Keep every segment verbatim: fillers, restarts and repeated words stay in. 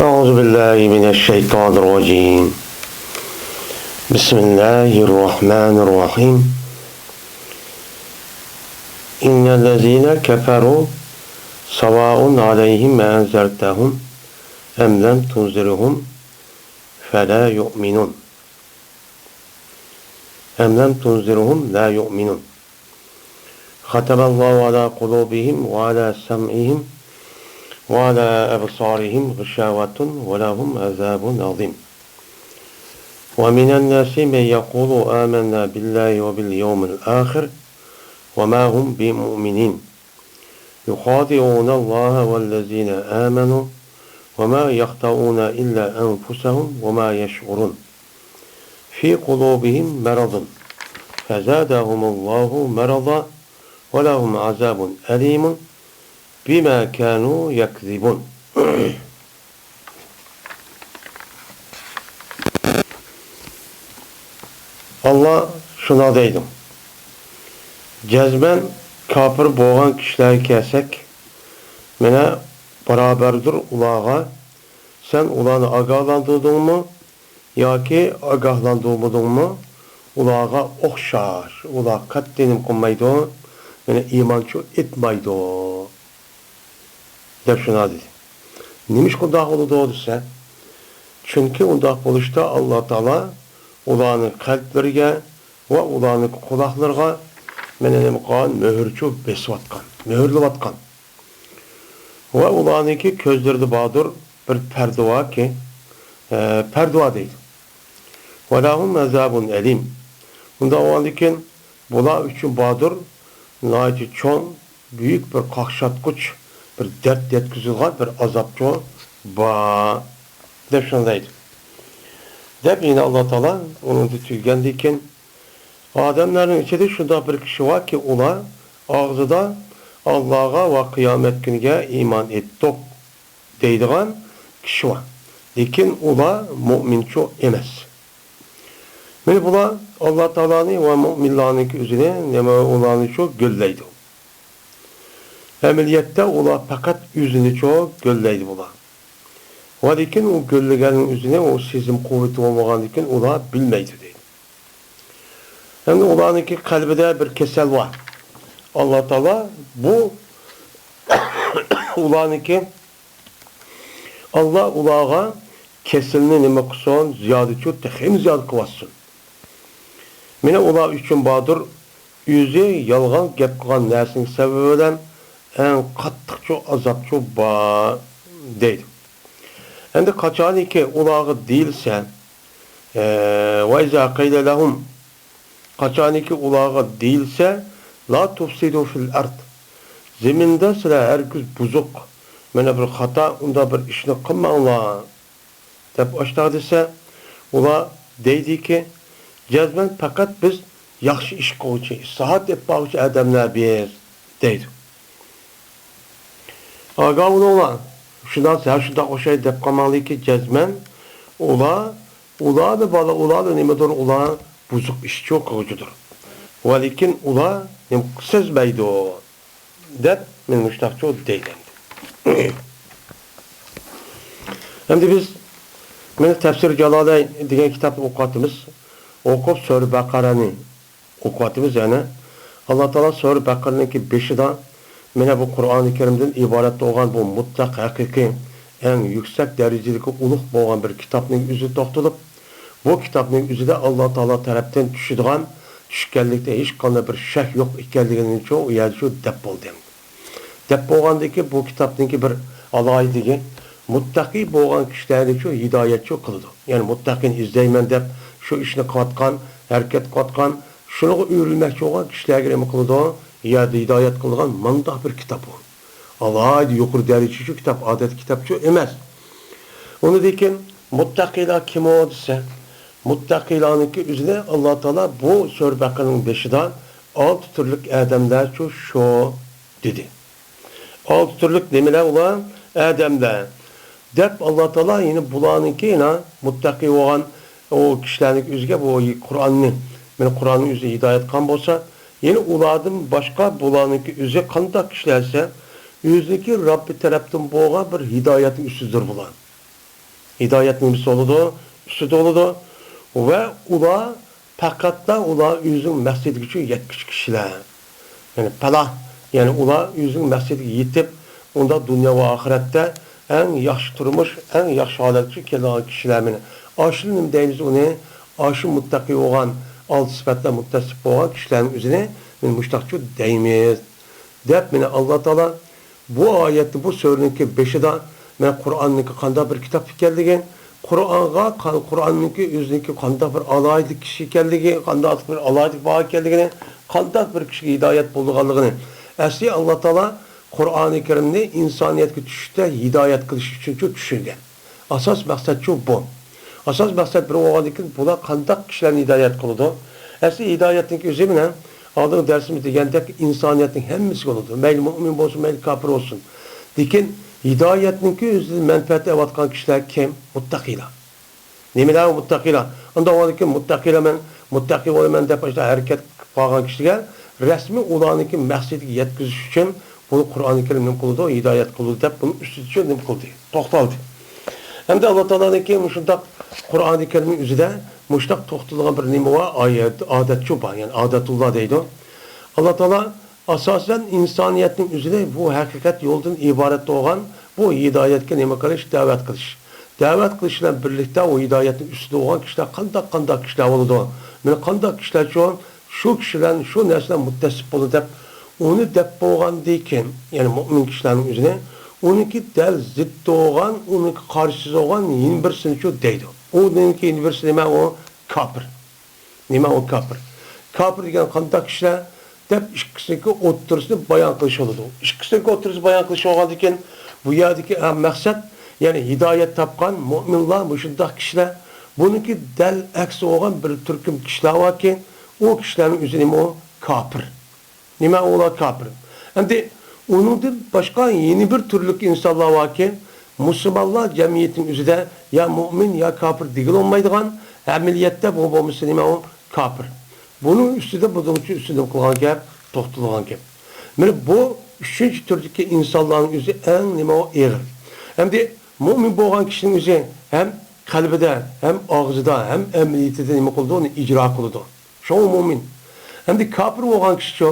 أعوذ بالله من الشيطان الرجيم. بسم الله الرحمن الرحيم. إن الذين كفروا سواء عليهم أأنذرتهم أم لم تنذرهم فلا يؤمنون. أم لم تنذرهم لا يؤمنون. ختم الله على قلوبهم وعلى سمعهم وعلى أبصارهم غشاوة ولهم عذاب عظيم. ومن الناس من يقول آمنا بالله وباليوم الآخر وما هم بمؤمنين. يخادعون الله والذين آمنوا وما يخدعون إلا أنفسهم وما يشعرون. في قلوبهم مرض فزادهم الله مرضا ولهم عذاب أليم بما كانوا يكذبون. ئاللا شۇنداق دەيدۇ، جەزمەن كاپىر بولغان كىشىلەرگە كەلسەك، مانا، بارابەردۇر ئۇلارغا، سەن ئۇلارنى ئاگاھلاندۇردۇڭمۇ ياكى ئاگاھلاندۇرمىدىڭمۇ، ئۇلارغا ئوخشاش، ئۇلار قەتئىي نېمە قىلمايدۇ، مانا، ئىمانچۇ ئېيتمايدۇ، دەپ شۇنداق دېدى. نېمىشقا ئۇنداق بولىدۇ دېسە، چۈنكى ئۇنداق بولۇشتا ئاللا تائالا ئۇلارنىڭ قەلبلىرىگە ۋە ئۇلارنىڭ قۇلاقلىرىغا مانا نېمە قىلغان، مۆھۈرچۇ بېسىۋاتقان، مۆھۈرلەۋاتقان. ۋە ئۇلارنىڭكى كۆزلىرىدە باردۇر بىر پەردە باركى، ئە، پەردە بار دەيدۇ. ۋەلەھۇم ئەزابۇن ئەلىم. ئۇنداق بولغاندىكىن بۇلار ئۈچۈن باردۇر ناھايىتى چوڭ، بۈيۈك بىر قاقشاتقۇچ، بىر دەرد يەتكۈزىدىغان بىر ئازابچۇ بار، دەپ شۇنداق دەيدۇ. دەپ يەنە ئاللا تائالا ئۇنىڭدا تۈگىگەندىن كېيىن، ئادەملەرنىڭ ئىچىدە شۇنداق بىر كىشى باركى، ئۇلار ئاغزىدا ئاللاغا ۋە قىيامەت كۈنىگە ئىمان ئېيتتۇق دەيدىغان كىشى بار. لېكىن ئۇلار مۆمىنچۇ ئەمەس. مانا بۇلار ئاللا تائالانى ۋە مۆمىنلارنىڭكى ئۆزىنى، نېمە، ئۇلارنىچۇ گۆللەيدۇ. ئەمەلىيەتتە ئۇلار پەقەت ئۆزىنىچۇ گۆللەيدۇ بۇلار. ۋە لېكىن ئۇ گۆللىگەننىڭ ئۆزىنى ئۇ سېزىم قۇۋۋىتى بولمىغاندىكىن ئۇلار بىلمەيدۇ دەيدۇ. ئەمدى ئۇلارنىڭكى قەلبىدە بىر كېسەل بار. ئاللا تائالا بۇ ئۇلارنىڭكى، ئاللا ئۇلارغا كېسىلنى نېمە قىلسۇن، زىيادىچۇ، تېخىمۇ زىيادە قىلىۋاتسۇن. مانا ئۇلار ئۈچۈن باردۇر، ئۆزى يالغان گەپ قىلغان نەرسىنىڭ سەۋەبى بىلەن ئەڭ قاتتىقچۇ ئازابچۇ بار، دەيدۇ. ئەمدى قاچانكى ئۇلارغا دېيىلسە، ئە، ۋە ئىزا قىلە لەھۇم، قاچانكى ئۇلارغا دېيىلسە، لا تۇفسىدۇ فىل ئەرد، زېمىندا سىلەر ھەرگىز بۇزۇق، مانا بىر خاتا، ئۇنداق بىر ئىشنى قىلماڭلار، دەپ ئاشتاق دېسە، ئۇلار دەيدىكى، جەزمەن پەقەت بىز ياخشى ئىش قىلغۇچى، ئىسلاھات ئېلىپ بارغۇچى ئادەملەر بىز، دەيدۇ. ئاگاھ بولۇڭلار، شۇنداق، ھە، شۇنداق ئوخشايدۇ دەپ قالماڭلاركى، جەزمەن ئۇلار، ئۇلارنى بالا، ئۇلارنى نېمىدۇر، ئۇلار بۇزۇق ئىشچۇ قىلغۇچىدۇر. ۋە لېكىن ئۇلار نېمە سەزمەيدۇ. دەپ، مەن مۇشۇنداقچۇ دەيمەن. ئەمدى بىز، مانا، تەپسىر جالالەين دېگەن كىتابنى ئوقۇۋاتىمىز. ئوقۇپ، سۈرە بەقەرەنى ئوقۇۋاتىمىز يەنە. ئاللا تائالا سۈرە بەقەرەنىڭكى بېشىدا، مانا، بۇ قۇرئانى كەرىمدىن ئىبارەت بولغان بۇ مۇتلەق ھەقىقىي، ئەڭ يۈكسەك دەرىجىدىكى ئۇلۇغ بولغان بىر كىتابنىڭ ئۆزىدە توختىلىپ، بۇ كىتابنىڭ ئۆزىدە ئاللا تائالا تەرەپتىن چۈشىدىغان، چۈشكەنلىكتە ھېچقانداق بىر شەك يوق ئىكەنلىكىنىچۇ ئۇ يەردىچۇ دەپ بولدى. دەپ بولغاندىكى بۇ كىتابنىڭكى بىر ئالاھىدىلىكى، مۇتتەقىي بولغان كىشىلەرنىچۇ ھىدايەتچۇ قىلىدۇ. يەنى مۇتتەقىنى ئىزدەيمەن دەپ شۇ ئىشنى قىلىۋاتقان، ھەرىكەت قىلىۋاتقان، شۇنىڭغا ئۆرۈلمەكچى بولغان كىشىلەرگە نېمە قىلىدۇ؟ يەردە ھىدايەت قىلىدىغان مۇنداق بىر كىتاب بۇ. ئالاھىدە يۇقىرى دەرىجىچۇ كىتاب، ئادەتتىكى كىتابچۇ ئەمەس. ئۇنىڭدىن كېيىن مۇتتەقىيلار كىم ئۇ دېسە، مۇتتەقىيلارنىڭكى ئۆزىنى ئاللا تائالا بۇ سۈرە بەقەرىنىڭ بېشىدا ئالتە تۈرلۈك ئادەملەرچۇ شۇ دېدى. ئالتە تۈرلۈك نېمىلەر ئۇلار؟ ئادەملەر. دەپ ئاللا تائالا يەنە بۇلارنىڭكى يەنە مۇتتەقىي بولغان ئۇ كىشىلەرنىڭكى ئۆزىگە بۇ قۇرئاننى، مانا قۇرئاننىڭ ئۆزى ھىدايەت قىلغان بولسا، يەنە ئۇلاردىن باشقا بۇلارنىڭكى ئۆزى قانداق كىشىلەر دېسە، ئۆزىنىڭكى رەببى تەرەپتىن بولغان بىر ھىدايەتنىڭ ئۈستىدىدۇر بۇلار. ھىدايەت نېمىسى بولىدۇ؟ ئۈستىدە بولىدۇ. ۋە ئۇلار پەقەتلا ئۇلار ئۆزىنىڭ مەقسىتىگە يەتكۈچى كىشىلەر. يەنى پەلاھ، يەنى ئۇلار ئۆزىنىڭ مەقسىتىگە يېتىپ، ئۇنداق دۇنيا ۋە ئاخىرەتتە ئەڭ ياخشى تۇرمۇش، ئەڭ ياخشى ھالەتكە كېلىدىغان كىشىلەر مېنى. ئاشۇنى نېمە دەيمىز ئۇنى؟ ئاشۇ مۇتتەقى بولغان، ئالتە سۈپەتلەر مۇتتەسىپ بولغان كىشىلەرنىڭ ئۆزىنى مېنى مۇشۇنداقچۇ دەيمىز، دەپ مېنى ئاللا تائالا بۇ ئايەتنى، بۇ سۈرىنىڭكى بېشىدا مەن قۇرئاننىڭكى قانداق بىر كىتاب ئىكەنلىكى، قۇرئانغا، قان-، قۇرئاننىڭكى ئۆزىنىڭكى قانداق بىر ئالاھىدە كىشى ئىكەنلىكى، قانداق بىر ئالاھىدە بار ئىكەنلىكىنى، قانداق بىر كىشىگە ھىدايەت بولىدىغانلىقىنى. ئەسلى ئاللا تائالا قۇرئانى كەرىمنى ئىنسانىيەتكە چۈشۈشتە ھىدايەت قىلىش ئۈچۈنچۇ چۈشۈرگەن. ئاساس مەقسەتچۇ بۇ. ئاساس مەقسەت بىر بولغاندىن كېيىن بۇلار قانداق كىشىلەرنى ھىدايەت قىلىدۇ؟ ئەسلى ھىدايەتنىڭكى ئۆزى مەن ئالدىنقى دەرسىمىزدە دېگەندەك ئىنسانىيەتنىڭ ھەممىسىگە بولىدۇ. مەيلى مۇئمىن بولسۇن، مەيلى كاپىر بولسۇن. لېكىن ھىدايەتنىڭكى ئۆزىدىن مەنپەئەت ئېلىۋاتقان كىشىلەر كىم؟ مۇتتەقىيلار. نېمىلەر ئۇ مۇتتەقىيلار؟ ئۇنداق بولغاندىن كېيىن مۇتتەقىيلار مەن، مۇتتەقىي بولىمەن دەپ ئاشۇنداق ھەرىكەت قىلىپ قالغان كىشىلەر رەسمىي ئۇلارنىڭكى مەقسىتىگە يەتكۈزۈش ئۈچۈن بۇنى قۇرئانى كەرىم نېمە قىلىدۇ؟ ھىدايەت قىلىدۇ دەپ بۇنى ئۈستىدىچۇ نېمە قىلدى؟ توختالدى. ئەمدى ئاللا تائالانىڭكى مۇشۇنداق قۇرئانى كەرىمنىڭ ئۆزىدە مۇشۇنداق توختىلىدىغان بىر نېمە بار؟ ئايەت، ئادەتچۇ بار، يەنى ئادەتۇللا دەيدۇ. ئاللا تائالا ئاساسەن ئىنسانىيەتنىڭ ئۆزىنى بۇ ھەقىقەت يولىدىن ئىبارەت بولغان بۇ ھىدايەتكە نېمە قىلىش؟ دەۋەت قىلىش. دەۋەت قىلىش بىلەن بىرلىكتە ئۇ ھىدايەتنىڭ ئۈستىدە بولغان كىشىلەر قانداق، قانداق كىشىلەر بولىدۇ؟ مانا قانداق كىشىلەرچۇ؟ شۇ كىشىلەر شۇ نەرسىلەر مۇتتەسىپ بولىدۇ دەپ، ئۇنى دەپ بولغاندىن كېيىن، يەنى مۇئمىن كىشىلەرنىڭ ئۆزىنى، ئۇنىڭكى دەل زىتى بولغان، ئۇنىڭكى قارشىسى بولغان يەنە بىرسىنىچۇ دەيدۇ. ئۇنىڭكى يەنە بىرسى نېمە ئۇ؟ كاپىر. نېمە ئۇ كاپىر؟ كاپىر دېگەن قانداق كىشىلەر؟ دەپ ئىككىسىنىڭكى ئوتتۇرىسىنى بايان قىلىش بولىدۇ. ئىككىسىنىڭكى ئوتتۇرىسى بايان قىلىش بولغاندىن كېيىن، بۇ يەردىكى، ئە، مەقسەت، يەنى ھىدايەت تاپقان مۇئمىنلار مۇشۇنداق كىشىلەر. بۇنىڭكى دەل ئەكسى بولغان بىر تۈركۈم كىشىلەر باركى، ئۇ كىشىلەرنىڭ ئۆزى نېمە ئۇ؟ كاپىر. نېمە ئۇلار كاپىر؟ ئەمدى ئۇنىڭدىن باشقا يەنە بىر تۈرلۈك ئىنسانلار باركى، مۇسۇلمانلار جەمئىيىتىنىڭ ئۆزىدە يا مۇئمىن يا كاپىر دېگىلى بولمايدىغان، ئەمەلىيەتتە بۇ بولمىسا نېمە ئۇ؟ كاپىر. بۇنىڭ ئۈستىدە بۇنىڭ ئۈچۈن ئۈستىدە قىلغان گەپ، توختىلىدىغان گەپ. مانا بۇ ئۈچىنچى تۈردىكى ئىنسانلارنىڭ ئۆزى ئەڭ نېمە ئۇ؟ ئېغىر. ئەمدى مۇئمىن بولغان كىشىنىڭ ئۆزى ھەم قەلبىدە، ھەم ئاغزىدا، ھەم ئەمەلىيىتىدە نېمە قىلىدۇ؟ ئۇنى ئىجرا قىلىدۇ. شۇڭا مۇئمىن. ئەمدى كاپىر بولغان كىشىچۇ؟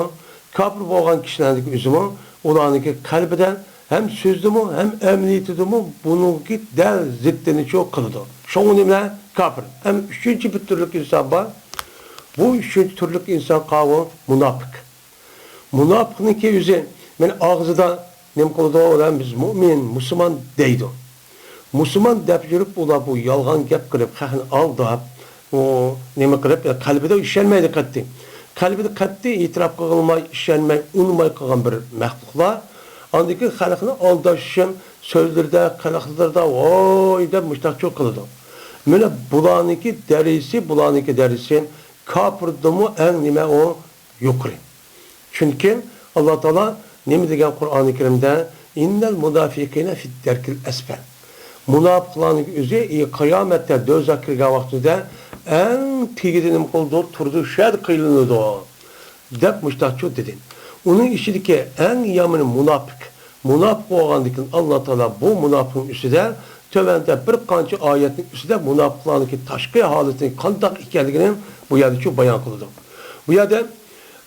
كاپىر بولغان كىشىلەرنىڭكى ئۆزىمۇ، ئۇلارنىڭكى قەلبىدە ھەم سۆزىدىمۇ، ھەم ئەمەلىيىتىدىمۇ بۇنىڭكى دەل زىتىنىچۇ قىلىدۇ. شۇڭا نېمىلەر؟ كاپىر. ھەم ئۈچىنچى بىر تۈرلۈك ئىنسان بار. بۇ ئۈچىنچى تۈرلۈك ئىنسان قاۋۇ؟ مۇناپىق. مۇناپىقنىڭكى ئۆزى، مانا ئاغزىدا نېمە قىلىدۇ؟ ئۇلار بىز مۇئمىن، مۇسۇلمان دەيدۇ. مۇسۇلمان دەپ يۈرۈپ، ئۇلار بۇ يالغان گەپ قىلىپ، خەقنى ئالداپ، ئۇ نېمە قىلىپ، قەلبىدە ئىشەنمەيدۇ قەتئىي. قەلبىدە قەتئىي ئېتىراپ قىلماي، ئىشەنمەي، ئۇنىماي قالغان بىر مەخلۇقلار. ئاندىن كېيىن خەلقنى ئالداش ئۈچۈن سۆزلىرىدە، قىلىقلىرىدا ۋاي دەپ مۇشتاقچۇ قىلىدۇ. مانا بۇلارنىڭكى دەرىجىسى، بۇلارنىڭكى دەرىجىسى كاپىردىنمۇ ئەڭ نېمە ئۇ؟ يۇقىرى. چۈنكى ئاللا تائالا نېمە دېگەن قۇرئانى كەرىمدە؟ «ئىننەل مۇنافىقىنە فىد دەركىل ئەسفەل.» مۇناپىقلارنىڭ ئۆزى، ئى، قىيامەتتە دوزاخقا كىرگەن ۋاقتىدا ئەڭ تېگىدە نېمە قىلىدۇ؟ تۇرىدۇ، شۇ يەردە قىينىلىدۇ، دەپ مۇشتاقچۇ دېدى. ئۇنىڭ ئىچىدىكى ئەڭ يامىنى مۇناپىق. مۇناپىق بولغاندىن كېيىن ئاللا تائالا بۇ مۇناپىقنىڭ ئۈستىدە تۆۋەندە بىر قانچە ئايەتنىڭ ئۈستىدە مۇناپىقلارنىڭكى تاشقى ھالىتى قانداق ئىكەنلىكىنى بۇ يەردىچۇ بايان قىلىدۇ. بۇ يەردە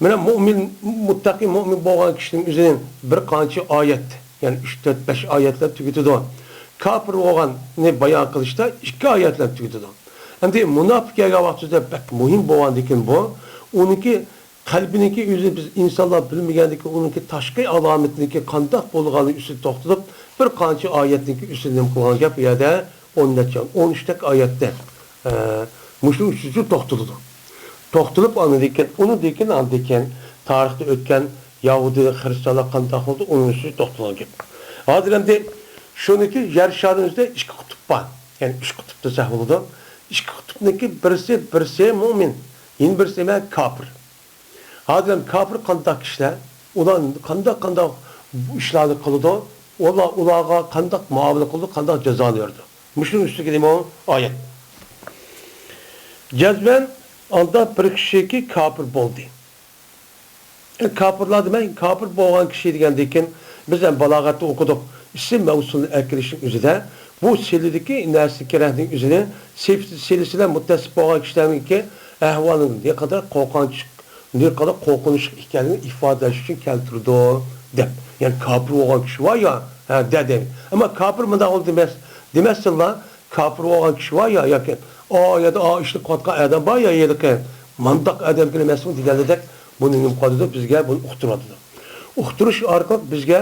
مانا مۇئمىن، مۇتتەقىي مۇئمىن بولغان كىشىنىڭ ئۆزىنى بىر قانچە ئايەت، يەنى ئۈچ، تۆت، بەش ئايەتلەر تۈگىتىدۇ. كاپىر بولغاننى بايان قىلىشتا ئىككى ئايەتلەر تۈگىتىدۇ. ئەمدى مۇناپىق كەلگەن ۋاقتىدا بەك مۇھىم بولغاندىكىن بۇ، ئۇنىڭكى قەلبىنىڭكى ئۆزىنى بىز ئىنسانلار بىلمىگەندىكىن ئۇنىڭكى تاشقى ئالامىتىنىڭكى قانداق بولغانلىقى ئۈستىدە توختىلىپ، بىر قانچە ئايەتنىڭكى ئۈستىدە نېمە قىلغان گەپ بۇ يەردە؟ ئون نەچچە، ئون ئۈچتەك ئايەتتە، ئە، مۇشۇنىڭ ئۈستىدە توختىلىدۇ. توختىلىپ ئاندىن كېيىن، ئۇنىڭدىن كېيىن، ئاندىن كېيىن تارىختا ئۆتكەن يەھۇدىي، خرىستىيانلار قانداق بولدى، ئۇنىڭ ئۈستىدە توختىلىدۇ. ھازىر ئەمدى شۇنىڭكى يەر شارىنىڭ ئۆزىدە ئىككى قۇتۇپ بار. يەنى ئۈچ قۇتۇپ دېسەك بولىدۇ. ئىككى قۇتۇپنىڭكى بىرسى، بىرسى مۇئمىن، يەنە بىرسى نېمە؟ كاپىر. ھازىر كاپىر قانداق كىشىلەر؟ ئۇلار قانداق، قانداق ئىشلارنى قىلىدۇ؟ ئۇلار، ئۇلارغا قانداق مۇئامىلە قىلىدۇ؟ قانداق جازانى بېرىدۇ؟ مۇشۇنىڭ ئۈستىگە نېمە ئايەت؟ جەزمەن ئانداق بىر كىشىكى كاپىر بولدى. كاپىرلار دېمەي، كاپىر بولغان كىشى دېگەندىن كېيىن، بىز ھەم بالاغەتتە ئوقۇدۇق. ئىسىم مەۋسۇلنى ئەكىرىشنىڭ ئۆزىدە بۇ سىلىدىكى نەرسە كېرەكنىڭ ئۆزىنى سىلىسى بىلەن مۇتتەسىپ بولغان كىشىلەرنىڭكى ئەھۋالىنىڭ نېقەدەر قورقۇنچ، نېقەدەر قورقۇنچلۇق ئىكەنلىكىنى ئىپادىلەش ئۈچۈن كەلتۈرىدۇ، دەپ. يەنى كاپىر بولغان كىشى بار يا، ھە، دە، دەيمەن. ئەمما كاپىر مۇنداق بولدى دېمەس، دېمەسسىنلا، كاپىر بولغان كىشى بار يا، ياكى ئا يەردە ئا ئىشنى قىلىۋاتقان ئادەم بار يا، ھېلىقى مانداق ئادەمكىن ئەمەسمۇ دېگەندەك، بۇنى نېمە قىلىۋاتىدۇ؟ بىزگە بۇنى ئۇقتۇرۇۋاتىدۇ. ئۇقتۇرۇش ئارقىلىق بىزگە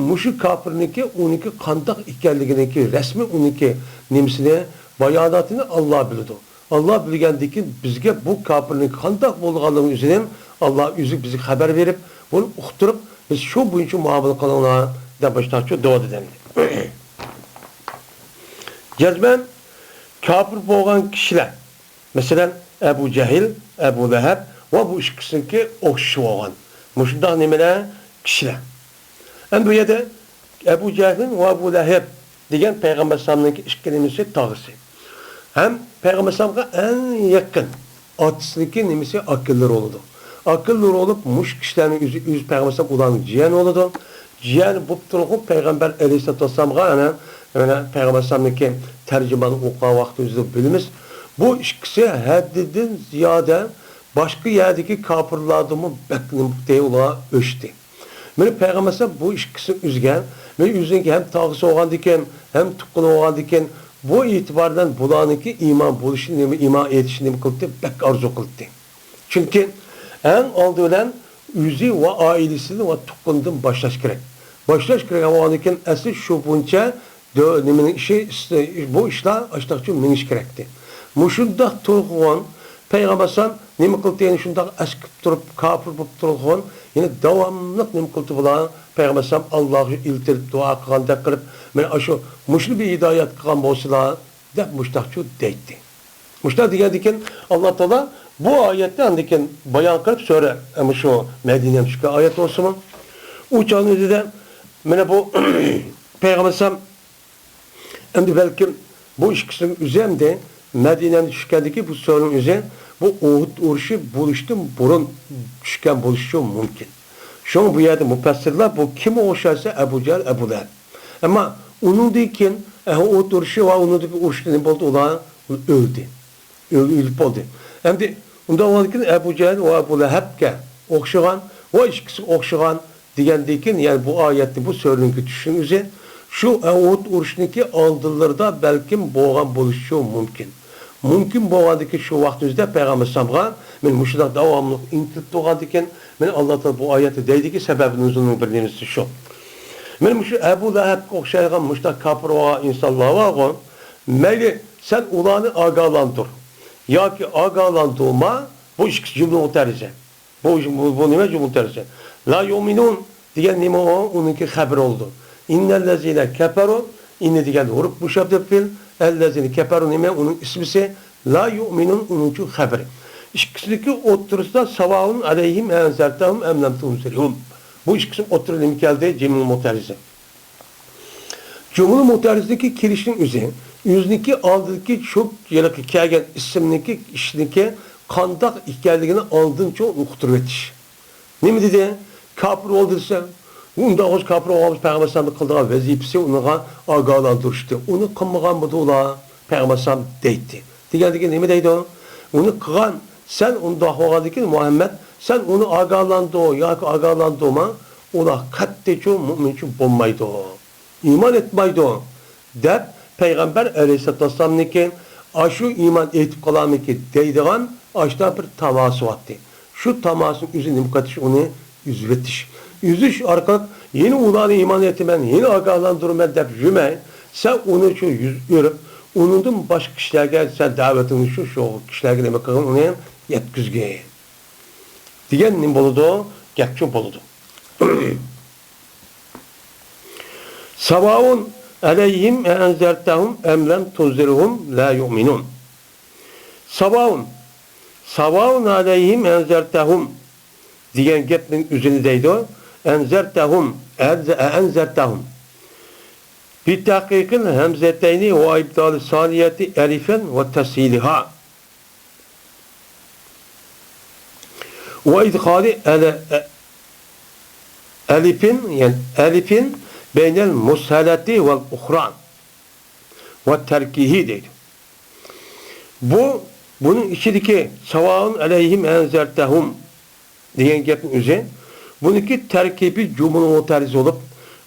مۇشۇ كاپىرنىڭكى، ئۇنىڭكى قانداق ئىكەنلىكىنىڭكى رەسمىي ئۇنىڭكى نېمىسىنى، باياناتىنى ئاللا بىلىدۇ. ئاللا بىلگەندىن كېيىن بىزگە بۇ كاپىرنىڭ قانداق بولغانلىقىنى ئۆزىنى ئاللا ئۆزى بىزگە خەۋەر بېرىپ، بۇنى ئۇقتۇرۇپ، بىز شۇ بويىچە مۇئامىلە قىلىڭلار دەپ مۇشۇنداقچە دەۋاتىدۇ ئەمدى. جەزمەن كاپىر بولغان كىشىلەر، مەسىلەن، ئەبۇ جەھىل، ئەبۇ لەھەب ۋە بۇ ئىككىسىنىڭكى ئوخشىشى بولغان مۇشۇنداق نېمىلەر، كىشىلەر. ئەمدى بۇ يەردە ئەبۇ جەھىل ۋە ئەبۇ لەھەب دېگەن پەيغەمبەر ئەلەيھىسسالامنىڭكى ئىككى نېمىسى، تاغىسى. ھەم پەيغەمبەر ئەلەيھىسسالامغا ئەڭ يېقىن ئاتىسىنىڭكى نېمىسى، ئاكىلىرى بولىدۇ. ئاكىلىرى بولۇپ، مۇشۇ كىشىلەرنىڭ ئۆزى، ئۆزى پەيغەمبەر ئەلەيھىسسالام ئۇلارنىڭ جىيەنى بولىدۇ. جىيەنى بولۇپ تۇرۇپ، پەيغەمبەر ئەلەيھىسسالاتۇ ۋەسسالامغا، ئەنە، ئەنە پەيغەمبەر ئەلەيھىسسالامنىڭكى تەرجىمانى ئوقۇغان ۋاقتىمىزدا بىلىمىز. بۇ ئىككىسى ھەددىدىن زىيادە باشقا يەردىكى كاپىرلاردىنمۇ بەك نېمە ئۇلار ئۆچتى. مانا پەيغەمبەر ئەلەيھىسسالام بۇ ئىككىسىنى ئۈزگەن، مانا ئۆزىنىڭكى ھەم تاغىسى بولغاندىكىن، ھەم تۇغقىنى بولغاندىكىن، بۇ ئېتىبار بىلەن بۇلارنىڭكى ئىمان بولۇشىنى، ئىمان ئېيتىشىنى نېمە قىلدى؟ بەك ئارزۇ قىلدى. چۈنكى ئەڭ ئالدى بىلەن ئۆزى ۋە ئائىلىسىدىن ۋە تۇغقىنىدىن باشلاش كېرەك. باشلاش كېرەك بولغاندىكىن، ئەسلى شۇ بويىچە دۆ-، نېمىنىڭ ئىشى، ئىس-، بۇ ئىشلار ئاشتاقچە مېڭىش كېرەكتى. مۇشۇنداق تۇرغۇن پەيغەمبەر ئەلەيھىسسالام نېمە قىلدى؟ يەنە شۇنداق ئەسكىپ تۇرۇپ، كاپىر بولۇپ تۇرغۇن، يەنە داۋاملىق نېمە قىلدى بۇلار؟ پەيغەمبەر ئەلەيھىسسالام ئاللاغا ئىلتىرىپ دۇئا قىلغاندەك قىلىپ، مانا ئاشۇ، مۇشۇنى بىر ھىدايەت قىلغان بولسىلا، دەپ مۇشتاقچۇ دەيتتى. مۇشتاق دېگەندىكىن، ئاللا تائالا بۇ ئايەتنى ئاندىن كېيىن بايان قىلىپ، سۈرە، مۇشۇ مەدىنەگە چۈشكەن ئايەت بولسىمۇ، ئۇ چاغنىڭ ئۆزىدە مانا بۇ پەيغەمبەر ئەلەيھىسسالام ئەمدى بەلكىم بۇ ئىككىسىنىڭ ئۆزى ئەمدى مەدىنەدە چۈشكەندىكى بۇ سۈرىنىڭ ئۆزى بۇ ئۇھۇد ئۇرۇشى بولۇشتىن بۇرۇن چۈشكەن بولۇشى مۇمكىن. شۇڭا بۇ يەردە مۇپەسسىرلار بۇ كىمگە ئوخشايسا ئەبۇ جەھىل، ئەبۇ لەھەب. ئەمما ئۇنىڭدىن كېيىن، ئە، ئۇھۇد ئۇرۇشى ۋە ئۇنىڭدىكى ئۇرۇشتا نېمە بۆلدى؟ ئۇلار ئۆلدى. ئۆلۈپ بولدى. ئەمدى ئۇنداق بولغاندىكىن ئەبۇ جەھىل ۋە ئەبۇ لەھەبكە ئوخشىغان ۋە ئىككىسىگە ئوخشىغان دېگەندىن كېيىن، يەنى بۇ ئايەتنى، بۇ سۈرىنىڭكى چۈشۈشىنىڭ ئۆزى شۇ ئۇھۇد ئۇرۇشىنىڭكى ئالدىلىرىدا بەلكىم بولغان بولۇشى مۇمكىن. مۇمكىن بولغاندىكىن شۇ ۋاقىتنىڭ ئۆزىدە پەيغەمبەر ئەلەيھىسسالامغا مانا مۇشۇنداق داۋاملىق ئىنتىلىپ تۇرغاندىكىن، مانا ئاللا تائالا بۇ ئايەتتە دەيدىكى، سەۋەبى نۇزۇلىنىڭ بىر نېمىسى شۇ. مانا مۇشۇ ئەبۇ لەھەبكە ئوخشايدىغان مۇشۇنداق كاپىر بولغان ئىنسانلار بارغۇ، مەيلى، سەن ئۇلارنى ئاگاھلاندۇر ياكى ئاگاھلاندۇرما، بۇ ئىككىسى جۈملە مۇتەرىزە. بۇ، بۇ، بۇ نېمە جۈملە مۇتەرىزە؟ لا يۇئمىنۇن دېگەن نېمە ئۇ؟ ئۇنىڭكى خەبىرى بولىدۇ. ئىننەللەزىنە كەپەرۇ، ئىننە دېگەن ھۇرۇپ مۇشەببەھ پېئىل، ئەللەزىنە كەپەرۇ نېمە؟ ئۇنىڭ ئىسمىسى. لا يۇئمىنۇن ئۇنىڭ ئۈچۈن خەبىرى. ئىككىسىنىڭكى ئوتتۇرىسىدا ساۋائۇن ئەلەيھىم ئەئەنزەرتەھۇم ئەم لەم تۇنزىرھۇم. بۇ ئىككىسىنىڭ ئوتتۇرىدا نېمە كەلدى؟ جۈملە مۇتەرىزە. جۈملە مۇتەرىزىدىكى كېلىشنىڭ ئۆزى، ئۆزىنىڭكى ئالدىدىكى شۇ ھېلىقى كەلگەن ئىسىمنىڭكى، ئىشنىڭكى قانداق ئىكەنلىكىنى ئالدىنچە ئۇقتۇرۇۋېتىش. نېمە دېدى؟ كاپىر بولدى دېسە، ئۇنداق بولسا كاپىر بولغان بولسا پەيغەمبەر ئەلەيھىسسالامنىڭ قىلىدىغان ۋەزىپىسى ئۇنىڭغا ئاگاھلاندۇرۇشتى. ئۇنى قىلمىغانمىدۇ ئۇلار؟ پەيغەمبەر ئەلەيھىسسالام دەيتتى. دېگەندىكىن نېمە دەيدۇ؟ ئۇنى قىلغان سەن ئۇنداق بولغاندىكىن مۇھەممەد، سەن ئۇنى ئاگاھلاندۇر ياكى ئاگاھلاندۇرما، ئۇلار قەتئىيچۇ مۇئمىنچۇ بولمايدۇ. ئىمان ئېيتمايدۇ، دەپ پەيغەمبەر ئەلەيھىسسالاتۇ ۋەسسالامنىڭكى ئاشۇ ئىمان ئېيتىپ قالارمىكىن دەيدىغان ئاشۇنداق بىر تاماسى بارتتى. شۇ تاماسىنىڭ ئۆزى نېمە قىلىش؟ ئۇنى ئۈزۈۋېتىش. ئۈزۈش ئارقىلىق يەنە ئۇلارنى ئىمان ئېيتىمەن، يەنە ئاگاھلاندۇرىمەن دەپ يۈرمەي، سەن ئۇنى شۇ يۈز ئۆرۈپ، ئۇنىڭدىن باشقا كىشىلەرگە سەن دەۋىتىڭنى شۇ، شۇ كىشىلەرگە نېمە قىلغىن، ئۇنى يەتكۈزگىن. دېگەن نېمە بولىدۇ؟ گەپچۇ بولىدۇ. ساۋائۇن ئەلەيھىم ئەئەنزەرتەھۇم ئەم لەم تۇنزىرھۇم لا يۇئمىنۇن. ساۋائۇن، ساۋائۇن ئەلەيھىم ئەنزەرتەھۇم دېگەن گەپنىڭ ئۆزىنى دەيدۇ. ئەنزەرتەھۇم، ئەنزە-، ئەئەنزەرتەھۇم. بىتەھقىقىل ھەمزەتەينى ۋە ئىبدالى سانىيەتى ئەلىفەن ۋە تەسھىلىھا. ۋە ئىدخالى ئەلە-، ئە-، ئەلىفىن، يەنى ئەلىفىن بەينەل مۇسھەلەتى ۋەل ئۇخران ۋە تەركىھى دەيدۇ. بۇ، بۇنىڭ ئىچىدىكى ساۋائۇن ئەلەيھىم ئەنزەرتەھۇم دېگەن گەپنىڭ ئۆزى، بۇنىڭكى تەركىبى جۈملە مۇئتەرىزە بولۇپ،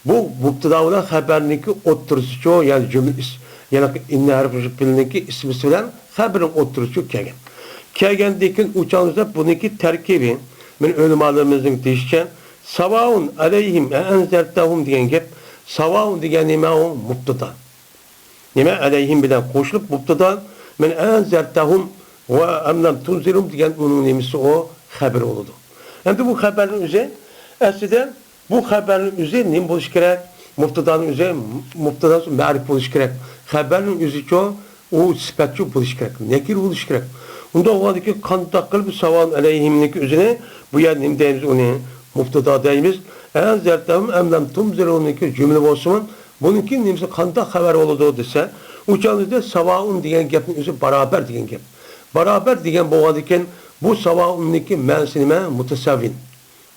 بۇ مۇبتادا بىلەن خەبەرنىڭكى ئوتتۇرىسىچۇ، يەنى جۈملە ئىس-، يەنى ئىننە ھەرپى پىلنىڭكى ئىسمىسى بىلەن خەبىرىنىڭ ئوتتۇرىسىچۇ كەلگەن. كەلگەندىن كېيىن ئۇ چاغدا بۇنىڭكى تەركىبى، مېنىڭ ئۆلىمالىرىمىزنىڭ دېيىشىچە، ساۋائۇن ئەلەيھىم ئەئەنزەرتەھۇم دېگەن گەپ، ساۋائۇن دېگەن نېمە؟ ئۇ مۇبتادا. نېمە؟ ئەلەيھىم بىلەن قوشۇلۇپ مۇبتادا، مەن ئەنزەرتەھۇم ۋە ئەم لەم تۇنزىرھۇم دېگەن ئۇنىڭ نېمىسى ئۇ؟ خەبىرى بولىدۇ. ئەمدى بۇ خەبەرنىڭ ئۆزى، ئەسلىدە بۇ خەبەرنىڭ ئۆزى نېمە بولۇشى كېرەك؟ مۇبتادانىڭ ئۆزى، مۇبتادا مەرىپ بولۇشى كېرەك. خەبەرنىڭ ئۆزىچۇ، ئۇ سۈپەتچۇ بولۇشى كېرەك، نەكىر بولۇشى كېرەك. ئۇنداق بولغاندىكىن قانداق قىلىپ ساۋائۇن ئەلەيھىمنىڭكى ئۆزىنى بۇ يەردە نېمە دەيمىز ئۇنى؟ مۇبتادا دەيمىز. ئەنزەرتەھۇم ئەم لەم تۇنزىرھۇمنىڭكى جۈملە بولسىمۇ، بۇنىڭكى نېمىسى قانداق خەۋەر بولىدۇ دېسە، ئۇ چاغدا ساۋائۇن دېگەن گەپنىڭ ئۆزى بارابەر دېگەن گەپ. بارابەر دېگەن بولغاندىكىن، بۇ ساۋائۇننىڭكى مەنىسى نېمە؟ مۇتەساۋىن.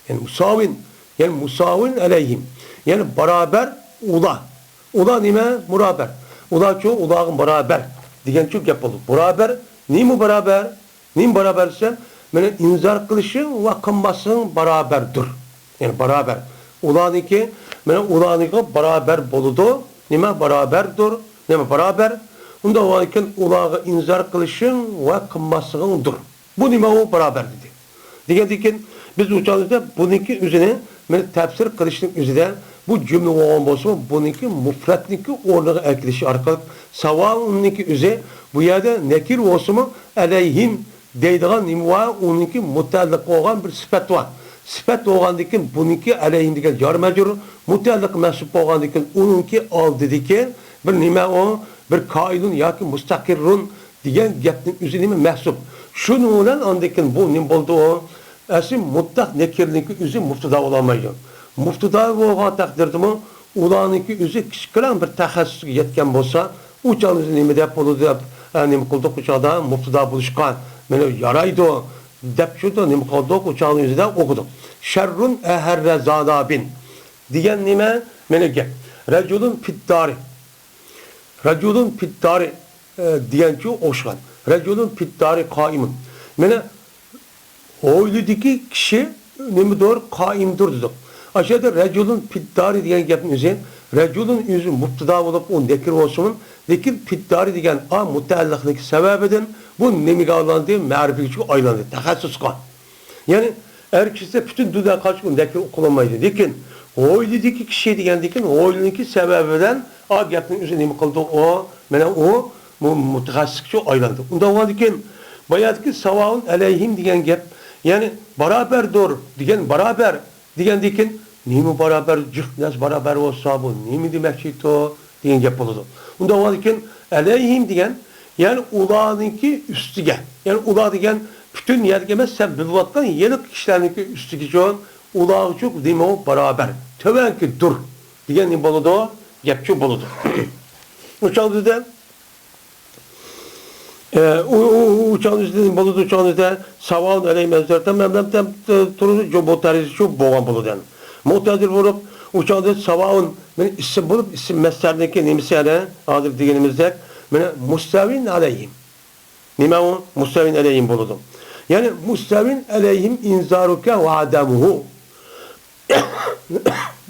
يەنى مۇساۋىن، يەنى مۇساۋىن ئەلەيھىم. يەنى بارابەر ئۇلار. ئۇلار نېمە؟ بارابەر. ئۇلارچۇ، ئۇلارغا بارابەر دېگەنچۇ گەپ بولىدۇ. بارابەر، نېمە بارابەر؟ نېمە بارابەر دېسەم، مانا ئىنزار قىلىشىڭ ۋە قىلماسلىقىڭ بارابەردۇر. يەنى بارابەر. ئۇلارنىڭكى، مانا ئۇلارنىڭكى بارابەر بولىدۇ. نېمە؟ بارابەردۇر. نېمە؟ بارابەر. ئۇنداق بولغاندىكىن ئۇلارغا ئىنزار قىلىشىڭ ۋە قىلماسلىقىڭدۇر. بۇ نېمە ئۇ؟ بارابەر دېدى. دېگەندىن كېيىن بىز ئۇ چاغدا بۇنىڭكى ئۆزىنى مانا تەپسىر قىلىشنىڭ ئۆزىدە بۇ جۈملە بولغان بولسىمۇ، بۇنىڭكى مۇپرەتنىڭكى ئورنىغا ئەكېلىشى ئارقىلىق ساۋائۇننىڭكى ئۆزى بۇ يەردە نەكىر بولسىمۇ، ئەلەيھىم دەيدىغان نېمە بار؟ ئۇنىڭكى مۇتەئەللىق بولغان بىر سۈپەت بار. سۈپەت بولغاندىن كېيىن بۇنىڭكى ئەلەيھىم دېگەن جار مەجرۇر، مۇتەئەللىق مەنسۇپ بولغاندىن كېيىن ئۇنىڭكى ئالدىدىكى بىر نېمە ئۇ؟ بىر كائىنۇن ياكى مۇستەقىررۇن دېگەن گەپنىڭ ئۆزى نېمە؟ مەھسۇپ. شۇنىڭ بىلەن ئاندىن كېيىن بۇ نېمە بولدى ئۇ؟ ئەسلى مۇتلەق نەكىرىنىڭكى ئۆزى مۇپتىدا بولالمايدۇ. مۇپتىدا بولغان تەقدىردىمۇ ئۇلارنىڭكى ئۆزى كىچىككىنە بىر تەخەسسۇسكە يەتكەن بولسا، ئۇ چاغدا نېمە دەپ بولىدۇ دەپ، ئە، نېمە قىلدۇق ئۇ چاغدا؟ مۇپتىدا بولۇشقا مانا يارايدۇ دەپ شۇ نېمە قىلدۇق ئۇ چاغنىڭ ئۆزىدە ئوقۇدۇق. شەررۇن ئەھەررە زانابىن دېگەن نېمە؟ مانا گەپ. رەجۇلۇن فىددارى. رەجۇلۇن فىددارى، ئە، دېگەنچۇ ئوخشىغان. رەجۇلۇن فىددارى قائىمۇن. مانا ھويلىدىكى كىشى نېمىدۇر؟ قائىمدۇر دېدۇق. ئاشۇ يەردە رەجۇلۇن فىددارى دېگەن گەپنىڭ ئۆزى، رەجۇلۇن ئۆزى مۇپتىدا بولۇپ، ئۇ نەكىر بولسىمۇ، لېكىن فىددارى دېگەن ئا مۇتەئەللىقلىكى سەۋەبىدىن بۇ نېمىگە ئايلاندى؟ مەرىپىگە ئايلاندى، تەخەسسۇسقا. يەنى ئەر كىشىسى پۈتۈن دۇنيا قاچقۇ نەكىر قىلالمايدۇ. لېكىن ھويلىدىكى كىشى دېگەندىكىن ھويلىنىڭكى سەۋەبى بىلەن ئا گەپنىڭ ئۆزى نېمە قىلدى؟ ئۇ، مانا ئۇ مۇ-، مۇتەخەسسىسكىچۇ ئايلاندى. ئۇنداق بولغاندىكىن باياتىكى ساۋائۇن ئەلەيھىم دېگەن گەپ، يەنى بارابەردۇر دېگەن، بارابەر دېگەندىن كېيىن، نېمە بارابەر، جىق نەرسە بارابەر بولسا، بۇ نېمە دېمەكچىدۇ دېگەن گەپ بولىدۇ. ئۇنداق بولغاندىكىن، ئەلەيھىم دېگەن، يەنى ئۇلارنىڭكى ئۈستىگە، يەنى ئۇلار دېگەن پۈتۈن يەرگە ئەمەس، سەن بىلىۋاتقان ھېلىقى كىشىلەرنىڭكى ئۈستىگىچۇ، ئۇلارغىچۇ نېمە بارابەر، تۆۋەنكى دۇر دېگەن نېمە بولىدۇ؟ گەپچۇ بولىدۇ. ئۇ چاغدا ئە، ئۇ، ئۇ، ئۇ، ئۇ چاغنىڭ ئۆزىدە نېمە بولىدۇ؟ ئۇ چاغنىڭ ئۆزىدە ساۋائۇن ئەلەيھىم ئەزەرتەم ئەم لەم تەم، ئە، تۇرىدۇ، جۇملە مۇتەرىزىچۇ بولغان بولىدۇ. مۇتەزىل بولۇپ، ئۇ چاغدا ساۋائۇن، مانا ئىسىم بولۇپ، ئىسىم مەسدەرنىڭكى نېمىسى يەنە ھازىر دېگىنىمىزدەك، مانا مۇستەۋىن ئەلەيھىم. نېمە ئۇ؟ مۇستەۋىن ئەلەيھىم بولىدۇ. يەنى مۇستەۋىن ئەلەيھىم ئىنزارۇكە ۋە ئادەمۇھۇ.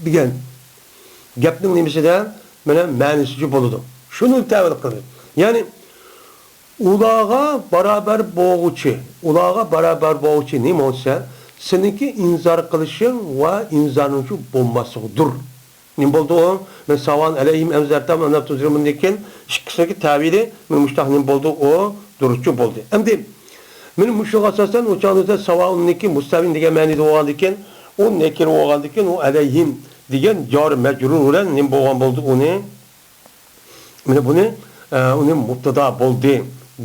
دېگەن گەپنىڭ نېمىسىدە مانا مەنىسىچۇ بولىدۇ. شۇنى تەۋىل قىلدى. يەنى ئۇلارغا بارابەر بولغۇچى، ئۇلارغا بارابەر بولغۇچى نېمە بولسا، سېنىڭكى ئىنزار قىلىشىڭ ۋە ئىنزارنىڭچۇ بولماسلىقىدۇر. نېمە بولدى ئۇ؟ مەن ساۋائۇن ئەلەيھىم ئەم ئەنزەرتەھۇم ئەم لەم تۇنزىرھۇم دېگەن ئىككىسىنىڭكى تەۋىلى مانا مۇشۇنداق نېمە بولدى ئۇ؟ دۇرۇسچۇ بولدى. ئەمدى مانا مۇشۇغا ئاساسەن ئۇ چاغدا ساۋائۇننىڭكى مۇستەۋىن دېگەن مەنىدە بولغاندىكىن، ئۇ نەكىر بولغاندىكىن، ئۇ ئەلەيھىم دېگەن جار مەجرۇر بىلەن نېمە بولغان بولدى ئۇنى؟ مانا بۇنى، ئە، ئۇنى مۇبتادا بولدى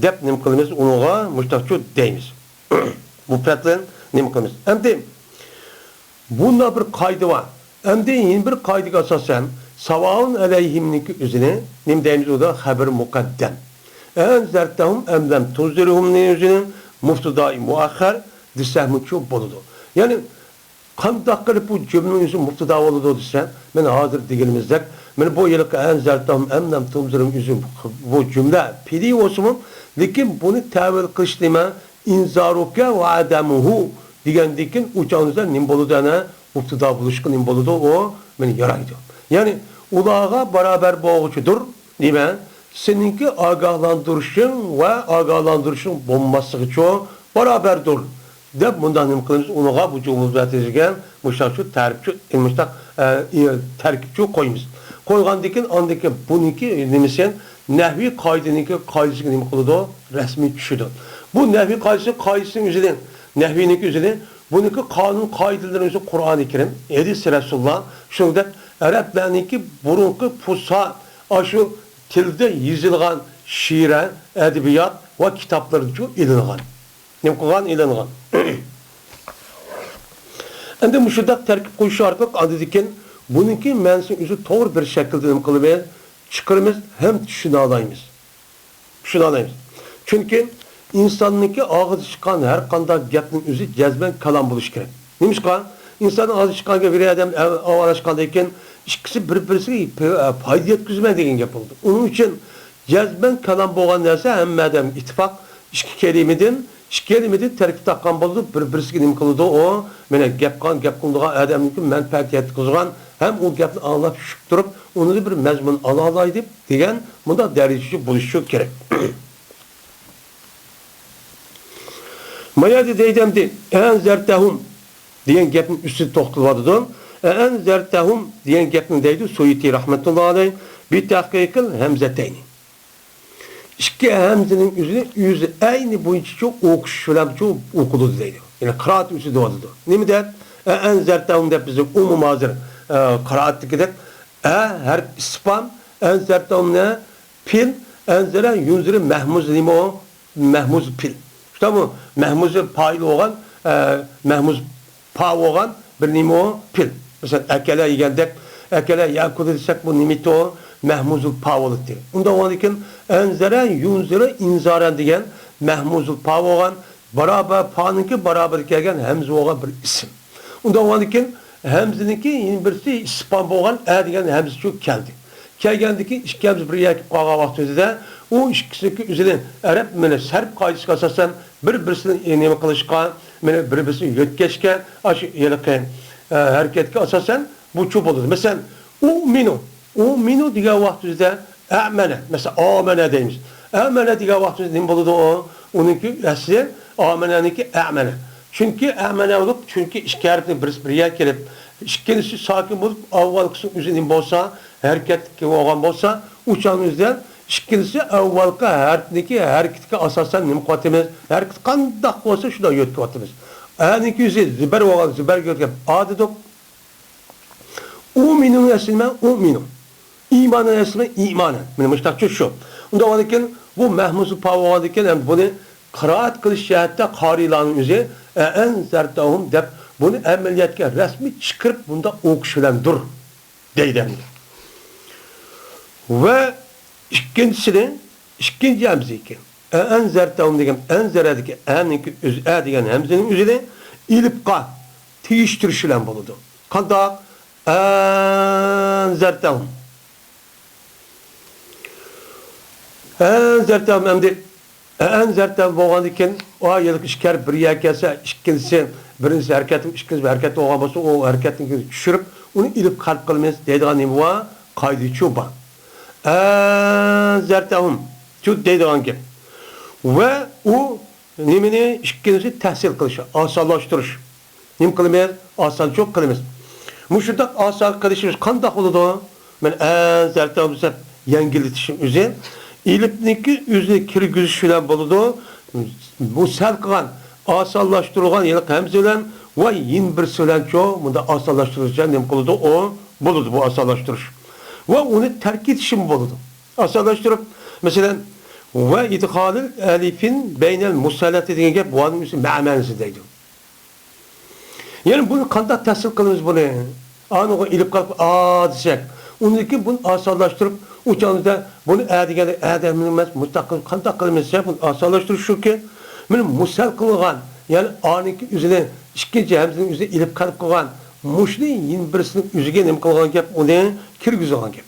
دەپ نېمە قىلىمىز؟ ئۇنىڭغا مۇشتاقچۇ دەيمىز. مۇپرەت بىلەن نېمە قىلىمىز؟ ئەمدى بۇنداق بىر قائىدە بار. ئەمدى يەنە بىر قائىدىگە ئاساسەن، ساۋائۇن ئەلەيھىمنىڭكى ئۆزىنى نېمە دەيمىز؟ ئۇدا خەبىر مۇقەددەم. ئەنزەرتەھۇم ئەم لەم تۇنزىرھۇمنى ئۆزىنى مۇبتىدائى مۇئەخخەر دېسەكمۇچۇ بولىدۇ. يەنى قانداق قىلىپ بۇ جۈملىنىڭ ئۆزى مۇپتىدا بولىدۇ دېسە، مانا ھازىر دېگىنىمىزدەك، مانا بۇ ھېلىقى ئەنزەرتەھۇم ئەم لەم تۇنزىرھۇم ئۆزى بۇ جۈملە پېئلى بولسىمۇ، لېكىن بۇنى تەۋىل قىلىش نېمە؟ ئىنزارۇكە ۋە ئادەمۇھۇ دېگەندىن كېيىن ئۇ چاغدا نېمە بولىدۇ؟ ئەنە مۇپتىدا بولۇشقا نېمە بولىدۇ؟ ئۇ مانا يارايدۇ. يەنى ئۇلارغا باراۋەر بولغۇچىدۇر. نېمە؟ سېنىڭكى ئاگاھلاندۇرۇشۇڭ ۋە ئاگاھلاندۇرۇشۇڭ بولماسلىقىچۇ باراۋەردۇر، دەپ مۇنداق نېمە قىلىمىز؟ ئۇنىڭغا بۇ جۇملىدا تۈزۈلگەن مۇشۇنداق شۇ تەرىپچۇ، مۇشۇنداق، ئە، ئى، تەركىبچۇ قويىمىز. قويغاندىن كېيىن، ئاندىن كېيىن بۇنىڭكى نېمىسى؟ نەھۋىي قائىدىنىڭكى قائىدىسىگە نېمە قىلىدۇ؟ رەسمىي چۈشىدۇ. بۇ نەھۋىي قائىدىسى، قائىدىسىنىڭ ئۆزىنى، نەھۋىينىڭكى ئۆزىنى، بۇنىڭكى قانۇن قائىدىلىرى ئۆزى قۇرئانى كەرىم، ھەدىسى رەسۇلۇللا، شۇنىڭدەك ئەرەبلەرنىڭكى بۇرۇنقى پۇسھا، ئاشۇ تىلدا يېزىلغان شېئىرە، ئەدەبىيات ۋە كىتابلىرىدىنچۇ ئېلىنغان. نېمە قىلغان؟ ئېلىنغان. ئەمدى مۇشۇنداق تەركىب قويۇش ئارقىلىق ئاندىن كېيىن بۇنىڭكى مەنىسىنى ئۆزى توغرا بىر شەكىلدە نېمە قىلىمىز؟ چىقىرىمىز ھەم چۈشىنەلەيمىز. چۈشىنەلەيمىز. چۈنكى ئىنساننىڭكى ئاغزىدىن چىققان ھەر قانداق گەپنىڭ ئۆزى جەزمەن كالام بولۇشى كېرەك. نېمىشقا؟ ئىنساننىڭ ئاغزىدىن چىققان گەپ، بىر ئادەم ئاۋارە چىققاندىن كېيىن ئىككىسى بىر-بىرسىگە پ-، پايدا يەتكۈزمەيدۇ دېگەن گەپ بولىدۇ. ئۇنىڭ ئۈچۈن جەزمەن كالام بولغان نەرسە ھەممە ئادەمگە ئىتتىپاق، ئىككى كەلىمىدىن، ئىككى كەلىمىدىن تەركىب تاپقان بولىدۇ، بىر-بىرسىگە نېمە قىلىدۇ ئۇ؟ مانا گەپ قىلغان، گەپ قىلىدىغان ئادەمنىڭكى مەنپەئەت يەتكۈزىدىغان ھەم ئۇ گەپنى ئاڭلاپ چۈشىنىپ تۇرۇپ، ئۇنىڭدىن بىر مەزمۇن ئالالاي دەپ دېگەن مۇنداق دەرىجىدە بولۇشى كېرەك. ما يەردە دەيدۇ ئەمدى، ئەنزەرتەھۇم دېگەن گەپنىڭ ئۈستىدە توختىلىۋاتىدۇ. ئەنزەرتەھۇم دېگەن گەپنى دەيدۇ سۇيۇتى رەھمەتۇللا ئەلەيھ، بىتەھقىقىل ھەمزەتەينى. ئىككى ھەمزىنىڭ ئۆزىنى ئۆزى ئەينى بويىچە ئوقۇش بىلەن ئوقۇلىدۇ دەيدۇ. يەنى قىرائەت ئۆزى دەۋاتىدۇ. نېمە دەپ؟ ئەنزەرتەھۇم دەپ بىزنىڭ ئومۇمىي ھازىر، ئە، قىرائەتتىكىدەك ئە ھەرپ ئىستىفھام، ئەنزەرتەھۇمنى پىل، ئەنزەرە يۇنزىرى مەھمۇز نېمە ئۇ؟ مەھمۇز پىل. شۇنداقمۇ؟ مەھمۇزى پائىل بولغان، ئە، مەھمۇز پا بولغان بىر نېمە ئۇ؟ پىل. مەسىلەن، ئەكەلە يېگەندەك، ئەكەلە يەكۇلۇ دېسەك، بۇ نېمە ئىدى ئۇ؟ مەھمۇزۇل پا بولاتتى. ئۇنداق بولغاندىكىن، ئەنزەرە يۇنزىرى ئىنزارەن دېگەن مەھمۇزۇل پا بولغان، بارابەر، پانىڭكى بارابىرىگە كەلگەن ھەمزە بولغان بىر ئىسىم. ئۇنداق بولغاندىكىن، ھەمزىنىڭكى يەنە بىرسى ئىستىفھام بولغان ئە دېگەن ھەمزىچۇ كەلدى. كەلگەندىكىن ئىككى ھەمزە بىر يەرگە كېلىپ قالغان ۋاقتىمىزدا ئۇ ئىككىسىنىڭكى ئۆزىنى ئەرەب مىللەت سەرپ قائىدىسىگە ئاساسەن بىر-بىرسىنى نېمە قىلىشقا، مانا بىر-بىرسىنى يۆتكەشكە، ئاشۇ ھېلىقى، ئە، ھەرىكەتكە ئاساسەن بۇچۇ بولىدۇ. مەسىلەن، ئۇمىنۇ، ئۇمىنۇ دېگەن ۋاقتىمىزدا ئەمەنە، مەسىلەن، ئامەنە دەيمىز. ئەمەنە دېگەن ۋاقتىمىزدا نېمە بولىدۇ ئۇ؟ ئۇنىڭكى ئەسلى ئامەنەنىڭكى ئەمەنە. چۈنكى ئەمەنە بولۇپ، چۈنكى ئىككى ھەرپنى بىرسى بىر يەرگە كېلىپ، ئىككىنچىسى ساكىن بولۇپ، ئاۋۋالقىسى ئۆزى نېمە بولسا، ھەرىكەتكە بولغان بولسا، ئۇ چاغنىڭ ئۆزىدە ئىككىنچىسى ئاۋۋالقى ھەرپنىڭكى ھەرىكىتىگە ئاساسەن نېمە قىلىۋاتىمىز؟ ھەرىكىتى قانداق بولسا، شۇنداق يۆتكىۋاتىمىز. ئەنىڭكى ئۆزى زىبەر بولغان، زىبەرگە يۆتكەپ ئا دېدۇق. ئۇمىنۇ ئەسلى نېمە؟ ئۇمىنۇ. ئىمانىن ئەسلى نېمە؟ ئىمانەن. مانا مۇشۇنداقچۇ شۇ. ئۇنداق بولغاندىكىن، بۇ مەھمۇزۇل پا بولغاندىكىن، ھەم بۇنى قىرائەت قىلىش جەھەتتە قارىيلارنىڭ ئۆزى ئەنزەرتەھۇم دەپ، بۇنى ئەمەلىيەتكە رەسمىي چىقىرىپ، بۇنداق ئوقۇش بىلەندۇر. دەيدۇ ئەمدى. ۋە ئىككىنچىسىنى، ئىككىنچى ھەمزە ئىكەن. ئەنزەرتەھۇم دېگەن ئەنزەرەدىكى ئەنىڭكى ئۆزى، ئە دېگەن ھەمزىنىڭ ئۆزىنى ئېلىپقا تېگىشتۈرۈش بىلەن بولىدۇ. قانداق؟ ئەنزەرتەھۇم. ئەنزەرتەھۇم ئەمدى ئەنزەرتەھۇم بولغاندىن كېيىن، ئا ھېلىقى ئىككى ھەرپ بىر يەرگە كەلسە، ئىككىنچىسى، بىرىنچىسى ھەرىكەت، ئىككىنچىسى بىر ھەرىكەتتە بولغان بولسا، ئۇ ھەرىكەتنى چۈشۈرۈپ، ئۇنى ئېلىپقا ھەرپ قىلىمىز دەيدىغان نېمە بار؟ قائىدىچۇ بار. ئەنزەرتەھۇم، چۇ دەيدىغان گەپ. ۋە ئۇ نېمىنى؟ ئىككىنچىسى تەھسىل قىلىش، ئاسانلاشتۇرۇش. نېمە قىلىمىز؟ ئاسانچۇ قىلىمىز. مۇشۇنداق ئاسان قىلىشىمىز قانداق بولىدۇ؟ مەن ئەنزەرتەھۇم دېسەم، يەڭگىللىتىشنىڭ ئۆزى. ئېلىپنىڭكى ئۆزىنى كىرگۈزۈش بىلەن بولىدۇ. بۇ سەل قىلغان، ئاسانلاشتۇرۇلغان ھېلىقى ھەمزە بىلەن ۋە يەنە بىرسى بىلەنچۇ، بۇنداق ئاسانلاشتۇرۇلغىنىچە نېمە قىلىدۇ؟ ئۇ بولىدۇ، بۇ ئاسانلاشتۇرۇش. ۋە ئۇنى تەرك ئېتىشمۇ بولىدۇ. ئاسانلاشتۇرۇپ، مەسىلەن، ۋە ئىدخالىل ئەلىفىن بەينەل مۇسەللەتى دېگەن گەپ، ۋانىڭ ئۆزى مەنىسى دەيدۇ. يەنى بۇنى قانداق تەھسىل قىلىمىز بۇنى؟ ئانىغا ئېلىپ قېلىپ ئا دېسەك، ئۇندىن كېيىن بۇنى ئاسانلاشتۇرۇپ، ئۇ چاغدا بۇنى ئە دېگەندە ئە دەيمىز ئەمەس، مۇشۇنداق قىلىپ قانداق قىلىمىز دېسەك، بۇنى ئاسانلاشتۇرۇش شۇكى، مانا مۇسەل قىلغان، يەنى ئانىڭكى ئۆزىنى ئىككىنچى ھەمزىنىڭ ئۆزىنى ئېلىپ قېلىپ قىلغان، مۇشۇنى يەنە بىرسىنىڭ ئۆزىگە نېمە قىلغان گەپ، ئۇنى كىرگۈزىدىغان گەپ.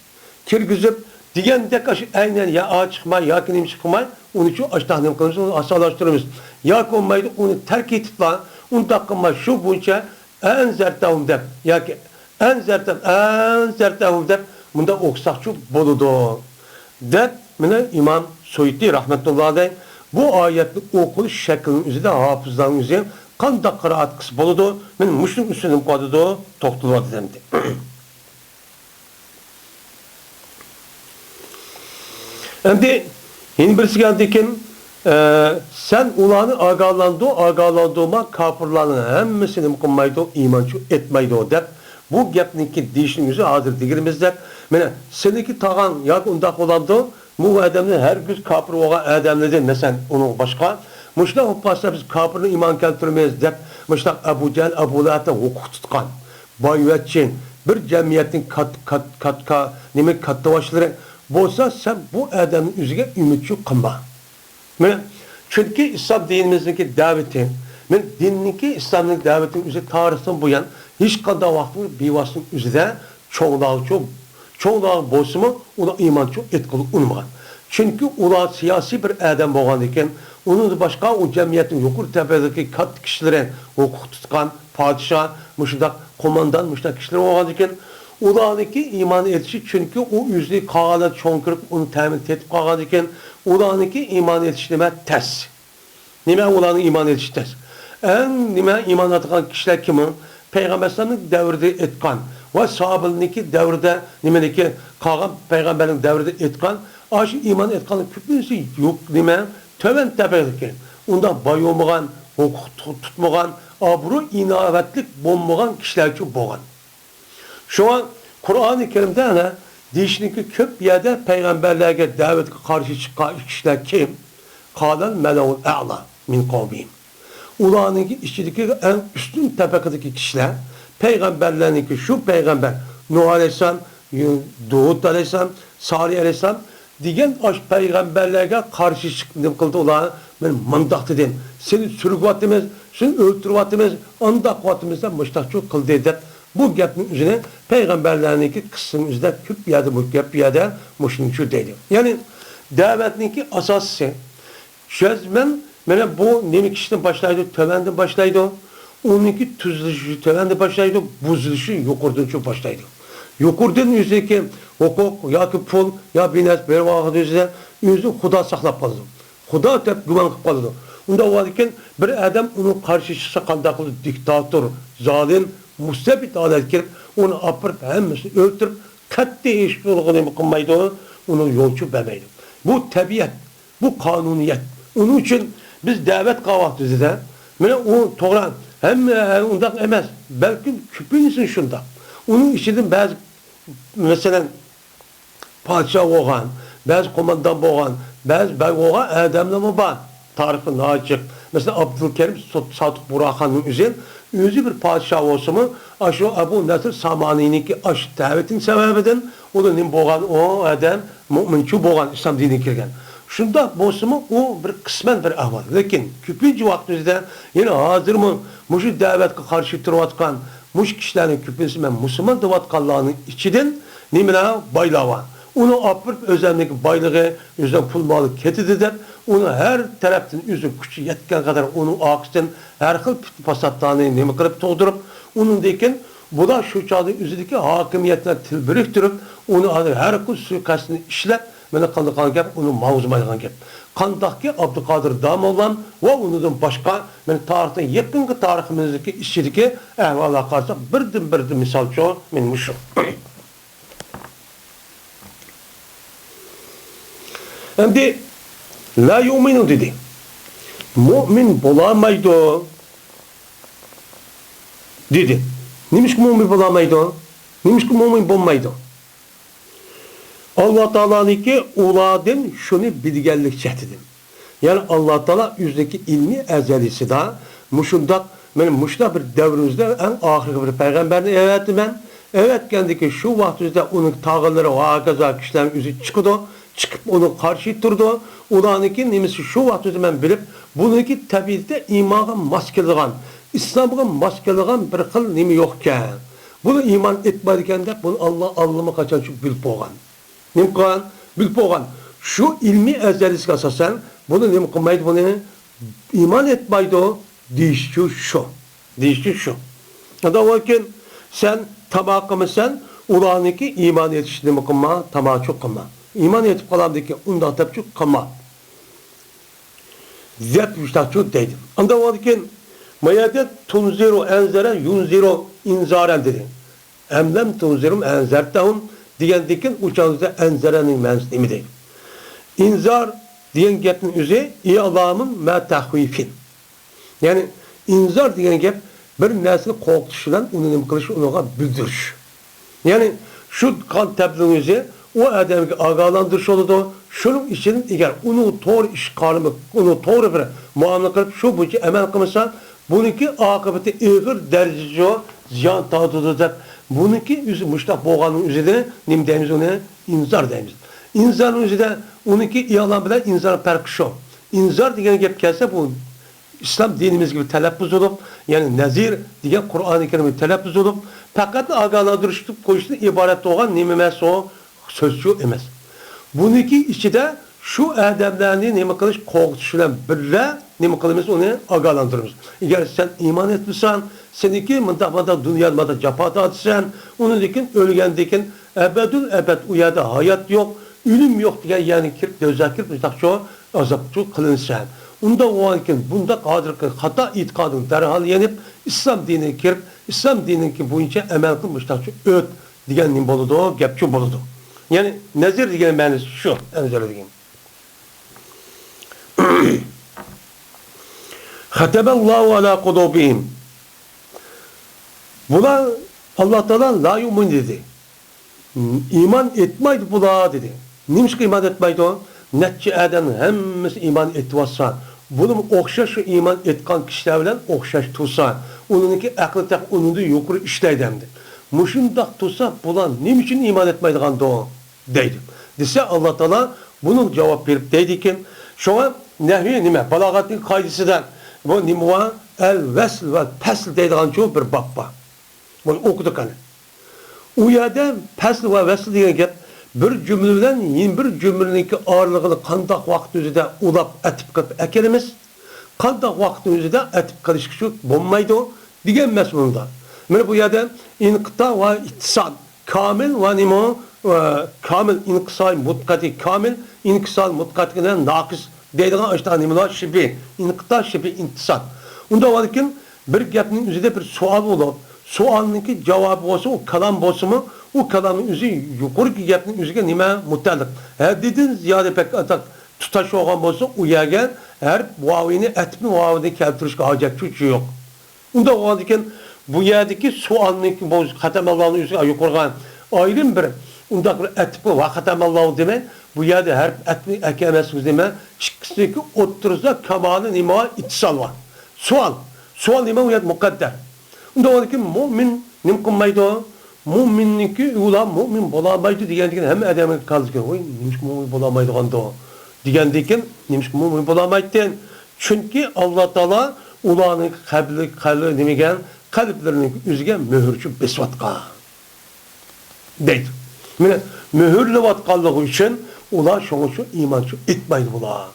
كىرگۈزۈپ دېگەندەك ئاشۇ ئەينەن يا ئا چىقماي ياكى نېمە چىقماي، ئۇنى شۇ ئاشتاق نېمە قىلىمىز، ئۇنى ئاسانلاشتۇرىمىز. ياكى بولمايدۇ، ئۇنى تەرك ئېتىپلا، ئۇنداق قىلماي، شۇ بويىچە ئەنزەرتەھۇم دەپ ياكى ئەنزەرتەم، ئەنزەرتەھۇم دەپ مۇنداق ئوقۇساقچۇ بولىدۇ، دەپ، مانا ئىمام سۇيۇتى رەھمەتۇللا ئەلەيھ بۇ ئايەتنى ئوقۇلۇش شەكلىنىڭ ئۆزىدە ھاپىزلارنىڭ ئۆزى قانداق قىرائەت قىلسا بولىدۇ، مانا مۇشۇنىڭ ئۈستىدە نېمە قىلىۋاتىدۇ، توختىلىۋاتىدۇ ئەمدى. ئەمدى يەنە بىرسى كەلدىكىن، ئە، سەن ئۇلارنى ئاگاھلاندۇر، ئاگاھلاندۇرما، كاپىرلارنىڭ ھەممىسى نېمە قىلمايدۇ، ئىمانچۇ ئېيتمايدۇ دەپ، بۇ گەپنىڭكى دېيىشنىڭ ئۆزى ھازىر دېگىنىمىزدەك، مانا سېنىڭكى تاغاڭ ياكى ئۇنداق بولامدۇ؟ بۇ ئادەمنى ھەرگىز كاپىر بولغان ئادەملىرىدىن، مەسىلەن، ئۇنىڭ باشقا، مۇشۇنداق بولۇپ قالسا بىز كاپىرنى ئىمان كەلتۈرىمىز دەپ، مۇشۇنداق ئەبۇ جەھىل، ئەبۇ لەھەبتىن ھوقۇق تۇتقان بايۋەچچە، بىر جەمئىيەتنىڭ كات-، كات-، كاتكا-، نېمە، كاتتىباشلىرى بولسا، سەن بۇ ئادەمنىڭ ئۆزىگە ئۈمىدچۇ قىلما. مانا، چۈنكى ئىسلام دىنىمىزنىڭكى دەۋىتى، مانا، دىننىڭكى، ئىسلامنىڭ دەۋىتىنىڭ ئۆزى تارىختىن بۇيان ھېچقانداق ۋاقىتتا بىۋاسىتە ئۆزىدە چوڭلارچۇ، چوڭلار بولسىمۇ، ئۇلار ئىمانچۇ ئېيتقىلى ئۇنىمىغان. چۈنكى ئۇلار سىياسىي بىر ئادەم بولغاندىكىن، ئۇنىڭدىن باشقا ئۇ جەمئىيەتنىڭ يۇقىرى تەبەقىدىكى كاتتا كىشىلىرى، ھوقۇق تۇتقان، پادىشاھ، مۇشۇنداق قوماندان، مۇشۇنداق كىشىلەر بولغاندىكىن، ئۇلارنىڭكى ئىمان ئېيتىشى، چۈنكى ئۇ ئۆزى قالغاندا چوڭ كۆرۈپ، ئۇنى تەمىن تېتىپ قالغاندىكىن، ئۇلارنىڭكى ئىمان ئېيتىشى نېمە؟ تەس. نېمە ئۇلارنىڭ ئىمان ئېيتىشى تەس؟ ئەڭ نېمە ئىمان ئاتىغان كىشىلەر كىمۇ؟ پەيغەمبەر ئەلەيھىسسالامنىڭ دەۋرىدە ئېيتقان ۋە ساھابىلەرنىڭكى دەۋرىدە، نېمىنىڭكى قالغان پەيغەمبەرنىڭ دەۋرىدە ئېيتقان، ئاشۇ ئىمان ئېيتقانلار كۆپىنچىسى يوق، نېمە، تۆۋەن تەبەقىدىكى، ئۇنداق باي بولمىغان، ھوقۇق تۇ-، تۇتمىغان، ئابرۇ-ئىناۋەتلىك بولمىغان كىشىلەرچۇ بولغان. شۇڭا قۇرئانى كەرىمدە ئەنە دېيىشلىكى كۆپ يەردە پەيغەمبەرلەرگە دەۋەتكە قارشى چىققان كىشىلەر كىم؟ قالەل مەلەئۇل ئەئلا مىن قەۋمىھىم. ئۇلارنىڭكى ئىچىدىكى ئەڭ ئۈستۈن تەبەقىدىكى كىشىلەر پەيغەمبەرلەرنىڭكى، شۇ پەيغەمبەر نۇھ ئەلەيھىسسالام، يۇ-، داۋۇت ئەلەيھىسسالام، سالىھ ئەلەيھىسسالام دېگەن ئاشۇ پەيغەمبەرلەرگە قارشى چىقىپ نېمە قىلدى ئۇلار؟ مانا مۇنداق دېدى، سېنى سۈرگۈۋاتىمىز، سېنى ئۆلتۈرۈۋاتىمىز، ئانداق قىلىۋاتىمىز دەپ مۇشتاقچۇ قىلدى دەپ، بۇ گەپنىڭ ئۆزىنى پەيغەمبەرلەرنىڭكى قىسسىنىڭ ئۆزىدە كۆپ يەردە، بۇ گەپ بۇ يەردە مۇشۇنىڭچۇ دەيدۇ. يەنى دەۋەتنىڭكى ئاساسى جەزمەن مانا بۇ نېمە كىشىدىن باشلايدۇ؟ تۆۋەندىن باشلايدۇ. ئۇنىڭكى تۈزۈلۈشى تۆۋەندىن باشلايدۇ، بۇزۇلۇشى يۇقىرىدىنچۇ باشلايدۇ. يۇقىرىدىن ئۆزىنىڭكى ھوقۇق ياكى پۇل يا بىر نەرسە بېرىۋالغان ئۆزىدە ئۆزىنى خۇدا ساقلاپ قالىدۇ. خۇدا دەپ گۇمان قىلىپ قالىدۇ. ئۇنداق بولغاندىكىن بىر ئادەم ئۇنىڭ قارشى چىقسا قانداق قىلىدۇ؟ دىكتاتور، زالىم، مۇستەبىت ھالەتكە كىرىپ، ئۇنى ئاپىرىپ ھەممىسىنى ئۆلتۈرۈپ، قەتئىي ھېچ قىلغىنى قىلمايدۇ، ئۇنىڭ يولچۇ بەرمەيدۇ. بۇ تەبىئەت، بۇ قانۇنىيەت. ئۇنىڭ ئۈچۈن بىز دەۋەت قىلغان ۋاقتىمىزدا، مانا ئۇ توغرا، ھەممە ئۇنداق ئەمەس، بەلكىم كۆپىنچىسى شۇنداق. ئۇنىڭ ئىچىدىن بەزى، مەسىلەن، پادىشاھ بولغان، بەزى قوماندان بولغان، بەزى بەگ بولغان ئادەملەرمۇ بار. تارىختا ناھايىتى جىق. مەسىلەن، ئابدۇلكەرىم سو-، سادىق بۇرھاننىڭ ئۆزى، ئۆزى بىر پادىشاھ بولسىمۇ، ئاشۇ ئەبۇ نەسىر سامانىنىڭكى ئاشۇ دەۋىتىنىڭ سەۋەبىدىن ئۇ نېمە بولغان؟ ئۇ ئادەم مۆمىنچۇ بولغان، ئىسلام دىنىگە كىرگەن. شۇنداق بولسىمۇ، ئۇ بىر قىسمەن بىر ئەھۋال. لېكىن كۆپىنچە ۋاقتىمىزدا يەنە ھازىرمۇ مۇشۇ دەۋەتكە قارشى تۇرۇۋاتقان مۇشۇ كىشىلەرنىڭ كۆپىنچىسى مەن مۇسۇلمان دەۋاتقانلارنىڭ ئىچىدىن نېمىلەر بايلار بار. ئۇنى ئاپىرىپ ئۆزەمنىڭكى بايلىقى، ئۆزىنىڭ پۇل مالى كېتىدۇ دەپ، ئۇنى ھەر تەرەپتىن ئۆزىنىڭ كۈچى يەتكەن قەدەر ئۇنىڭ ئارقىسىدىن ھەر خىل پىتنە پاساتلارنى نېمە قىلىپ تۇغدۇرۇپ، ئۇنىڭدىن كېيىن بۇلار شۇ چاغدا ئۆزىدىكى ھاكىمىيەتلەر تىل بىرىكتۈرۈپ، ئۇنى ھەر خىل سۇيىقەستنى ئىشلەپ، مانا قىلىدىغان گەپ، ئۇنى ماڭغۇزمايدىغان گەپ. قانداقكى ئابدۇقادىر داموللام ۋە ئۇنىڭدىن باشقا، مانا تارىختا يېقىنقى تارىخىمىزدىكى ئىچىدىكى ئەھۋاللارغا قارىساق، بىردىن بىردىن مىسالچۇ، مانا مۇشۇ. ئەمدى لا يۇئمىنۇ دېدى. مۇئمىن بولالمايدۇ دېدى. نېمىشقا مۇئمىن بولالمايدۇ؟ نېمىشقا مۇئمىن بولمايدۇ؟ ئاللا تائالانىڭكى ئۇلاردىن شۇنى بىلگەنلىك جەھىتىدىن. يەنى ئاللا تائالا ئۆزىنىڭكى ئىلمى ئەزەلىسىدا مۇشۇنداق، مانا مۇشۇنداق بىر دەۋرىمىزدە ئەڭ ئاخىرقى بىر پەيغەمبەرنى ئەۋەتىمەن. ئەۋەتكەندىكى شۇ ۋاقتى ئۆزىدە ئۇنىڭ تاغىلىرى ۋە ھاكازا كىشىلەرنىڭ ئۆزى چىقىدۇ. چىقىپ ئۇنىڭغا قارشى تۇرىدۇ. ئۇلارنىڭكى نېمىسى شۇ ۋاقتى ئۆزىدە مەن بىلىپ، بۇنىڭكى تەبىئىتى ئىمانغا ماس كېلىدىغان، ئىسلامغا ماس كېلىدىغان بىر خىل نېمە يوقكەن. بۇنى ئىمان ئېيتمايدىكەن دەپ، بۇنى ئاللا ئاللىمۇ قاچان شۇ بىلىپ بولغان. نېمە قىلغان؟ بىلىپ بولغان. شۇ ئىلمىي ئەزەلىسىگە ئاساسەن، بۇنى نېمە قىلمايدۇ، بۇنى ئىمان ئېيتمايدۇ دېيىشچۇ شۇ. دېيىشچۇ شۇ. ئاندىن كېيىن سەن تاما قىلمىسەن، ئۇلارنىڭكى ئىمان ئېيتىشىنى نېمە قىلما، تاماچۇ قىلما. ئىمان ئېيتىپ قالامدىكى ئۇنداق دەپچۇ قىلما. دەپ مۇشتاقچۇ دەيدۇ. ئاندىن كېيىن ما يەردە تۇنزىرۇ ئەنزەرە يۇنزىرۇ ئىنزارەن دېدى. ئەملەم تۇنزىرۇم ئەنزەرتەھۇم دېگەندىن كېيىن ئۇ چاغدا ئەنزەرەنىڭ مەنىسى نېمە دەيدۇ؟ ئىنزار دېگەن گەپنىڭ ئۆزى ئىئلامۇن مە تەخۋىفىن. يەنى ئىنزار دېگەن گەپ بىر نەرسىنى قورقۇتۇش بىلەن ئۇنى نېمە قىلىش، ئۇنىڭغا بىلدۈرۈش. يەنى شۇ قان تەبلىغنىڭ ئۆزى ئۇ ئادەمگە ئاگاھلاندۇرۇش بولىدۇ. شۇنىڭ ئۈچۈن ئەگەر ئۇنىڭ توغرا ئىش قارىمىق، ئۇنىڭ توغرا بىر مۇئامىلە قىلىپ، شۇ بويىچە ئەمەل قىلمىسا، بۇنىڭكى ئاقىۋىتى ئېغىر دەرىجىدە زىيان تارتىدۇ دەپ، بۇنىڭكى ئۆزى مۇشۇنداق بولغاننىڭ ئۆزىدە نېمە دەيمىز ئۇنى؟ ئىنزار دەيمىز. ئىنزارنىڭ ئۆزىدە ئۇنىڭكى ئىئلان بىلەن ئىنزار پەرقى شۇ. ئىنزار دېگەن گەپ كەلسە، بۇ ئىسلام دىنىمىزگە بىر تەلەپپۇز بولۇپ، يەنى نەزىر دېگەن قۇرئانى كەرىمگە تەلەپپۇز بولۇپ، پەقەت ئاگاھلاندۇرۇش قويۇشتىن ئىبارەت بولغان نېمە ئەمەس ئۇ؟ سۆزچۇ ئەمەس. بۇنىڭكى ئىچىدە شۇ ئادەملەرنى نېمە قىلىش، قورقۇتۇش بىلەن بىللە نېمە قىلىمىز، ئۇنى ئاگاھلاندۇرىمىز. ئەگەر سەن ئىمان ئېيتمىساڭ، سېنىڭكى مۇنداق، مۇنداق دۇنيادا مۇنداق جاپا تارتىسەن، ئۇنىڭدىن كېيىن ئۆلگەندىن كېيىن ئەبەدۇل ئەبەد ئۇ يەردە ھايات يوق، ئۆلۈم يوق دېگەن يەرنى كىرىپ، دوزاخقا كىرىپ، مۇشتاقچۇ ئازابچۇ قىلىنىسەن. ئۇنداق بولغاندىن كېيىن بۇنداق ھازىرقى خاتا ئېتىقادىڭ دەرھال يېنىپ، ئىسلام دىنىگە كىرىپ، ئىسلام دىنىنىڭكى بويىچە ئەمەل قىلىپ، مۇشتاقچۇ ئۆت دېگەن نېمە بولىدۇ؟ گەپچۇ بولىدۇ. يەنى نەزىر دېگەن مەنىسى شۇ، ئەنزەر دېگەن. ختم الله على قلوبهم. بۇلار، ئاللا تائالا لا يؤمن دېدى. ئىمان ئېيتمايدۇ بۇلار دېدى. نېمىشقا ئىمان ئېيتمايدۇ؟ نەچچە ئادەمنىڭ ھەممىسى ئىمان ئېيتىۋاتسا، بۇلىمۇ ئوخشاش شۇ ئىمان ئېيتقان كىشىلەر بىلەن ئوخشاش تۇرسا، ئۇنىڭكى ئەقلى تېخى ئۇنىڭدىن يۇقىرى ئىشلەيدۇ ئەمدى. مۇشۇنداق تۇرسا، بۇلار نېمە ئۈچۈن ئىمان ئېيتمايدىغاندۇ؟ دەيدۇ. دېسە، ئاللا تائالا بۇنىڭغا جاۋاب بېرىپ دەيدىكەن، شۇڭا نەھۋى نېمە؟ بالاغەتنىڭ قائىدىسىدە بۇ نېمە بار؟ ئەل ۋەسل ۋە پەسل دەيدىغانچۇ بىر باب بار. بۇنى ئوقۇدۇق قېنى. ئۇ يەردە پەسل ۋە ۋەسل دېگەن گەپ بىر جۈملە بىلەن يەنە بىر جۈملىنىڭكى ئارىلىقىنى قانداق ۋاقىت ئۆزىدە ئۇلاپ ئەتىپ قىلىپ ئەكېلىمىز، قانداق ۋاقىتنىڭ ئۆزىدە ئەتىپ قىلىشقا شۇ بولمايدۇ دېگەن مەزمۇندا. مانا بۇ يەردە ئىنقىتا ۋە ئىتتىسال، كامىل ۋە نېمە، ئە، كامىل ئىنقىساي مۇتقەتى، كامىل ئىنقىسال مۇتقەتى بىلەن ناقىس دەيدىغان ئاشۇنداق نېمىلەر، شىبھى ئىنقىتا، شىبھى ئىتتىسال. ئۇنداق بولغاندىكىن بىر گەپنىڭ ئۆزىدە بىر سوئال بولۇپ، سوئالنىڭكى جاۋابى بولسا، ئۇ كالام بولسىمۇ، ئۇ كالامنىڭ ئۆزى يۇقىرىقى گەپنىڭ ئۆزىگە نېمە مۇتەللىق. ھەددىدىن زىيادە بەك ئاتاق تۇتاش بولغان بولسا، ئۇ يەرگە ھەرپ ۋاۋىنى، ئەتىپنى ۋاۋىنى كەلتۈرۈشكە ھاجەتچۇ يوق. ئۇنداق بولغاندىكىن، بۇ يەردىكى سوئالنىڭكى بولسا، قەتەمەللانىڭ ئۆزىگە يۇقىرىغا ئايرىم بىر ئۇنداق بىر ئەتىپى ۋە قەتەمەللاھۇ دېمەي، بۇ يەردە ھەرپ ئەتىپنى ئەكەلمەسلىك دېمە، ئىككىسىنىڭكى ئوتتۇرىسىدا كامالى نېمە بار؟ ئىتتىسال بار. سوئال. سوئال نېمە؟ ئۇ يەردە مۇقەددەر. ئۇنداق بولغاندىكىن، مۇئمىن نېمە قىلمايدۇ؟ مۇئمىننىڭكى ئۇلار مۇئمىن بولالمايدۇ دېگەندىكىن ھەممە ئادەمنىڭ كاللىسىغا، ۋاي، نېمىشقا مۇئمىن بولالمايدىغاندۇ؟ دېگەندىكىن، نېمىشقا مۇئمىن بولالمايتتىن؟ چۈنكى ئاللا تائالا ئۇلارنىڭ قەلبى، قەلبى نېمىگەن؟ قەلبلىرىنىڭ ئۆزىگە مۆھۈرچۇ بېسىۋاتقان. دەيدۇ. مانا، مۆھۈرلەۋاتقانلىقى ئۈچۈن ئۇلار شۇڭا شۇ ئىمانچۇ ئېيتمايدۇ بۇلار.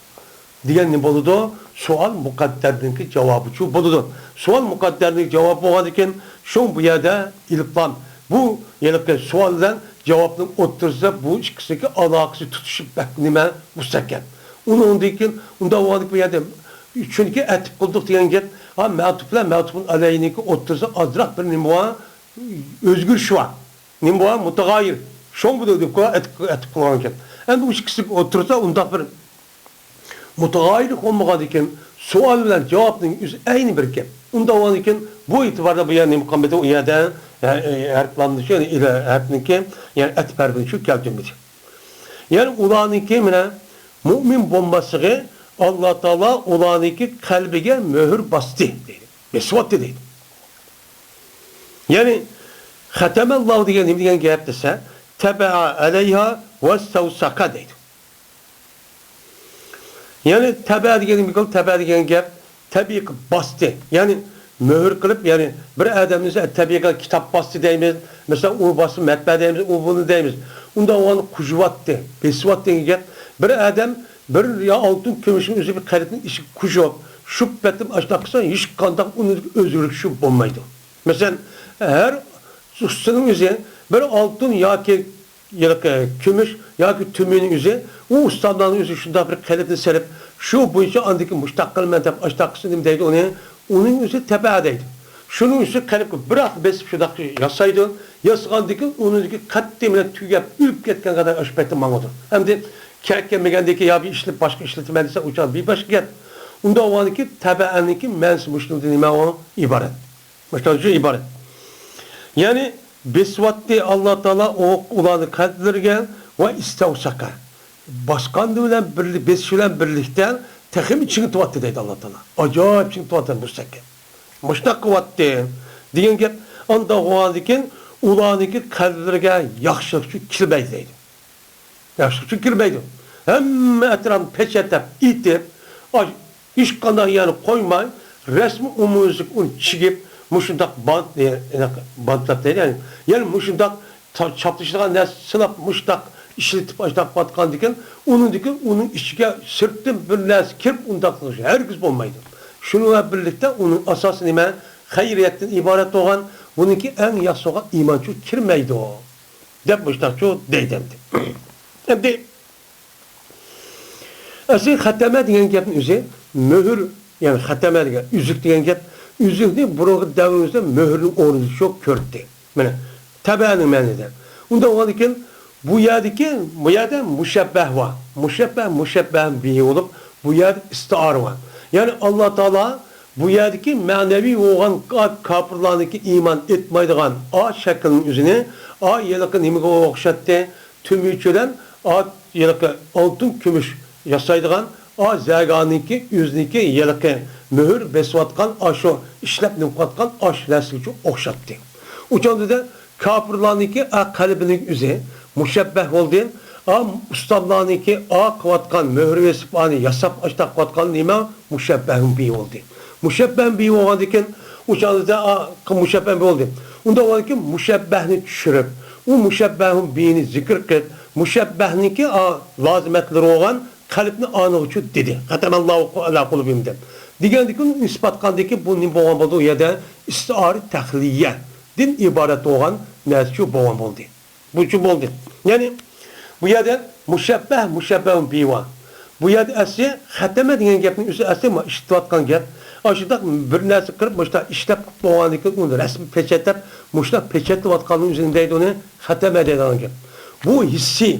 دېگەن نېمە بولىدۇ؟ سوئال مۇقەددەرنىڭكى جاۋابىچۇ بولىدۇ. سوئال مۇقەددەرنىڭكى جاۋابى بولغاندىكىن، شۇڭ بۇ يەردە ئېلىپلام. بۇ ھېلىقى سوئال بىلەن جاۋابنىڭ ئوتتۇرىسىدا بۇ ئىككىسىنىڭكى ئالاقىسى تۇتىشىپ بەك نېمە مۇستەھكەم. ئۇنىڭدىن كېيىن ئۇنداق بولغاندىكىن بۇ يەردە، چۈنكى ئەتىپ قىلدۇق دېگەن گەپ، ھا، مەتۇپ بىلەن مەتۇپۇن ئەلەيھىنىڭكى ئوتتۇرىسىدا ئازراق بىر نېمە بار؟ ئۆزگىرىش بار. نېمە بار؟ مۇتەغايىر. شۇڭ بۇ دەپ قويغان، ئەتىپ، ئەتىپ قىلغان گەپ. ئەمدى ئۇ ئىككىسى ئوتتۇرىسىدا ئۇنداق بىر مۇتەغايىرلىق بولمىغاندىكىن، سوئال بىلەن جاۋابنىڭ ئۆزى ئەينى بىر گەپ. ئۇنداق بولغاندىكىن، بۇ ئېتىباردا بۇ يەر نېمە قىلمىدى؟ ئۇ يەردە، ئە، ئە، ھەرپلامنى شۇ، يەنى ئىلە ھەرپنىڭكى، يەنى ئەتىپ ھەرپىنى شۇ كەلتۈرمىدى. يەنى ئۇلارنىڭكى مانا مۇئمىن بولماسلىقى، ئاللا تائالا ئۇلارنىڭكى قەلبىگە مۆھۈر باستى دەيدۇ. بېسىۋاتتى دەيدۇ. يەنى، ختم الله دېگەن نېمە دېگەن گەپ دېسە، تەبە ئەلەيھا ۋەستەۋسەقە دەيدۇ. يەنى، تەبە دېگەن نېمە؟ تەبە دېگەن گەپ، تەبىئىي قىلىپ باستى. يەنى، مۆھۈر قىلىپ، يەنى بىر ئادەمنى تەبىئىي كىتاب باستى دەيمىز، مەسىلەن، ئۇ باستى، مەتبەئە دەيمىز، ئۇ بۇنى دەيمىز. ئۇنداق بولغاندا قۇژۇۋاتتى، بېسىۋاتتى دېگەن گەپ. بىر ئادەم بىر يا ئالتۇن، كۈمۈشنىڭ ئۆزى بىر قېلىپنىڭ ئىچىگە قۇژۇپ، شۇ پېتىم ئاشۇنداق قىلسا، ھېچقانداق ئۇنىڭ ئۆزگىرىشى بولمايدۇ. مەسىلەن، ھەر ئۇستىنىڭ ئۆزى بىر ئالتۇن ياكى يىلقى كۈمۈش ياكى تۈمۈنىڭ ئۆزى، ئۇ ئۇستاملارنىڭ ئۆزى شۇنداق بىر قېلىپنى سېلىپ، شۇ بويىچە ئاندىكى مۇشتاق قىلىمەن دەپ ئاشتاق قىلسا نېمە دەيدۇ ئۇنى؟ ئۇنىڭ ئۆزى تەبىئە دەيدۇ. شۇنىڭ ئۈچۈن قېلىپقا بىراق بېسىپ شۇنداق ياسايدۇ. ياسىغاندىن كېيىن ئۇنىڭدىكى قەتئىي بىلەن تۈگەپ، ئۆلۈپ كەتكەن قەدەر ئاشۇ پەيتتە ماڭىدۇ. ئەمدى كېرەك كەلمىگەندىن كېيىن يا بىر ئىشلىتىپ، باشقا ئىشلىتىمەن دېسە، ئۇ چاغ بىر باشقا گەپ. ئۇنداق بولغاندىن كېيىن تەبىئەنىڭكى مەنىسى مۇشۇنىڭدىن نېمە ئۇ ئىبارەت. مۇشۇنىڭدىن ئىبارەت. يەنى بېسىۋاتتى، ئاللا تائالا ئۇ-، ئۇلارنىڭ قەلبلىرىگە ۋە ئىستەۋسەكە. باسقاندا بىلەن بىرلىك، بېسىش بىلەن بىرلىكتە تېخىمۇ چىڭىتىۋاتتى دەيدۇ ئاللا تائالا. ئاجايىپ چىڭىتىۋاتتى بۇ سەككە. مۇشۇنداق قىلىۋاتتى دېگەن گەپ. ئانداق بولغاندىن كېيىن ئۇلارنىڭكى قەلبلىرىگە ياخشىلىق كىرمەيدۇ دەيدۇ. ياخشىلىق كىرمەيدۇ. ھەممە ئەتراپنى پېچەتلەپ ئېتىپ، ئاش-، ھېچقانداق يەرنى قويماي، رەسمىي ئومۇميۈزلۈك ئۇنى چىگىپ، مۇشۇنداق بانت، ئېنىق بانتلاپ دەيدۇ، يەنى، يەنى مۇشۇنداق تا-، چاپلىشىدىغان نەرسە سىلاپ، مۇشۇنداق ئىشلىتىپ، ئاشۇنداق قىلىۋاتقاندىكىن، ئۇنىڭدىكى، ئۇنىڭ ئىچىگە سىرتتىن بىر نەرسە كىرىپ، ئۇنداق قىلىش ھەرگىز بولمايدۇ. شۇنىڭ بىلەن بىرلىكتە ئۇنىڭ ئاساسى نېمە؟ خەيرىيەتتىن ئىبارەت بولغان، بۇنىڭكى ئەڭ ياخشىسىغا ئىمانچۇ كىرمەيدۇ. دەپ مۇشۇنداقچۇ دەيدۇ ئەمدى. ئەمدى ئەسلى خەتەمە دېگەن گەپنىڭ ئۆزى مۆھۈر، يەنى خەتەمە دېگەن ئۈزۈك دېگەن گەپ. ئۈزۈكنى بۇرۇنقى دەۋرىمىزدە مۆھۈرنىڭ ئورنىدا شۇ كۆردى. مانا، تەبەنىڭ مەنىدە. ئۇنداق بولغاندىكىن بۇ يەردىكى، بۇ يەردە مۇشەببەھ بار. مۇشەببەھ، مۇشەببەھ بىھى بولۇپ، بۇ يەردە ئىستىئارە بار. يەنى ئاللا تائالا بۇ يەردىكى مەنىۋى بولغان كا-، كاپىرلارنىڭكى ئىمان ئېيتمايدىغان ئا شەكىلنىڭ ئۆزىنى ئا ھېلىقى نېمىگە ئوخشاتتى؟ تۈمۈچ بىلەن ئا ھېلىقى ئالتۇن، كۈمۈش ياسايدىغان ئا زەگانىڭكى ئۆزىنىڭكى ھېلىقى مۆھۈر بېسىۋاتقان ئاشۇ ئىشلەپ نېمە قىلىۋاتقان ئاشۇ نەرسىگە ئوخشاتتى. ئۇ چاغدا كاپىرلارنىڭكى ئا قەلبىنىڭ ئۆزى مۇشەببەھ بولدى. ئا ئۇستاملارنىڭكى ئا قىلىۋاتقان مۆھۈر بېسىپ ئانى ياساپ ئاشۇنداق قىلىۋاتقان نېمە؟ مۇشەببەھۇن بىھى بولدى. مۇشەببەھۇن بىھى بولغاندىكىن ئۇ چاغدا ئا مۇشەببەھ بولدى. ئۇنداق بولغاندىكىن مۇشەببەھنى چۈشۈرۈپ، ئۇ مۇشەببەھۇن بىھىنى زىكىر قىلىپ، مۇشەببەھنىڭكى ئا لازىمەتلىرى بولغان قەلبنى ئانىغۇچۇ دېدى. خەتەمەللاھۇ ئەلا قۇلۇبىھىم دەپ. دېگەندىكىن ئىسپاتقاندىكى بۇ نېمە بولغان بولدى؟ ئۇ يەردە ئىستىئارە تەخلىيەدىن ئىبارەت بولغان نەرسىچۇ بولغان بولدى. بۇچۇ بولدى. يەنى بۇ يەردە مۇشەببەھ، مۇشەببەھۇن بىھى بار. بۇ يەردە ئەسلى خەتەمە دېگەن گەپنىڭ ئۆزى ئەسلى ما-، ئىشلىتىۋاتقان گەپ. ئاشۇنداق بىر نەرسە قىلىپ، مۇشۇنداق ئىشلەپ قىلىپ بولغاندىن كېيىن ئۇنى رەسمىي پېچەتلەپ، مۇشۇنداق پېچەتلەۋاتقاننىڭ ئۆزىنى دەيدۇ ئۇنى خەتەمە دەيدىغان گەپ. بۇ ھېسسىي.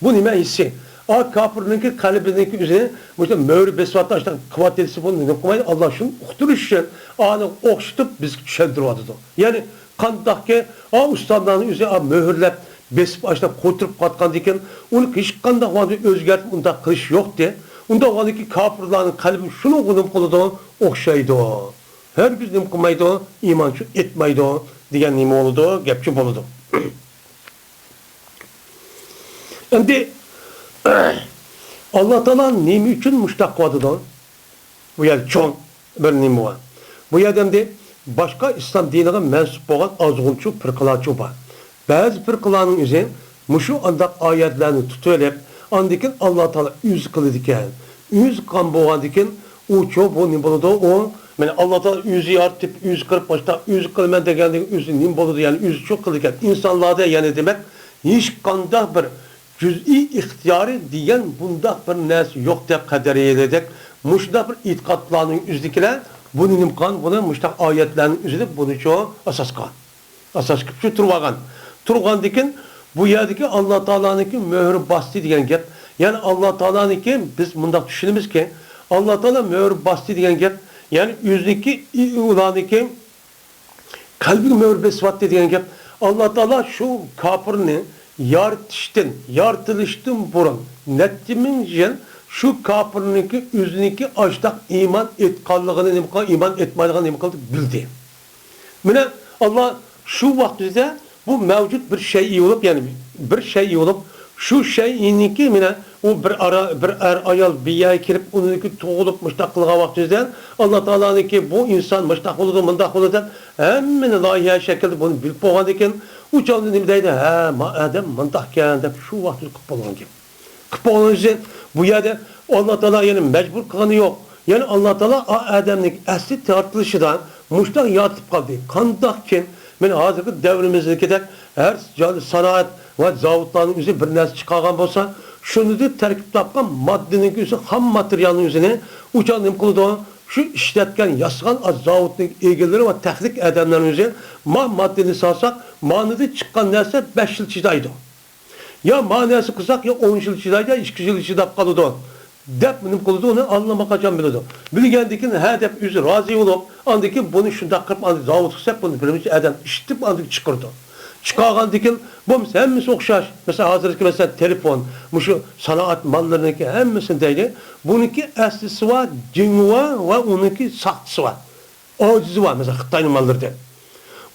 بۇ نېمە ھېسسىي؟ ئا كاپىرنىڭكى قەلبىنىڭكى ئۆزىنى مۇشۇنداق مۆھۈر بېسىۋاتتى، ئاشۇنداق قىلىۋاتتى دېسە بۇنى نېمە قىلمايدۇ؟ ئاللا شۇنى ئۇقتۇرۇش ئۈچۈن ئانى ئوخشىتىپ بىزگە چۈشەندۈرۈۋاتىدۇ. يەنى قانداقكى، ئا ئۇستاملارنىڭ ئۆزى، ئا مۆھۈرلەپ بېسىپ ئاشۇنداق قوتۇرۇپ قاتقاندىكىن، ئۇنى ھېچقانداق ۋاقىتتا ئۆزگەرتىپ ئۇنداق قىلىش يوقتى. ئۇنداق بولغاندىكىن كاپىرلارنىڭ قەلبى شۇنىڭغا نېمە قىلىدۇ؟ ئوخشايدۇ. ھەرگىز نېمە قىلمايدۇ؟ ئىمانچۇ ئېيتمايدۇ دېگەن نېمە بولىدۇ؟ گەپچۇ بولىدۇ. ئەمدى ئاللا تائالا نېمە ئۈچۈن مۇشۇنداق قىلىۋاتىدۇ؟ بۇ يەردە چوڭ بىر نېمە بار. بۇ يەردە ئەمدى باشقا ئىسلام دىنىغا مەنسۇپ بولغان ئازغۇنچۇ پىرقىلارچۇ بار. بەزى پىرقىلارنىڭ ئۆزى مۇشۇ ئانداق ئايەتلەرنى تۇتۇۋېلىپ، ئاندىن كېيىن ئاللا تائالا ئۆزى قىلىدىكەن. ئۆزى قىلغان بولغاندىن كېيىن ئۇچۇ بۇ نېمە بولىدۇ؟ ئۇ، مانا، ئاللا تائالا ئۆزى يارىتىپ، ئۆزى قىلىپ، باشتا ئۆزى قىلىمەن دېگەندىن كېيىن ئۆزى نېمە بولىدۇ؟ يەنى ئۆزىچۇ قىلىدىكەن. ئىنسانلاردا يەنى دېمەك ھېچقانداق بىر جۈزئىي ئىختىيارى دېگەن بۇنداق بىر نەرسە يوق دەپ قەدەرىيەلەردەك مۇشۇنداق بىر ئېتىقادلارنىڭ ئۆزىدىكىلەر بۇنى نېمە قىلغان؟ بۇنى مۇشۇنداق ئايەتلەرنىڭ ئۆزىدە بۇنىچۇ ئاساس قىلغان. ئاساس قىلىپ شۇ تۇرۇۋالغان. تۇرغاندىكىن بۇ يەردىكى ئاللا تائالانىڭكى مۆھۈر باستى دېگەن گەپ. يەنى ئاللا تائالانىڭكى، بىز مۇنداق چۈشىنىمىزكى، ئاللا تائالا مۆھۈر باستى دېگەن گەپ، يەنى ئۆزىنىڭكى، ئۇلارنىڭكى قەلبىگە مۆھۈر بېسىۋاتتى دېگەن گەپ. ئاللا تائالا شۇ كاپىرنى يارىتىشتىن، يارىتىلىشتىن بۇرۇن نەچچە مىڭ يىل شۇ كاپىرنىڭكى ئۆزىنىڭكى ئاشتاق ئىمان ئېيتقانلىقىنى نېمە قىلغان، ئىمان ئېيتمايدىغان نېمە قىلدى، بىلدى. مانا، ئاللا شۇ ۋاقىت ئۆزىدە بۇ مەۋجۇت بىر شەيئى بولۇپ، يەنى بىر شەيئى بولۇپ، شۇ شەيئىنىڭكى مانا ئۇ بىر ئارا، بىر ئەر ئايال بىر يەرگە كىرىپ، ئۇنىڭكى تۇغۇلۇپ مۇشتاق قىلغان ۋاقتىمىزدا، ئاللا تائالانىڭكى بۇ ئىنسان مۇشتاق بولىدۇ، مۇنداق بولىدۇ دەپ، ھەممىنى لايىھە شەكلىدە بۇنى بىلىپ بولغاندىن كېيىن، ئۇ چاغدا نېمە دەيدۇ؟ ھە، ما ئادەم مۇنداق ئىكەن دەپ شۇ ۋاقىتتا قىلىپ بولغان گەپ. قىلىپ بولغىنىڭ ئۆزى، بۇ يەردە ئاللا تائالا يەنە مەجبۇر قىلغىنى يوق. يەنى ئاللا تائالا ئا ئادەمنىڭ ئەسلى يارىتىلىشىدا مۇشۇنداق يارىتىپ قالدى. قانداقكىن، مانا ھازىرقى دەۋرىمىزدىكىدەك ھەر جايدا سانائەت ۋە زاۋۇتلارنىڭ ئۆزى بىر نەرسە چىقارغان بولسا، شۇنىڭدىن تەركىب تاپقان ماددىنىڭ ئۆزى، خام ماتېرىيالنىڭ ئۆزىنى ئۇ چاغدا نېمە قىلىدۇ؟ شۇ ئىشلەتكەن، ياسىغان زاۋۇتنىڭ ئىگىلىرى ۋە تېخنىك ئادەملەرنىڭ ئۆزى، ما ماددىنى سالساق، مانىدىن چىققان نەرسە بەش يىل چىدايدۇ. يا ما نەرسە قىلساق، يا ئون يىل چىدايدۇ، يا ئىككى يىل چىداپ قالىدۇ، دەپ نېمە قىلىدۇ، ئۇنى ئاللىماقاچان بىلىدۇ. بىلگەندىن كېيىن ھە دەپ ئۆزى رازى بولۇپ، ئاندىن كېيىن بۇنى شۇنداق قىلىپ، ئاندىن زاۋۇتقا سەپ، بۇنى بىرمۇنچە ئادەم ئىشلىتىپ، ئاندىن چىقىرىدۇ. چىقارغاندىن كېيىن بولمىسا ھەممىسى ئوخشاش. مەسىلەن، ھازىرقى، مەسىلەن، تېلېفون، مۇشۇ سانائەت ماللىرىنىڭكى ھەممىسىنى دەيلى. بۇنىڭكى ئەسلىسى بار، جىڭى بار ۋە ئۇنىڭكى ساختىسى بار. ئاجىزى بار، مەسىلەن، خىتاينىڭ ماللىرىدىن.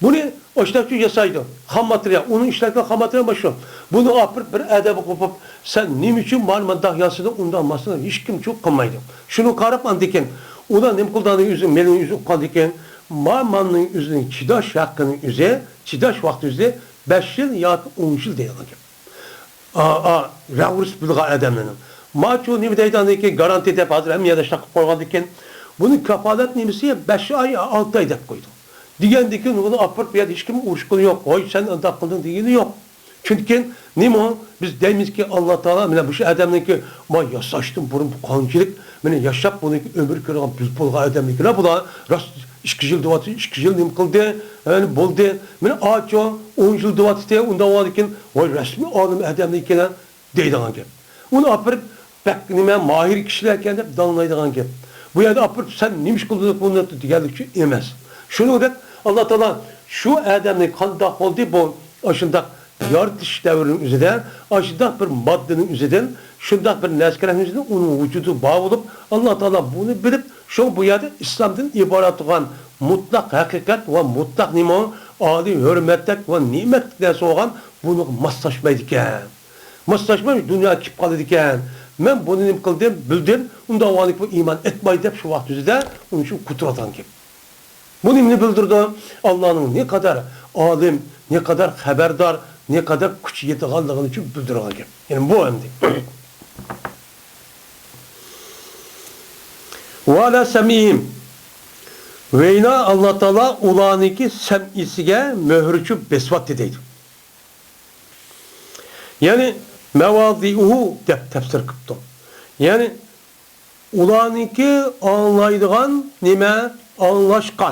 بۇنى ئاشتاقچۇ ياسايدۇ. خام ماتېرىيال، ئۇنىڭ ئىشلەتكەن خام ماتېرىيالى مانا شۇ. بۇنى ئاپىرىپ بىر ئادەمگە قوپۇپ، سەن نېمە ئۈچۈن مانا مۇنداق ياسىدىڭ، ئۇنداق ماسىنى ھېچكىم چۇ قىلمايدۇ. شۇنى قاراپ ئاندىن كېيىن ئۇلار نېمە قىلىدۇ، ئۆزى مېلىنى ئۆزى ئۇققاندىن كېيىن، ما مالنىڭ ئۆزىنىڭ چىداش ھەققىنىڭ ئۆزى، چىداش ۋاقتى ئۆزى بەش يىل ياكى ئون يىل دەيدىغان گەپ. ئا، ئا، رەۋرۇس بىلغان ئادەملەرنىڭ. ماچۇ نېمە دەيدۇ، ئاندىن كېيىن گارانتىيە دەپ ھازىر ھەممە يەردە شۇنداق قىلىپ قويغاندىن كېيىن، بۇنى كاپالەت نېمىسى بەش ئاي، ئالتە ئاي دەپ قويىدۇ. دېگەندىن كېيىن ئۇنى ئاپىرىپ بۇ يەردە ھېچكىم ئۇرۇشقىنى يوق. ۋاي، سەن ئۇنداق قىلدىڭ دېگىنى يوق. چۈنكى نېمە؟ بىز دەيمىزكى، ئاللا تائالا مانا مۇشۇ ئادەمنىڭكى ما ياساشتىن بۇرۇن بۇ قانچىلىك مانا ياشاپ، بۇنىڭكى ئۆمۈر كۆرگەن بىز بولغان ئادەمنىڭكىلەر بۇلار راست ئىككى يىل دەۋاتىدۇ، ئىككى يىل نېمە قىلدى؟ ئەنە بولدى. مانا ئاچۇ ئون يىل دەۋاتىدۇ، ئۇنداق بولغاندىن كېيىن ۋاي رەسمىي ئالىم ئادەمنىڭكىلەر دەيدىغان گەپ. ئۇنى ئاپىرىپ، بەك نېمە، ماھىر كىشىلەر ئىكەن دەپ داڭلايدىغان گەپ. بۇ يەردە ئاپىرىپ، سەن نېمە ئىش قىلدىڭ بۇنى دېگەنلىك ئۈچۈن ئەمەس. شۇنىڭدەك ئاللا تائالا شۇ ئادەمنى قانداق قىلدى، بۇ ئاشۇنداق يارىتىش دەۋرىنىڭ ئۆزىدە، ئاشۇنداق بىر ماددىنىڭ ئۆزىدىن، شۇنداق بىر نەرسىلەرنىڭ ئۆزىدىن ئۇنىڭ ۋۇجۇدى بار بولۇپ، ئاللا تائالا بۇنى بىلىپ، شۇ بۇ يەردە ئىسلامدىن ئىبارەت بولغان مۇتلەق ھەقىقەت ۋە مۇتلەق نېمە، ئالىي ھۆرمەتلىك ۋە نېمەتلىك نەرسە بولغان بۇنىڭغا ماسلاشمايدىكەن. ماسلاشماي دۇنياغا كېلىپ قالىدىكەن. مەن بۇنى نېمە قىلدىم، بىلدىم، ئۇنداق بولغاندىكىن بۇ ئىمان ئېيتماي دەپ شۇ ۋاقىت ئۆزىدە ئۇنىڭ ئۈچۈن كۆتۈرۈۋاتقان گەپ. بۇ نېمىنى بىلدۈرىدۇ؟ ئاللانىڭ نەقەدەر ئالىم، نەقەدەر خەۋەردار، نەقەدەر كۈچى يېتىدىغانلىقىنى ئۈچۈن بىلدۈرگەن گەپ. يەنى بۇ ئەمدى. ۋە ئەلە سەمئىھىم. ۋەينا ئاللا تائالا ئۇلارنىڭكى سەمئىسىگە مۆھۈر چۈشۈپ بېسىۋاتتى دەيدۇ. يەنى مەۋازىئۇھۇ دەپ تەپسىر قىپتۇ. يەنى ئۇلارنىڭكى ئاڭلايدىغان نېمە؟ ئاڭلاشقا.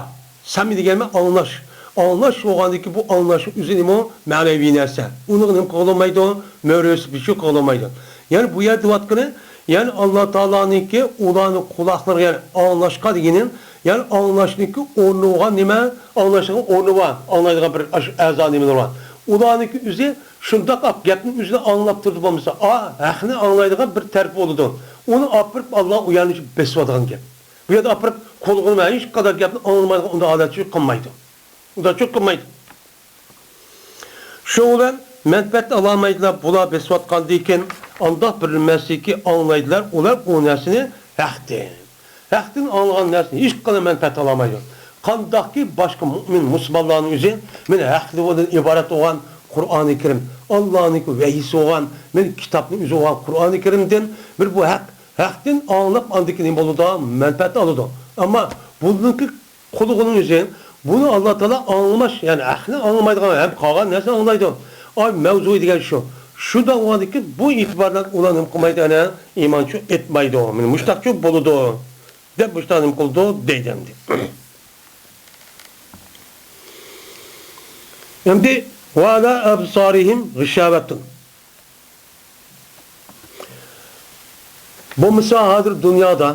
سەمئى دېگەن نېمە؟ ئاڭلاش. ئاڭلاش بولغاندىكى بۇ ئاڭلاش ئۆزى نېمە؟ مەنىۋى نەرسە. ئۇنىڭغا نېمە قىلغىلىمايدۇ؟ مۆرىسى بىچۇ قىلغىلىمايدۇ. يەنى بۇ يەردە دەۋاتقىنى، يەنى ئاللا تائالانىڭكى ئۇلارنىڭ قۇلاقلىرىغا، يەنى ئاڭلاشقا دېگىنى، يەنى ئاڭلاشنىڭكى ئورنى بولغان نېمە؟ ئاڭلاشنىڭ ئورنى بار. ئاڭلايدىغان بىر ئاشۇ ئەزا نېمىلىرى بار. ئۇلارنىڭكى ئۆزى شۇنداق ئاق گەپنى ئۆزىنى ئاڭلاپ تۇرىدۇ بولمىسا، ئا، ھەقنى ئاڭلايدىغان بىر تەرىپى بولىدۇ. ئۇنى ئاپىرىپ ئاللا ئۇ يەرنى بېسىۋاتىدىغان گەپ. بۇ يەردە ئاپىرىپ قولىغا ھېچقانداق گەپنى ئاڭلىمايدىغان ئۇنداق ھالەت قىلمايدۇ. ئۇنداق قىلمايدۇ. شۇنىڭ بىلەن مەنپەئەت ئالالمايدىلار، بۇلار بېسىۋاتقاندىن كېيىن ئانداق بىر نەرسىكى ئاڭلايدىلار، ئۇلار ئۇ نەرسىنى ھەقتىن. ھەقتىن ئاڭلىغان نەرسىدىن ھېچقانداق مەنپەئەت ئالالمايدۇ. قانداقكى باشقا مۇئمىن مۇسۇلمانلارنىڭ ئۆزى مانا ھەقتىن ئىبارەت بولغان قۇرئانى كەرىم، ئاللانىڭكى ۋەھىيسى بولغان، مانا كىتابنىڭ ئۆزى بولغان قۇرئانى كەرىمدىن بىر بۇ ھەق، ھەقتىن ئاڭلاپ ئاندىن كېيىن نېمە بولىدۇ؟ مەنپەئەت ئالىدۇ. ئەمما بۇنىڭكى قۇلىقىنىڭ ئۆزى، بۇنى ئاللا تائالا ئاڭلىماش، يەنى ھەقنى ئاڭلىمايدىغان ھەم قالغان نەرسىنى ئاڭلايدۇ. ئاي، مەۋزۇ دېگەن شۇ. شۇنداق بولغاندىكىن بۇ ئېتىبار بىلەن ئۇلار نېمە قىلمايدۇ، ئەنە ئىمانچۇ ئېيتمايدۇ. مانا مۇشتاقچۇ بولىدۇ، دەپ مۇشتاق نېمە قىلىدۇ دەيدۇ ئەمدى. ئەمدى ۋە ئەلە ئەبسارىھىم غىشاۋەتۇن. بولمىسا ھازىر دۇنيادا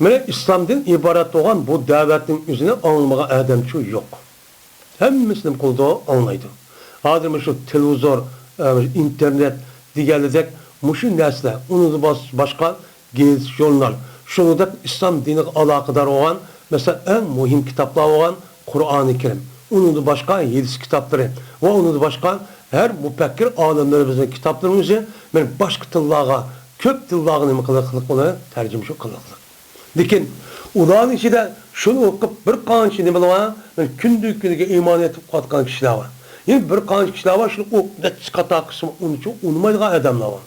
مانا ئىسلامدىن ئىبارەت بولغان بۇ دەۋەتنىڭ ئۆزىنى ئاڭلىمىغان ئادەمچۇ يوق. ھەممىسى نېمە قىلىدۇ؟ ئاڭلايدۇ. ھازىر مۇشۇ تېلېۋىزور، ئە، ئىنتېرنېت دېگەنلىدەك مۇشۇ نەرسىلەر، ئۇنىڭدىن باش-، باشقا گېزىت، ژۇرنال، شۇنىڭدەك ئىسلام دىنىغا ئالاقىدار بولغان، مەسىلەن، ئەڭ مۇھىم كىتابلار بولغان قۇرئانى كەرىم، ئۇنىڭدىن باشقا ھەدىس كىتابلىرى ۋە ئۇنىڭدىن باشقا ھەر مۇپەككىر ئالىملىرىمىزنىڭ كىتابلىرىمىزنى مەن باشقا تىللارغا، كۆپ تىللارغا نېمە قىلىقلىق بولار؟ تەرجىمە شۇ قىلىقلىق. لېكىن ئۇلارنىڭ ئىچىدە شۇنى ئوقۇپ بىر قانچە نېمىلەر بار؟ مەن كۈندىن كۈنگە ئىمان ئېيتىپ قىلىۋاتقان كىشىلەر بار. يەنە بىر قانچە كىشىلەر بار، شۇنى ئوقۇپ نەچچە قات ئاقىسىمۇ ئۇنچە ئۇنىمايدىغان ئادەملەر بار.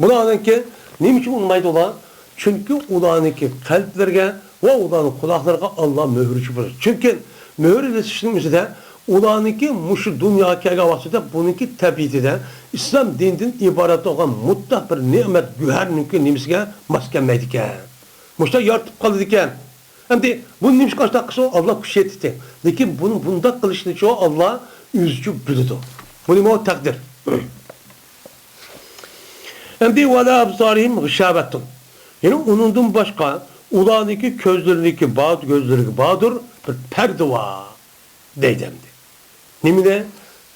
بۇلارنىڭكى نېمە ئۈچۈن ئۇنىمايدۇ ئۇلار؟ چۈنكى ئۇلارنىڭكى قەلبلىرىگە ۋە ئۇلارنىڭ قۇلاقلىرىغا ئاللا مۆھۈر چوپىدۇ. چۈنكى مۆھۈر ئېلىشنىڭ ئۆزىدە ئۇلارنىڭكى مۇشۇ دۇنياغا كەلگەن ۋاقتىدا بۇنىڭكى تەبىئىتىدە ئىسلام دىنىدىن ئىبارەت بولغان مۇتلەق بىر نېمەت گۆھەرنىڭكى نېمىسىگە ماس كەلمەيدىكەن. مۇشۇنداق يارىتىپ قالىدىكەن. ئەمدى بۇنى نېمىشقا ئاشۇنداق قىلسا ئاللا كۈچەيتتى. لېكىن بۇنى بۇنداق قىلىشنىچۇ ئاللا ئۆزىچۇ بىلىدۇ. بۇنىمۇ تەقدىر. ئەمدى ۋەلا ئابسارىھىم غىشاۋەتۇن. يەنى ئۇنىڭدىن باشقا ئۇلارنىڭكى كۆزلىرىنىڭكى بار، كۆزلىرىگە باردۇر، بىر پەردە بار دەيدۇ ئەمدى. نېمىنى؟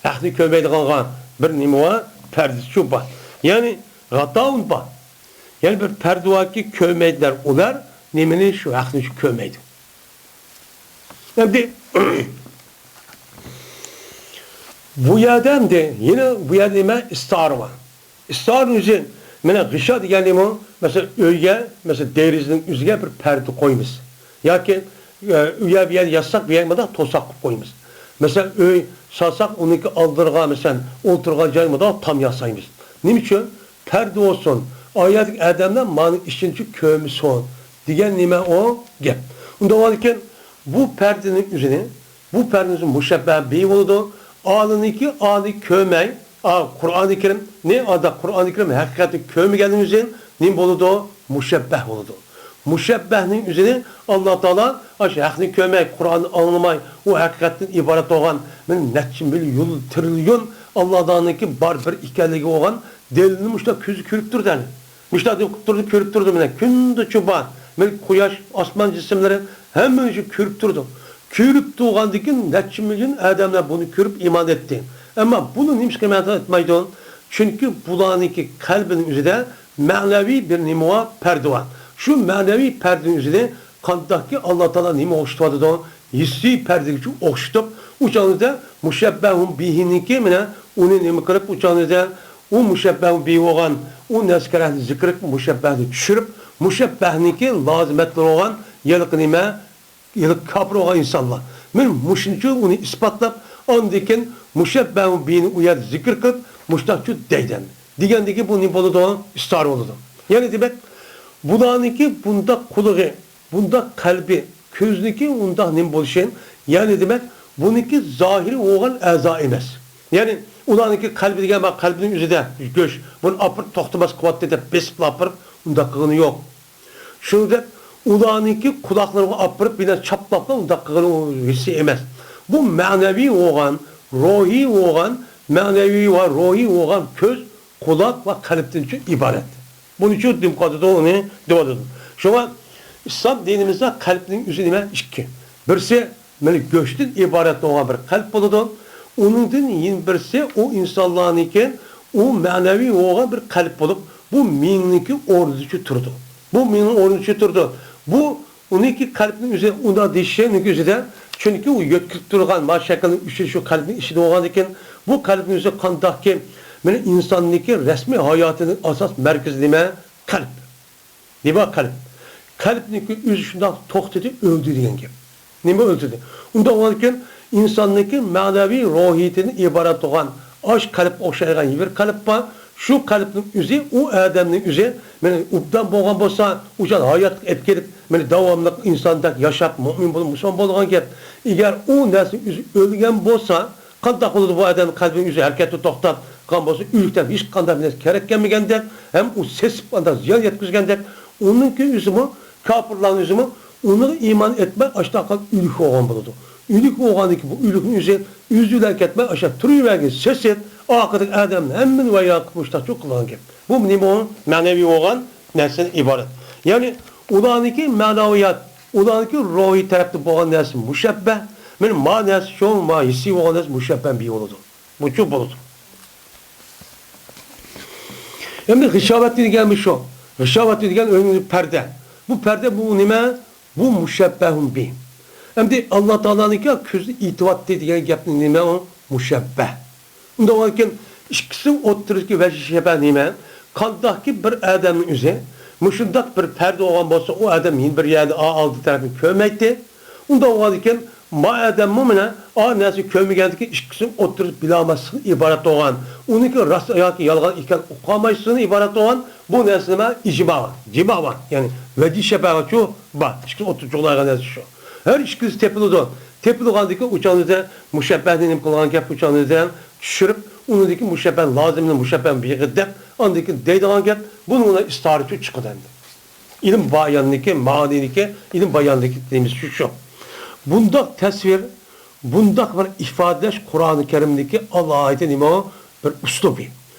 ھەقنى كۆرمەيدىغانغا بىر نېمە بار؟ پەردىسىچۇ بار. يەنى غاتاۋۇن بار. يەنى بىر پەردە باركى، كۆرمەيدىلەر ئۇلار نېمىنى؟ شۇ ھەقنى شۇ كۆرمەيدۇ. ئەمدى بۇ يەردە ئەمدى يەنە بۇ يەردە نېمە؟ ئىستىئارە بار. ئىستىئارىنىڭ ئۆزى، مانا غىشا دېگەن نېمە؟ مەسىلەن، ئۆيگە، مەسىلەن، دېرىزىنىڭ ئۆزىگە بىر پەردە قويىمىز. ياكى، ئە، ئۇ يەر، بۇ يەر ياساق، بۇ يەرگە مۇنداق توساق قىلىپ قويىمىز. مەسىلەن، ئۆي سالساق، ئۇنىڭكى ئالدىغا، مەسىلەن، ئولتۇرغان جاي مۇنداق تام ياسايمىز. نېمە ئۈچۈن؟ پەردە بولسۇن، ئايەتلىك ئادەملەر مانىڭ ئىچىنى كۆرمىسۇن دېگەن نېمە ئۇ گەپ. ئۇنداق بولىدىكەن، بۇ پەردىنىڭ ئۆزىنى، بۇ پەردىنىڭ ئۆزى مۇشەببەھ بىھى بولىدۇ. ئالىنىكى ئالىنى كۆرمەي، ئا، قۇرئانى كەرىمنى، ئادا قۇرئانى كەرىم ھەقىقەتنى كۆرمىگەننىڭ ئۆزى نېمە بولىدۇ؟ مۇشەببەھ بولىدۇ. مۇشەببەھنىڭ ئۆزىنى ئاللا تائالا ئاشۇ ھەقنى كۆرمەي، قۇرئاننى ئاڭلىماي، ئۇ ھەقىقەتتىن ئىبارەت بولغان مىل-، نەچچە مىليون، تىرىليون ئاللا تائالانىڭكى بار بىر ئىكەنلىكى بولغان دەلىلنى مۇشۇنداق كۆزى كۆرۈپ تۇرىدۇ ئەنە. مۇشۇنداق دەپ كۆرۈپ تۇرىدۇ، كۆرۈپ تۇرىدۇ مانا. كۈندە چۇ بار. مانا قۇياش، ئاسمان جىسىملىرى، ھەممىنى شۇ كۆرۈپ تۇرىدۇ. كۆرۈپ تۇرغاندىن كېيىن نەچچە مىليون ئادەملەر بۇنى كۆرۈپ ئىمان ئەتتى. ئەمما بۇنى نېمىشقا ئىمان ئەتمەيدۇ؟ چۈنكى بۇلارنىڭكى قەلبىنىڭ ئۆزىدە مەنىۋى بىر نېمە بار؟ پەردە بار. شۇ مەنىۋى پەردىنىڭ ئۆزىنى قانداقكى ئاللا تائالا نېمە ئوخشىتىۋاتىدۇ؟ ھېسسىي پەردىگىچە ئوخشىتىپ، ئۇ چاغدا مۇشەببەھۇن بىھىنىڭكى مانا ئۇنى نېمە قىلىپ، ئۇ چاغدا ئۇ مۇشەببەھۇن بىھى بولغان ئۇ نەرسىگە ھەقنى زىكىر قىلىپ، مۇشەببەھنى چۈشۈرۈپ، مۇشەببەھنىڭكى لازىمەتلىرى بولغان ھېلىقى نېمە، ھېلىقى كاپىر بولغان ئىنسانلار. مانا مۇشۇنچە ئۇنى ئىسپاتلاپ، ئاندىن كېيىن مۇشەببەھۇن بىھىنى ئۇ يەردە زىكىر قىلىپ، مۇشۇنداقچۇ دەيدۇ. دېگەندىكى بۇ نېمە بولىدۇ؟ ئىستىئارە بولىدۇ. يەنى دېمەك، بۇلارنىڭكى بۇنداق قۇلىقى، بۇنداق قەلبى، كۆزنىكى ئۇنداق نېمە بولۇشى، يەنى دېمەك، بۇنىڭكى زاھىرى بولغان ئەزا ئەمەس. يەنى ئۇلارنىڭكى قەلبى دېگەن بار، قەلبىنىڭ ئۆزىدە گۆش، بۇنى ئاپىرىپ توختىماس قىلىۋاتتى دەپ بېسىپلا ئاپىرىپ ئۇنداق قىلغىنى يوق. شۇنىڭدەك ئۇلارنىڭكى قۇلاقلىرىغا ئاپىرىپ، بىنا چاپلاپلا ئۇنداق قىلغىنى ئۇ ھېسسىي ئەمەس. بۇ مەنىۋى بولغان، روھىي بولغان، مەنىۋى ۋە روھىي بولغان كۆز، قۇلاق ۋە قەلبتىنچۇ ئىبارەت. بۇنىچۇ دېمقاتىدۇ ئۇنى دېۋالىدۇ. شۇڭا ئىسلام دىنىمىزدا قەلبنىڭ ئۆزى نېمە؟ ئىككى. بىرسى مانا گۆشتىن ئىبارەت بولغان بىر قەلب بولىدۇ. ئۇنىڭدىن يەنە بىرسى ئۇ ئىنسانلارنىڭكى ئۇ مەنىۋى بولغان بىر قەلب بولۇپ، بۇ مېڭىنىڭكى ئورنىدىچۇ تۇرىدۇ. بۇ مېڭىنىڭ ئورنىدىچۇ تۇرىدۇ. بۇ ئۇنىڭكى قەلبنىڭ ئۆزى ئۇنداق دېيىشنىڭ ئۆزىدە، چۈنكى ئۇ يۆتكىلىپ تۇرغان ما شەكىلنىڭ ئۈچى شۇ قەلبنىڭ ئىچىدە بولغاندىكىن، بۇ قەلبنىڭ ئۆزى قانداقكى، مانا ئىنساننىڭكى رەسمىي ھاياتىنىڭ ئاساس مەركىزى نېمە؟ قەلب. نېمە قەلب؟ قەلبنىڭكى ئۆزى شۇنداق توختىدى، ئۆلدى دېگەن گەپ. نېمە ئۆلتۈردى؟ ئۇنداق بولغاندىكىن، ئىنساننىڭكى مەنىۋى روھىيىتىدىن ئىبارەت بولغان ئاش قەلب ئوخشايدىغان بىر قەلب بار. شۇ قەلبنىڭ ئۆزى، ئۇ ئادەمنىڭ ئۆزى، مانا ئوبدان بولغان بولسا، ئۇ چاغ ھاياتلىق ئېلىپ كېلىپ، مانا داۋاملىق ئىنساندەك ياشاپ، مۆمىن بولۇپ، مۇسۇلمان بولغان گەپ. ئەگەر ئۇ نەرسىنىڭ ئۆزى ئۆلگەن بولسا، قانداق بولىدۇ بۇ ئادەمنىڭ قەلبىنىڭ ئۆزى ھەرىكەتتە توختاپ قالغان بولسا، ئۆلۈكتىن ھېچقانداق بىر نەرسە كېرەك كەلمىگەندەك، ھەم ئۇ سېسىپ، ئانداق زىيان يەتكۈزگەندەك، ئۇنىڭكى ئۆزىمۇ، كاپىرلارنىڭ ئۆزىمۇ ئۇنىڭغا ئىمان ئەتمەي، ئاشۇنداق ئۆلۈك بولغان بولىدۇ. ئۆلۈك بولغاندىن كېيىن بۇ ئۆلۈكنىڭ ئۆزى ئۆزى بىلەن كەتمەي، ئاشۇ تۇرۇۋەرگەن سېسىپ، ئارقىدىكى ئادەمنى ھەممىنى ۋەيران قىلىپ مۇشۇنداقچۇ قىلغان گەپ. بۇ نېمە ئۇ؟ مەنىۋى بولغان نەرسىدىن ئىبارەت. يەنى ئۇلارنىڭكى مەنىۋىيات، ئۇلارنىڭكى روھىي تەرەپتە بولغان نەرسە مۇشەببەھ. مانا ما نەرسە شۇ، ما ھېسسىي بولغان نەرسە مۇشەببەھ بىھى بولىدۇ. بۇچۇ بولىدۇ. ئەمدى غىشاۋەت دېگەن شۇ. غىشاۋەت دېگەن ئۆزى پەردە. بۇ پەردە بۇ نېمە؟ بۇ مۇشەببەھۇن بىھ. ئەمدى ئاللا تائالانىڭكى كۆزى ئېيتىۋاتتى دېگەن گەپنى نېمە ئۇ؟ مۇشەببەھ. ئۇنداق بولغاندىكىن، ئىككىسىنىڭ ئوتتۇرىسىدىكى ۋەجھى شەبەھ نېمە؟ قانداقكى بىر ئادەمنىڭ ئۆزى مۇشۇنداق بىر پەردە بولغان بولسا، ئۇ ئادەم يەنە بىر يەردە ئا-، ئالدى تەرەپنى كۆرمەيتتى. ئۇنداق بولغاندىكىن، ما ئادەممۇ مانا ئا نەرسىنى كۆرمىگەندىكىن، ئىككىسىنىڭ ئوتتۇرىسى بىلاماسلىقتىن ئىبارەت بولغان، ئۇنىڭكى راست ياكى يالغان ئىكەن ئۇقالمايسىزدىن ئىبارەت بولغان، بۇ نەرسىدە مانا ئىجما بار، جىما بار، يەنى ۋەجھى شەبەھچۇ بار، ئىككىسىنىڭ ئوتتۇرىسىدا جۇغلايدىغان نەرسە شۇ. ھەر ئىككىلىسى تېپىلىدۇ. تېپىلغاندىكىن ئۇ چاغدا مۇشەببەھنى نېمە قىلغان گەپ، ئۇ چاغدا چۈشۈرۈپ، ئۇنىڭدىكى مۇشەببەھ لازىمنى مۇشەببەھ بىغا دەپ، ئاندىن كېيىن دەيدىغان گەپ، بۇنىڭ بىلەن ئىستارىچۇ چىقىدۇ ئەمدى. ئىلىم باياننىكى، مەئانىنىكى، ئىلىم باياننىكى دېمىسى شۇ. بۇنداق تەسۋىر، بۇنداق بىر ئىپادىلەش قۇرئانى كەرىمدىكى ئالاھىدە نېمە، بىر ئۇسلۇبى.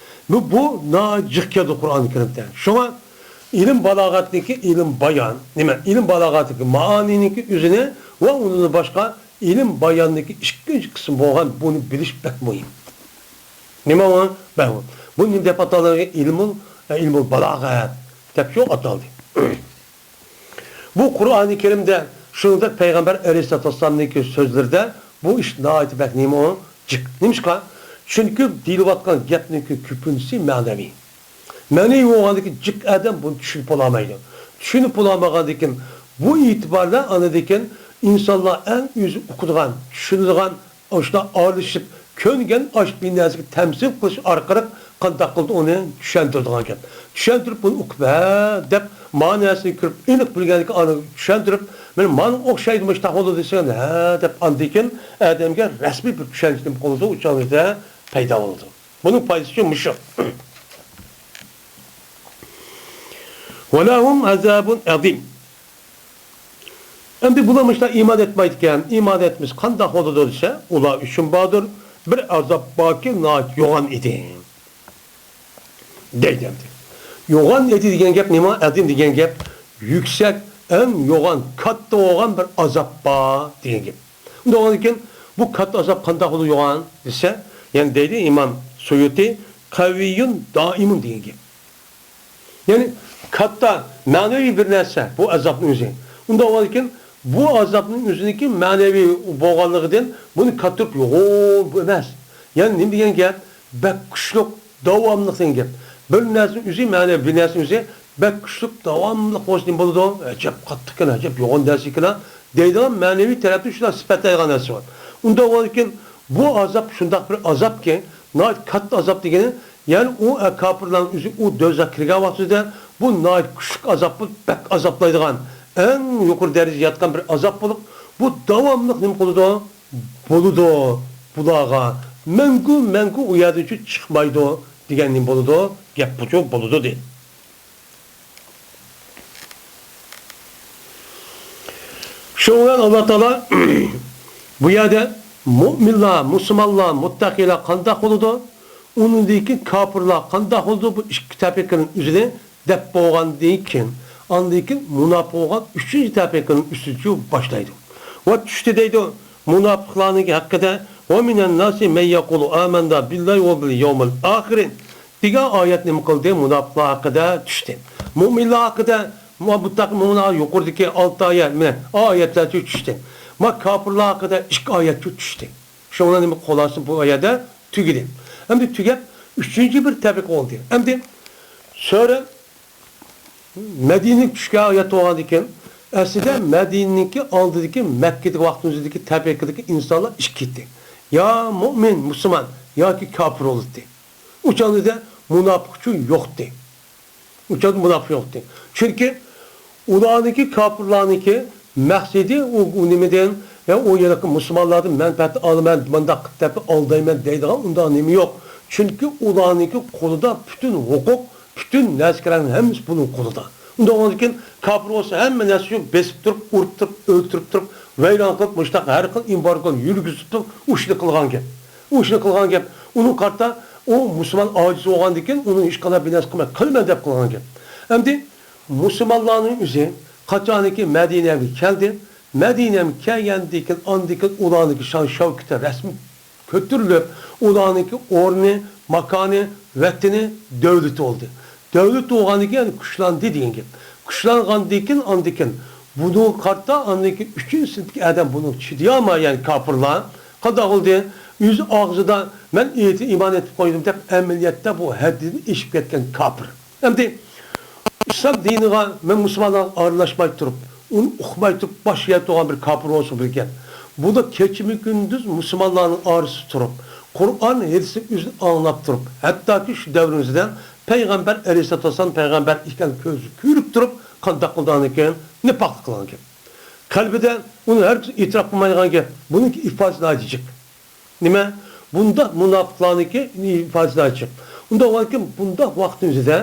بۇ، بۇ ناھايىتى جىق كەلدى قۇرئانى كەرىمدە. شۇڭا ئىلىم بالاغەتنىكى ئىلىم بايان، نېمە، ئىلىم بالاغەتنىكى مائانىنىكى ئۆزىنى ۋە ئۇنىڭدىن باشقا ئىلىم باياننىكى ئىككىنچى قىسىم بولغان بۇنى بىلىش بەك مۇھىم. نېمە ئۇ؟ بەك مۇھىم. بۇ نېمە دەپ ئاتالغان؟ ئىلمۇل، ئە، ئىلمۇل بالاغەت دەپ شۇ ئاتالدى. بۇ قۇرئانى كەرىمدە، شۇنىڭدەك پەيغەمبەر ئەلەيھىسسالاتۇ ۋەسسالامنىڭكى سۆزلىرىدە بۇ ئىش ناھايىتى بەك نېمە ئۇ؟ جىق. نېمىشقا؟ چۈنكى دېيىلىۋاتقان گەپنىڭكى كۆپىنچىسى مەنىۋى. مەنىۋى بولغاندىكىن جىق ئادەم بۇنى چۈشىنىپ بولالمايدۇ. چۈشىنىپ بولالمىغاندىكىن بۇ ئېتىباردا ئاندىكىن ئىنسانلار ئەڭ ئۆزى ئۇقىدىغان، چۈشىنىدىغان، ئاشۇنداق ئارىلىشىپ كۆنگەن ئاشۇ بىر نەرسىگە تەمسىل قىلىش ئارقىلىق قانداق قىلدى ئۇنى چۈشەندۈرىدىغان گەپ. چۈشەندۈرۈپ بۇنى ئۇقۇپ، ھە دەپ مانىسىنى كۆرۈپ ئېنىق بىلگەندىكىن ئاندىن چۈشەندۈرۈپ، مانا ماڭا ئوخشايدۇ، مۇشۇنداق بولىدۇ دېسەڭ، ھە دەپ ئاندىن كېيىن ئادەمگە رەسمىي بىر چۈشەنچە نېمە قىلىدۇ، ئۇ چاغدا پەيدا بولىدۇ. بۇنىڭ پايدىسى شۇ مۇشۇ. ولهم عذاب عظيم. ئەمدى بۇلار مۇشۇنداق ئىمان ئېيتمايدىكەن، ئىمان ئېيتمىسا قانداق بولىدۇ دېسە، ئۇلار ئۈچۈن باردۇر، بىر ئازاب باركى، ناھايىتى يوغان ئىدى. دەيدۇ ئەمدى. يوغان ئىدى دېگەن گەپ نېمە؟ ئەزىم دېگەن گەپ يۈكسەك، ئەڭ يوغان، كاتتا بولغان بىر ئازاب بار دېگەن گەپ. ئۇنداق بولغاندىكىن، بۇ كاتتا ئازاب قانداق بولىدۇ يوغان دېسە، يەنە دەيدۇ ئىمام سۇيۇتى، قەۋىيۇن دائىمۇن دېگەن گەپ. يەنى كاتتا مەنىۋى بىر نەرسە بۇ ئازابنىڭ ئۆزى. ئۇنداق بولغاندىكىن، بۇ ئازابنىڭ ئۆزىنىڭكى مەنىۋى بولغانلىقىدىن بۇنى كاتتۇرۇپ يوغان بۇ ئەمەس. يەنى نېمە دېگەن گەپ؟ بەك كۈچلۈك، داۋاملىق دېگەن گەپ. بىر نەرسىنىڭ ئۆزى، مەنە بىر نەرسىنىڭ ئۆزى بەك كۈچلۈك، داۋاملىق بولسا نېمە بولىدۇ؟ ئەجەب قاتتىقكەن، ئەجەب يوغان نەرسىكەن دەيدىغان مەنىۋى تەرەپتىن شۇنداق سۈپەتلەيدىغان نەرسە بار. ئۇنداق بولغاندىكىن بۇ ئازاب شۇنداق بىر ئازابكى، ناھايىتى كاتتا ئازاب دېگىنى، يەنى ئۇ، ئە، كاپىرلارنىڭ ئۆزى ئۇ دوزاخقا كىرگەن ۋاقتىدا بۇ ناھايىتى كۈچلۈك ئازاب بولۇپ، بەك ئازابلايدىغان، ئەڭ يۇقىرى دەرىجىدە ياتقان بىر ئازاب بولۇپ، بۇ داۋاملىق نېمە قىلىدۇ؟ بولىدۇ بۇلارغا، مەڭگۈ، مەڭگۈ ئۇ يەردىن چىقمايدۇ دېگەن نېمە بولىدۇ؟ گەپ بۇچۇ بولىدۇ دېدى. شۇنىڭ بىلەن ئاللا تائالا بۇ يەردە مۇئمىنلار، مۇسۇلمانلار، مۇتتەقىيلار قانداق بولىدۇ؟ ئۇنىڭدىن كېيىن كاپىرلار قانداق بولىدۇ؟ بۇ ئىككى تەپرىقىنىڭ ئۆزىنى دەپ بولغاندىن كېيىن، ئاندىن كېيىن مۇناپىق بولغان ئۈچىنچى تەپرىقىنىڭ ئۈستىدىن باشلايدۇ. ۋە چۈشتى دەيدۇ مۇناپىقلارنىڭ ھەققىدە، ومن الناس من يقول آمنا بالله وباليوم الآخر دېگەن ئايەت نېمە قىلدى؟ مۇناپىقلار ھەققىدە چۈشتى. مۇئمىنلار ھەققىدە، مۇتتەقىن مۇئمىنلار يۇقىرىدىكى ئالتە ئايەت، مىنە، ئايەتلەرچە چۈشتى. ما كاپىرلار ھەققىدە ئىككى ئايەتچە چۈشتى. شۇڭا نېمە خۇلاسە بۇ يەردە تۈگىدى. ئەمدى تۈگەپ، ئۈچىنچى بىر تەپرىق بولدى. ئەمدى سۈرە مەدىنىگە چۈشكەن ئايەت بولغاندىكىن، ئەسلىدە مەدىنىنىڭكى ئالدىدىكى مەككىدىكى ۋاقتىمىزدىكى تەپرىقىدىكى ئىنسانلار ئىككى ئىدى. يا مۇئمىن، مۇسۇلمان، ياكى كاپىر بولاتتى. ئۇ چاغدا مۇناپىقچۇ يوقتى. ئۇ چاغدا مۇناپىق يوقتى. چۈنكى ئۇلارنىڭكى، كاپىرلارنىڭكى مەقسىتى ئۇ، ئۇ نېمىدىن، يا ئۇ يەردىكى مۇسۇلمانلاردىن مەنپەئەت ئالىمەن، مۇنداق قىلىپ تەپە ئالدايمەن دەيدىغان ئۇنداق نېمە يوق. چۈنكى ئۇلارنىڭكى قولىدا پۈتۈن ھوقۇق، پۈتۈن نەرسىلەرنىڭ ھەممىسى بۇنىڭ قولىدا. ئۇنداق بولغاندىكىن كاپىر بولسا ھەممە نەرسە ئۈچۈن بېسىپ تۇرۇپ، ئۇرۇپ تۇرۇپ، ئۆلتۈرۈپ تۇرۇپ، ۋەيران قىلىپ، مۇشۇنداق ھەر خىل ئېمبارگونى يۈرگۈزۈپ تۇرۇپ، ئۇ ئىشنى قىلغان گەپ. ئۇ ئىشنى قىلغان گەپ. ئۇنىڭغا قارىتا ئۇ مۇسۇلمان ئاجىز بولغاندىكىن ئۇنىڭ ھېچقانداق بىر نەرسە قىلماي، قىلىمەن دەپ قىلغان گەپ. ئەمدى مۇسۇلمانلارنىڭ ئۆزى قاچانكى مەدىنەگە كەلدى، مەدىنەگە كەلگەندىن كېيىن ئاندىن كېيىن ئۇلارنىڭكى شان شەۋكىتى رەسمىي كۆتۈرۈلۈپ، ئۇلارنىڭكى ئورنى، ماكانى، ۋەتىنى، دۆلىتى بولدى. دۆلەت بولغاندىن كېيىن كۈچلەندى دېگەن گەپ. كۈچلەنگەندىن كېيىن، ئاندىن كېيىن بۇنىڭغا قارىتا ئاندىن كېيىن ئۈچىنچى سىنىپتىكى ئادەم بۇنىڭغا چىدىيالماي، يەنى كاپىرلار قانداق بولدى؟ ئۆز ئاغزىدا «مەن ئېيتىپ ئىمان ئېتىپ قويدۇم» دەپ، ئەمەلىيەتتە بۇ ھەددىدىن ئېشىپ كەتكەن كاپىر. ئەمدى ئىسلام دىنىغا، مەن مۇسۇلمانلارغا ئارىلاشماي تۇرۇپ، ئۇنى ئۇقماي تۇرۇپ باش يەپ تۇرغان بىر كاپىر بولسا بىر گەپ. بۇ دا كېچىمۇ كۈندۈز مۇسۇلمانلارنىڭ ئارىسىدا تۇرۇپ، قۇرئان ھەدىسنى ئۆزى ئاڭلاپ تۇرۇپ، ھەتتاكى شۇ دەۋرىمىزدە پەيغەمبەر ئەلەيھىسسالاتۇ ۋەسسالام پەيغەمبەر ئىكەنلىكىنى كۆزى كۆرۈپ تۇرۇپ، قانداق قىلىدىغان ئىكەن؟ نىپاقلىق قىلغان گەپ. قەلبىدە ئۇنى ھەرگىز ئېتىراپ قىلمايدىغان گەپ. بۇنىڭكى ئىپادىسى ناھايىتى جىق. نېمە؟ بۇنداق مۇناپىقلارنىڭكى ئىپادىسى ناھايىتى جىق. ئۇنداق بولغاندىكىن، بۇنداق ۋاقىتنىڭ ئۆزىدە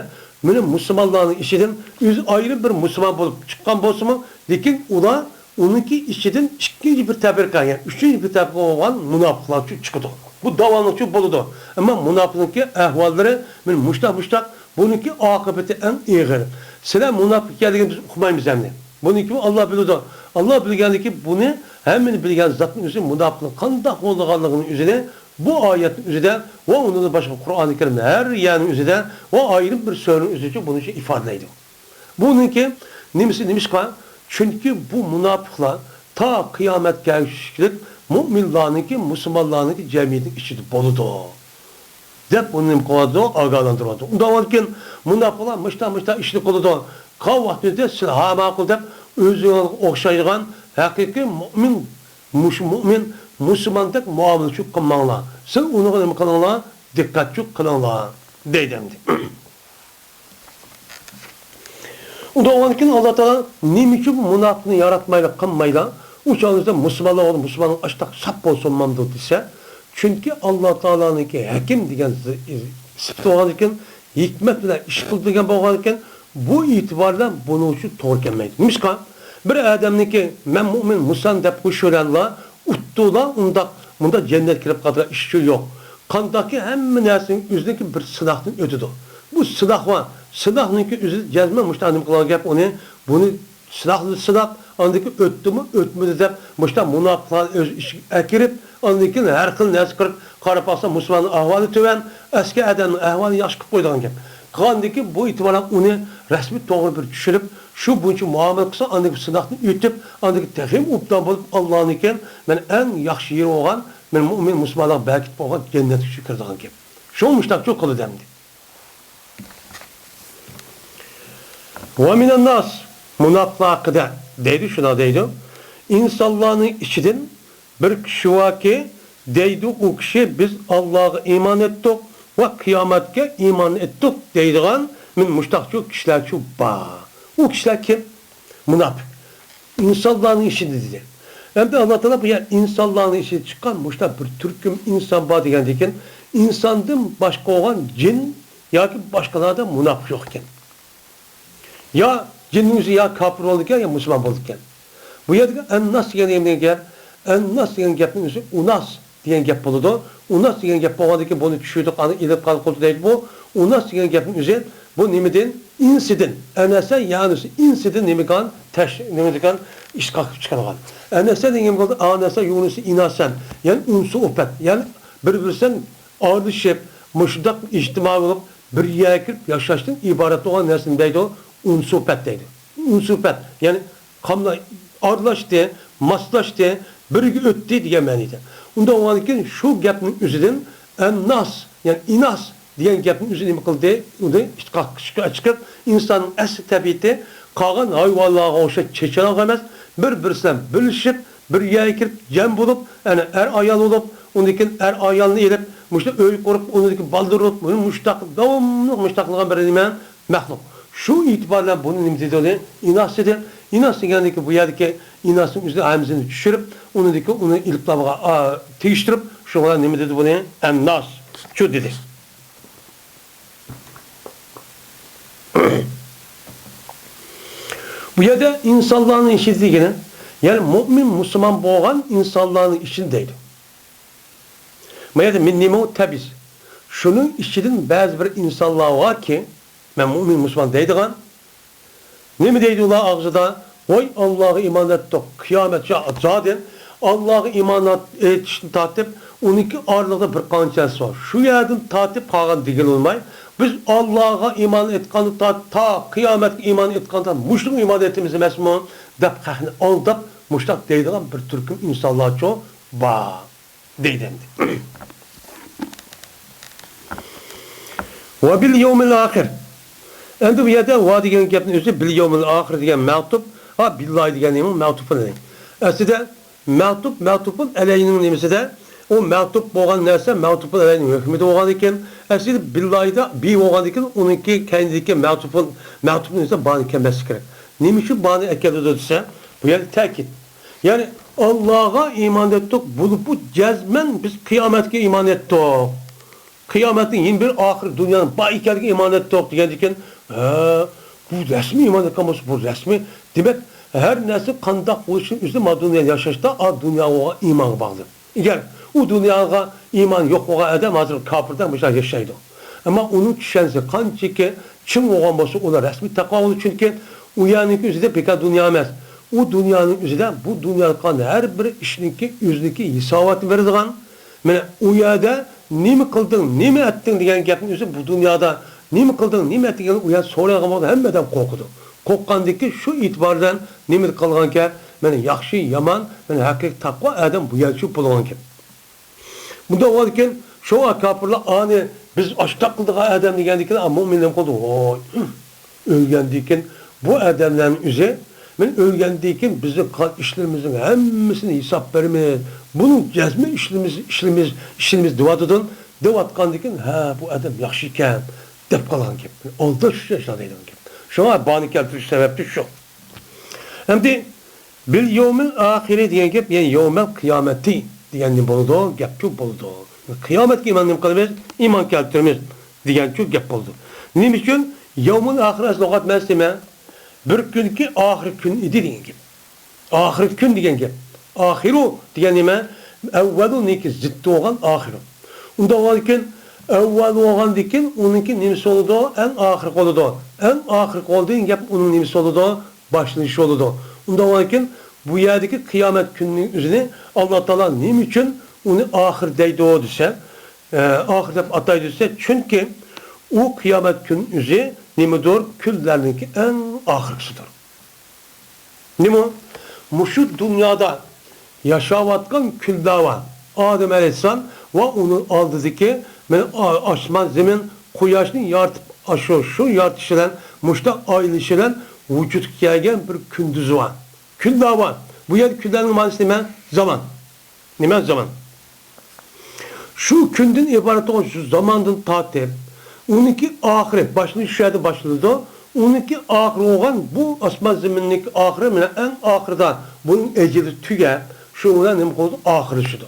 مېنىڭ مۇسۇلمانلارنىڭ ئىچىدىن ئۆزى ئايرىم بىر مۇسۇلمان بولۇپ چىققان بولسىمۇ، لېكىن ئۇلار ئۇنىڭكى ئىچىدىن ئىككىنچى بىر تەبەقە، يەنى ئۈچىنچى بىر تەبەقە بولغان مۇناپىقلار چىقىدۇ. بۇ داۋاملىقچە بولىدۇ. ئەمما مۇناپىقنىڭكى ئەھۋاللىرى مانا مۇشتاق، مۇشتاق، بۇنىڭكى ئاقىۋىتى ئەڭ ئېغىر. سىلەر مۇناپىق ئىكەنلىكىنى بىز ئۇقمايمىز ئەمدى. بۇنىڭكى ئاللا بىلىدۇ. ئاللا بىلگەنلىكى بۇنى ھەممىنى بىلگەن زاتنىڭ ئۆزى مۇناپىقنىڭ قانداق بولىدىغانلىقىنى ئۆزىنى بۇ ئايەتنىڭ ئۆزىدە ۋە ئۇنىڭدىن باشقا قۇرئانى كەرىم ھەر يەرنىڭ ئۆزىدە ۋە ئايرىم بىر سۈرىنىڭ ئۆزىدە بۇنى ئىپادىلەيدۇ. بۇنىڭكى نېمىسى، نېمىشقا؟ چۈنكى بۇ مۇناپىقلار تا قىيامەتكە ئەگىشىشلىك مۇئمىنلارنىڭكى، مۇسۇلمانلارنىڭكى جەمئىيىتىنىڭ ئىچىدە بولىدۇ، دەپ ئۇنى نېمە قىلىۋاتىدۇ؟ ئاگاھلاندۇرۇۋاتىدۇ. ئۇنداق بولغاندىكىن، مۇناپىقلار مۇشتا، مۇشتا ئىشنى قىلىدۇ. قالغان ۋاقتىدا سىلەر ھا ماقۇل دەپ، ئۆزىڭىزگە ئوخشايدىغان ھەقىقىي مۇئمىن، مۇشۇ مۇئمىن، مۇسۇلماندەك مۇئامىلىچۇ قىلماڭلار. سىلەر ئۇنىڭغا نېمە قىلىڭلار؟ دىققەتچۇ قىلىڭلار، دەيدۇ ئەمدى. ئۇنداق بولغاندىكىن، ئاللا تائالا نېمە ئۈچۈن بۇ مۇناپىقنى ياراتمايلا، قىلمايلا، ئۇ چاغدا مۇسۇلمانلار، مۇسۇلماننىڭ ئاشتاق ساپ بولسۇنمامدۇ دېسە، چۈنكى ئاللا تائالانىڭكى ھەكىم دېگەن سۈپىتى بولغاندىكىن، ھېكمەت بىلەن ئىش قىلىدىغان بولغاندىكىن، بۇ ئېتىبار بىلەن بۇنىڭ ئۈچۈن توغرا كەلمەيدۇ. نېمىشقا؟ بىر ئادەمنىڭكى، مەن مۇئمىن، مۇسۇلمان دەپ قويۇشۇۋېرەنلا، ئۇتتۇلا، ئۇنداق، مۇنداق جەننەتكە كىرىپ قالىدىغان ئىشى يوق. قانداقكى ھەممە نەرسىنىڭ ئۆزىنىڭكى بىر سىناقتىن ئۆتىدۇ. بۇ سىناق بار. سىناقنىڭكى ئۆزى جەزمەن مۇشۇنداق نېمە قىلغان گەپ ئۇنى، بۇنى سىناقنى سىناپ، ئاندىن كېيىن ئۆتتىمۇ، ئۆتمىدى دەپ، مۇشۇنداق مۇناپىقلارنى ئۆز ئىچىگە ئەكىرىپ، ئاندىن كېيىن ھەر خىل نەرسە قىلىپ، قاراپ باقسا، مۇسۇلماننىڭ ئەھۋالى تۆۋەن، ئەسكى ئادەمنىڭ ئەھۋالىنى ياخشى قىلىپ قويىدىغان گەپ. قىلغاندىن كېيىن بۇ ئېتىبار بىلەن ئۇنى رەسمىي توغرا بىر چۈشىنىپ، شۇ بويىچە مۇئامىلە قىلسا، ئاندىن كېيىن سىناقتىن ئۆتۈپ، ئاندىن كېيىن تېخىمۇ ئوبدان بولۇپ، ئاللانىڭكى مەن ئەڭ ياخشى يېرى بولغان، مەن مۇئمىن مۇسۇلمانلارغا بەرىكەت بولغان جەننەتكە كىرىدىغان گەپ. شۇ مۇشتاقچۇ قىلىدۇ ئەمدى. ۋە مىنەنناس، مۇناپىقلار ھەققىدە دەيدۇ، شۇنداق دەيدۇ. ئىنسانلارنىڭ ئىچىدىن بىر كىشى باركى، دەيدۇ ئۇ كىشى، بىز ئاللاغا ئىمان ئېيتتۇق ۋە قىيامەتكە ئىمان ئېيتتۇق دەيدىغان مىن مۇشتاقچۇ كىشىلەرچۇ بار. ئۇ كىشىلەر كىم؟ مۇناپىق. ئىنسانلارنىڭ ئىچىدە دېدى. ئەمدى ئاللا تائالا بۇ يەر ئىنسانلارنىڭ ئىچىدىن چىققان مۇشۇنداق بىر تۈركۈم ئىنسان بار دېگەندىن كېيىن، ئىنساندىن باشقا بولغان جىن ياكى باشقىلاردا مۇناپىق يوق ئىكەن. يا جىننىڭ ئۆزى يا كاپىر بولىدىكەن، يا مۇسۇلمان بولىدىكەن. بۇ يەردىكى ئەنناس دېگەن نېمە دېگەن گەپ؟ ئەنناس دېگەن گەپنىڭ ئۆزى ئۇناس دېگەن گەپ بولىدۇ. ئۇناس دېگەن گەپ بولغاندىن كېيىن بۇنى چۈشۈردۇق، ئاندىن ئېلىپ قالدۇق دەيدۇ. بۇ ئۇناس دېگەن گەپنىڭ ئۆزى بۇ نېمىدىن؟ ئىنسىدىن. ئەنەسە يانۇسى ئىنسىدىن نېمە دېگەن؟ تەش-، نېمە دېگەن؟ ئىشتىقاق چىقىرغان. ئەنەسە دېگەن بولدى، ئانەسە يۇنۇسى ئىناسەن. يەنى ئۇنسۇ ئۇپەت. يەنى بىر-بىرسىدىن ئارىلىشىپ، مۇشۇنداق ئىجتىمائىي بولۇپ، بىر يەرگە كىرىپ ياشاشتىن ئىبارەت بولغان نەرسىنى دەيدۇ، ئۇنسۇپەت دەيدۇ. ئۇنسۇپەت، يەنى قاملا-، ئارىلاشتى، ماسلاشتى، بىرگە ئۆتتى دېگەن مەنىدە. ئۇنداق بولغاندىن كېيىن شۇ گەپنىڭ ئۆزىدىن ئەنناس، يەنى ئىناس دېگەن گەپنىڭ ئۆزى نېمە قىلدى؟ ئۇنى ئىشتىقاق چىقىپ، ئىنساننىڭ ئەسلى تەبىئىتى قالغان ھايۋانلارغا ئوخشاش چېچىلاق ئەمەس، بىر-بىرسى بىلەن بىلىشىپ، بىر يەرگە كىرىپ جەم بولۇپ، ئەنە ئەر-ئايال بولۇپ، ئۇندىن كېيىن ئەر-ئايالنى ئېلىپ، مۇشۇ ئۆي قۇرۇپ، ئۇنىڭدىن كېيىن بالدۇر بولۇپ، مۇشۇنداق داۋاملىق مۇشۇنداق قىلغان بىر نېمە مەخلۇق. شۇ ئېتىبار بىلەن بۇنى نېمە دېدى ئۇنى؟ ئىناس دېدى. ئىناس دېگەندىن كېيىن بۇ يەردىكى ئىناسنىڭ ئۆزىنى ھەمزىنى چۈشۈرۈپ، ئۇنىڭدىن كېيىن ئۇنى ئېلىپلارغا، ئا، تېگىشتۈرۈپ، شۇ بىلەن نېمە دېدى بۇنى؟ ئەنناس. شۇ دېدى. بۇ يەردە ئىنسانلارنىڭ ئىچىدە دېگىنى، يەنى مۇئمىن، مۇسۇلمان بولغان ئىنسانلارنىڭ ئىچىدە دەيدۇ. ما يەردە مىن نېمە ئۇ؟ تەبىئىز. شۇنىڭ ئىچىدىن بەزى بىر ئىنسانلار باركى، مەن مۇئمىن، مۇسۇلمان دەيدىغان، نېمە دەيدۇ ئۇلار ئاغزىدا؟ ۋاي، ئاللاغا ئىمان ئېيتتۇق، قىيامەت، زادى ئاللاغا ئىمان ئېيتىشتىن تارتىپ، ئۇنىڭكى ئارىلىقىدا بىر قانچە نەرسە بار. شۇ يەردىن تارتىپ قالغان دېگىلى بولماي، بىز ئاللاغا ئىمان ئېيتقاندا تا، تا قىيامەتكە ئىمان ئېيتقاندا مۇشۇنىڭغا ئىمان ئېيتىمىز ئەمەسمۇ؟ دەپ خەقنى ئالداپ، مۇشۇنداق دەيدىغان بىر تۈركۈم ئىنسانلارچۇ بار. دەيدۇ ئەمدى. ۋە بىل يەۋمىل ئاخىر. ئەمدى بۇ يەردە ۋە دېگەن گەپنىڭ ئۆزى بىل يەۋمىل ئاخىر دېگەن مەتۇپ، ھە، بىللاھى دېگەن نېمە؟ مەتۇپۇن ئەلەيھ. ئەسلىدە مەتۇپ، مەتۇپۇن ئەلەيھنىڭ نېمىسىدە، ئۇ مەتۇپ بولغان نەرسە مەتۇپۇن ئەلەيھنىڭ ھۆكمىدە بولغاندىكىن، ئەسلىدە بىللاھىدا بى بولغاندىكىن، ئۇنىڭكى كەينىدىكى مەتۇپۇن، مەتۇپنىڭ ئۆزىدە بانى كەلمەسلىكى كېرەك. نېمە ئۈچۈن بانى ئەكەلدى دېسە، بۇ يەردە تەكىت. يەنى، ئاللاغا ئىمان ئېيتتۇق، بولۇپ بۇ جەزمەن بىز قىيامەتكە ئىمان ئېيتتۇق. قىيامەتنىڭ يەنە بىر ئاخىر دۇنيانىڭ بار ئىكەنلىكىگە ئىمان ئېيتتۇق دېگەندىكىن، ھە، بۇ رەسمىي ئىمان ئېيتقان بولسا، بۇ رەسمىي. دېمەك، ھەر نەرسە قانداق بولۇشىنىڭ ئۆزى ما دۇنيا ياشاشتا، ئا دۇنياغا ئىمانغا باغلىق. ئەگەر ئۇ دۇنياغا ئىمان يوق بولغان ئادەم ھازىر كاپىردەك مۇشۇنداق ياشايدۇ. ئەمما ئۇنىڭ چۈشەنچىسى قانچىكى چىڭ بولغان بولسا، ئۇلار رەسمىي تەقۋا بولىدۇ. چۈنكى ئۇ يەرنىڭكى ئۆزىدە بېكار دۇنيا ئەمەس. ئۇ دۇنيانىڭ ئۆزىدە بۇ دۇنيادا قىلغان ھەر بىر ئىشنىڭكى ئۆزىنىڭكى ھېساباتى بېرىدىغان. مانا ئۇ يەردە نېمە قىلدىڭ، نېمە ئەتتىڭ دېگەن گەپنىڭ ئۆزى بۇ دۇنيادا نېمە قىلدىڭ، نېمە ئەتتىڭ دېگەن ئۇ يەردە سورايدىغان بولغان ھەممە ئادەم قورقىدۇ. قورققاندىكىن شۇ ئېتىباردىن نېمە قىلغانكەن؟ مانا ياخشى، يامان، مانا ھەقىقىي تەقۋا ئادەم بۇ يەرچۇ بولغانكەن. بۇنداق بولغاندىكىن، شۇ كاپىرلار ئانى بىز ئاشتاق قىلىدىغان ئادەم دېگەندىكىن، مۇئمىنلار قىلدى، ۋوي، ئۆلگەندىكىن بۇ ئادەملەرنىڭ ئۆزى، مەن ئۆلگەندىكىن بىزنىڭ قىلغان ئىشلىرىمىزنىڭ ھەممىسىنى ھېساب بېرىمىز. بۇنىڭ جەزمەن ئىشلىرىمىز، ئىشلىرىمىز، ئىشلىرىمىز دېۋاتىدۇ، دەۋاتقاندىكىن، ھە، بۇ ئادەم ياخشى ئىكەن، دەپ قالغان گەپ. ئالداش شۇ ئىشلار دەيدىغان گەپ. شۇڭا بانى كەلتۈرۈش سەۋەبى شۇ. ئەمدى بىل يەۋمىل ئاخىرى دېگەن گەپ، يەنى يەۋمەل قىيامەتى دېگەن نېمە بولىدۇ؟ گەپچۇ بولىدۇ. قىيامەتكە ئىمان نېمە قىلىمىز؟ ئىمان كەلتۈرىمىز دېگەنچۇ گەپ بولىدۇ. نېمە ئۈچۈن؟ يەۋمۇل ئاخىر ئەسلى لۇغەت مەنىسى نېمە؟ بىر كۈنكى ئاخىرقى كۈن ئىدى دېگەن گەپ. ئاخىرقى كۈن دېگەن گەپ. ئاخىرۇ دېگەن نېمە؟ ئەۋۋەلۇنىڭكى زىددى بولغان ئاخىرۇ. ئۇنداق بولغاندىكىن، ئەۋۋەل بولغاندىكىن ئۇنىڭكى نېمىسى بولىدۇ؟ ئەڭ ئاخىرقى بولىدۇ. ئەڭ ئاخىرقى بولىدۇ دېگەن گەپ ئۇنىڭ نېمىسى بولىدۇ؟ باشلىنىشى بولىدۇ. ئۇنداق بولغاندىكىن، بۇ يەردىكى قىيامەت كۈنىنىڭ ئۆزىنى ئاللا تائالا نېمە ئۈچۈن ئۇنى ئاخىر دەيدۇ دېسە، ئە، ئاخىر دەپ ئاتايدۇ دېسە، چۈنكى ئۇ قىيامەت كۈنى ئۆزى نېمىدۇر؟ كۈنلەرنىڭكى ئەڭ ئاخىرقىسىدۇر. نېمە؟ مۇشۇ دۇنيادا ياشاۋاتقان كۈنلەر بار. ئادەم ئەلەيھىسسالام ۋە ئۇنىڭ ئالدىدىكى، مانا، ئا-، ئاسمان، زېمىن، قۇياشنى يارىتىپ، ئاشۇ، شۇ يارىتىش بىلەن، مۇشۇنداق ئايلىنىش بىلەن ۋۇجۇدقا كەلگەن بىر كۈندۈز بار. كۈنلەر بار. بۇ يەردە كۈنلەرنىڭ مەنىسى نېمە؟ زامان. نېمە زامان؟ شۇ كۈندىن ئىبارەت بولغان شۇ زاماندىن تارتىپ، ئۇنىڭكى ئاخىرى، باشلىنىشى شۇ يەردىن باشلىنىدۇ. ئۇنىڭكى ئاخىرى بولغان بۇ ئاسمان زېمىننىڭكى ئاخىرى بىلەن ئەڭ ئاخىرىدا بۇنىڭ ئەجىلى تۈگەپ، شۇنىڭ بىلەن نېمە قىلىدۇ؟ ئاخىرلىشىدۇ.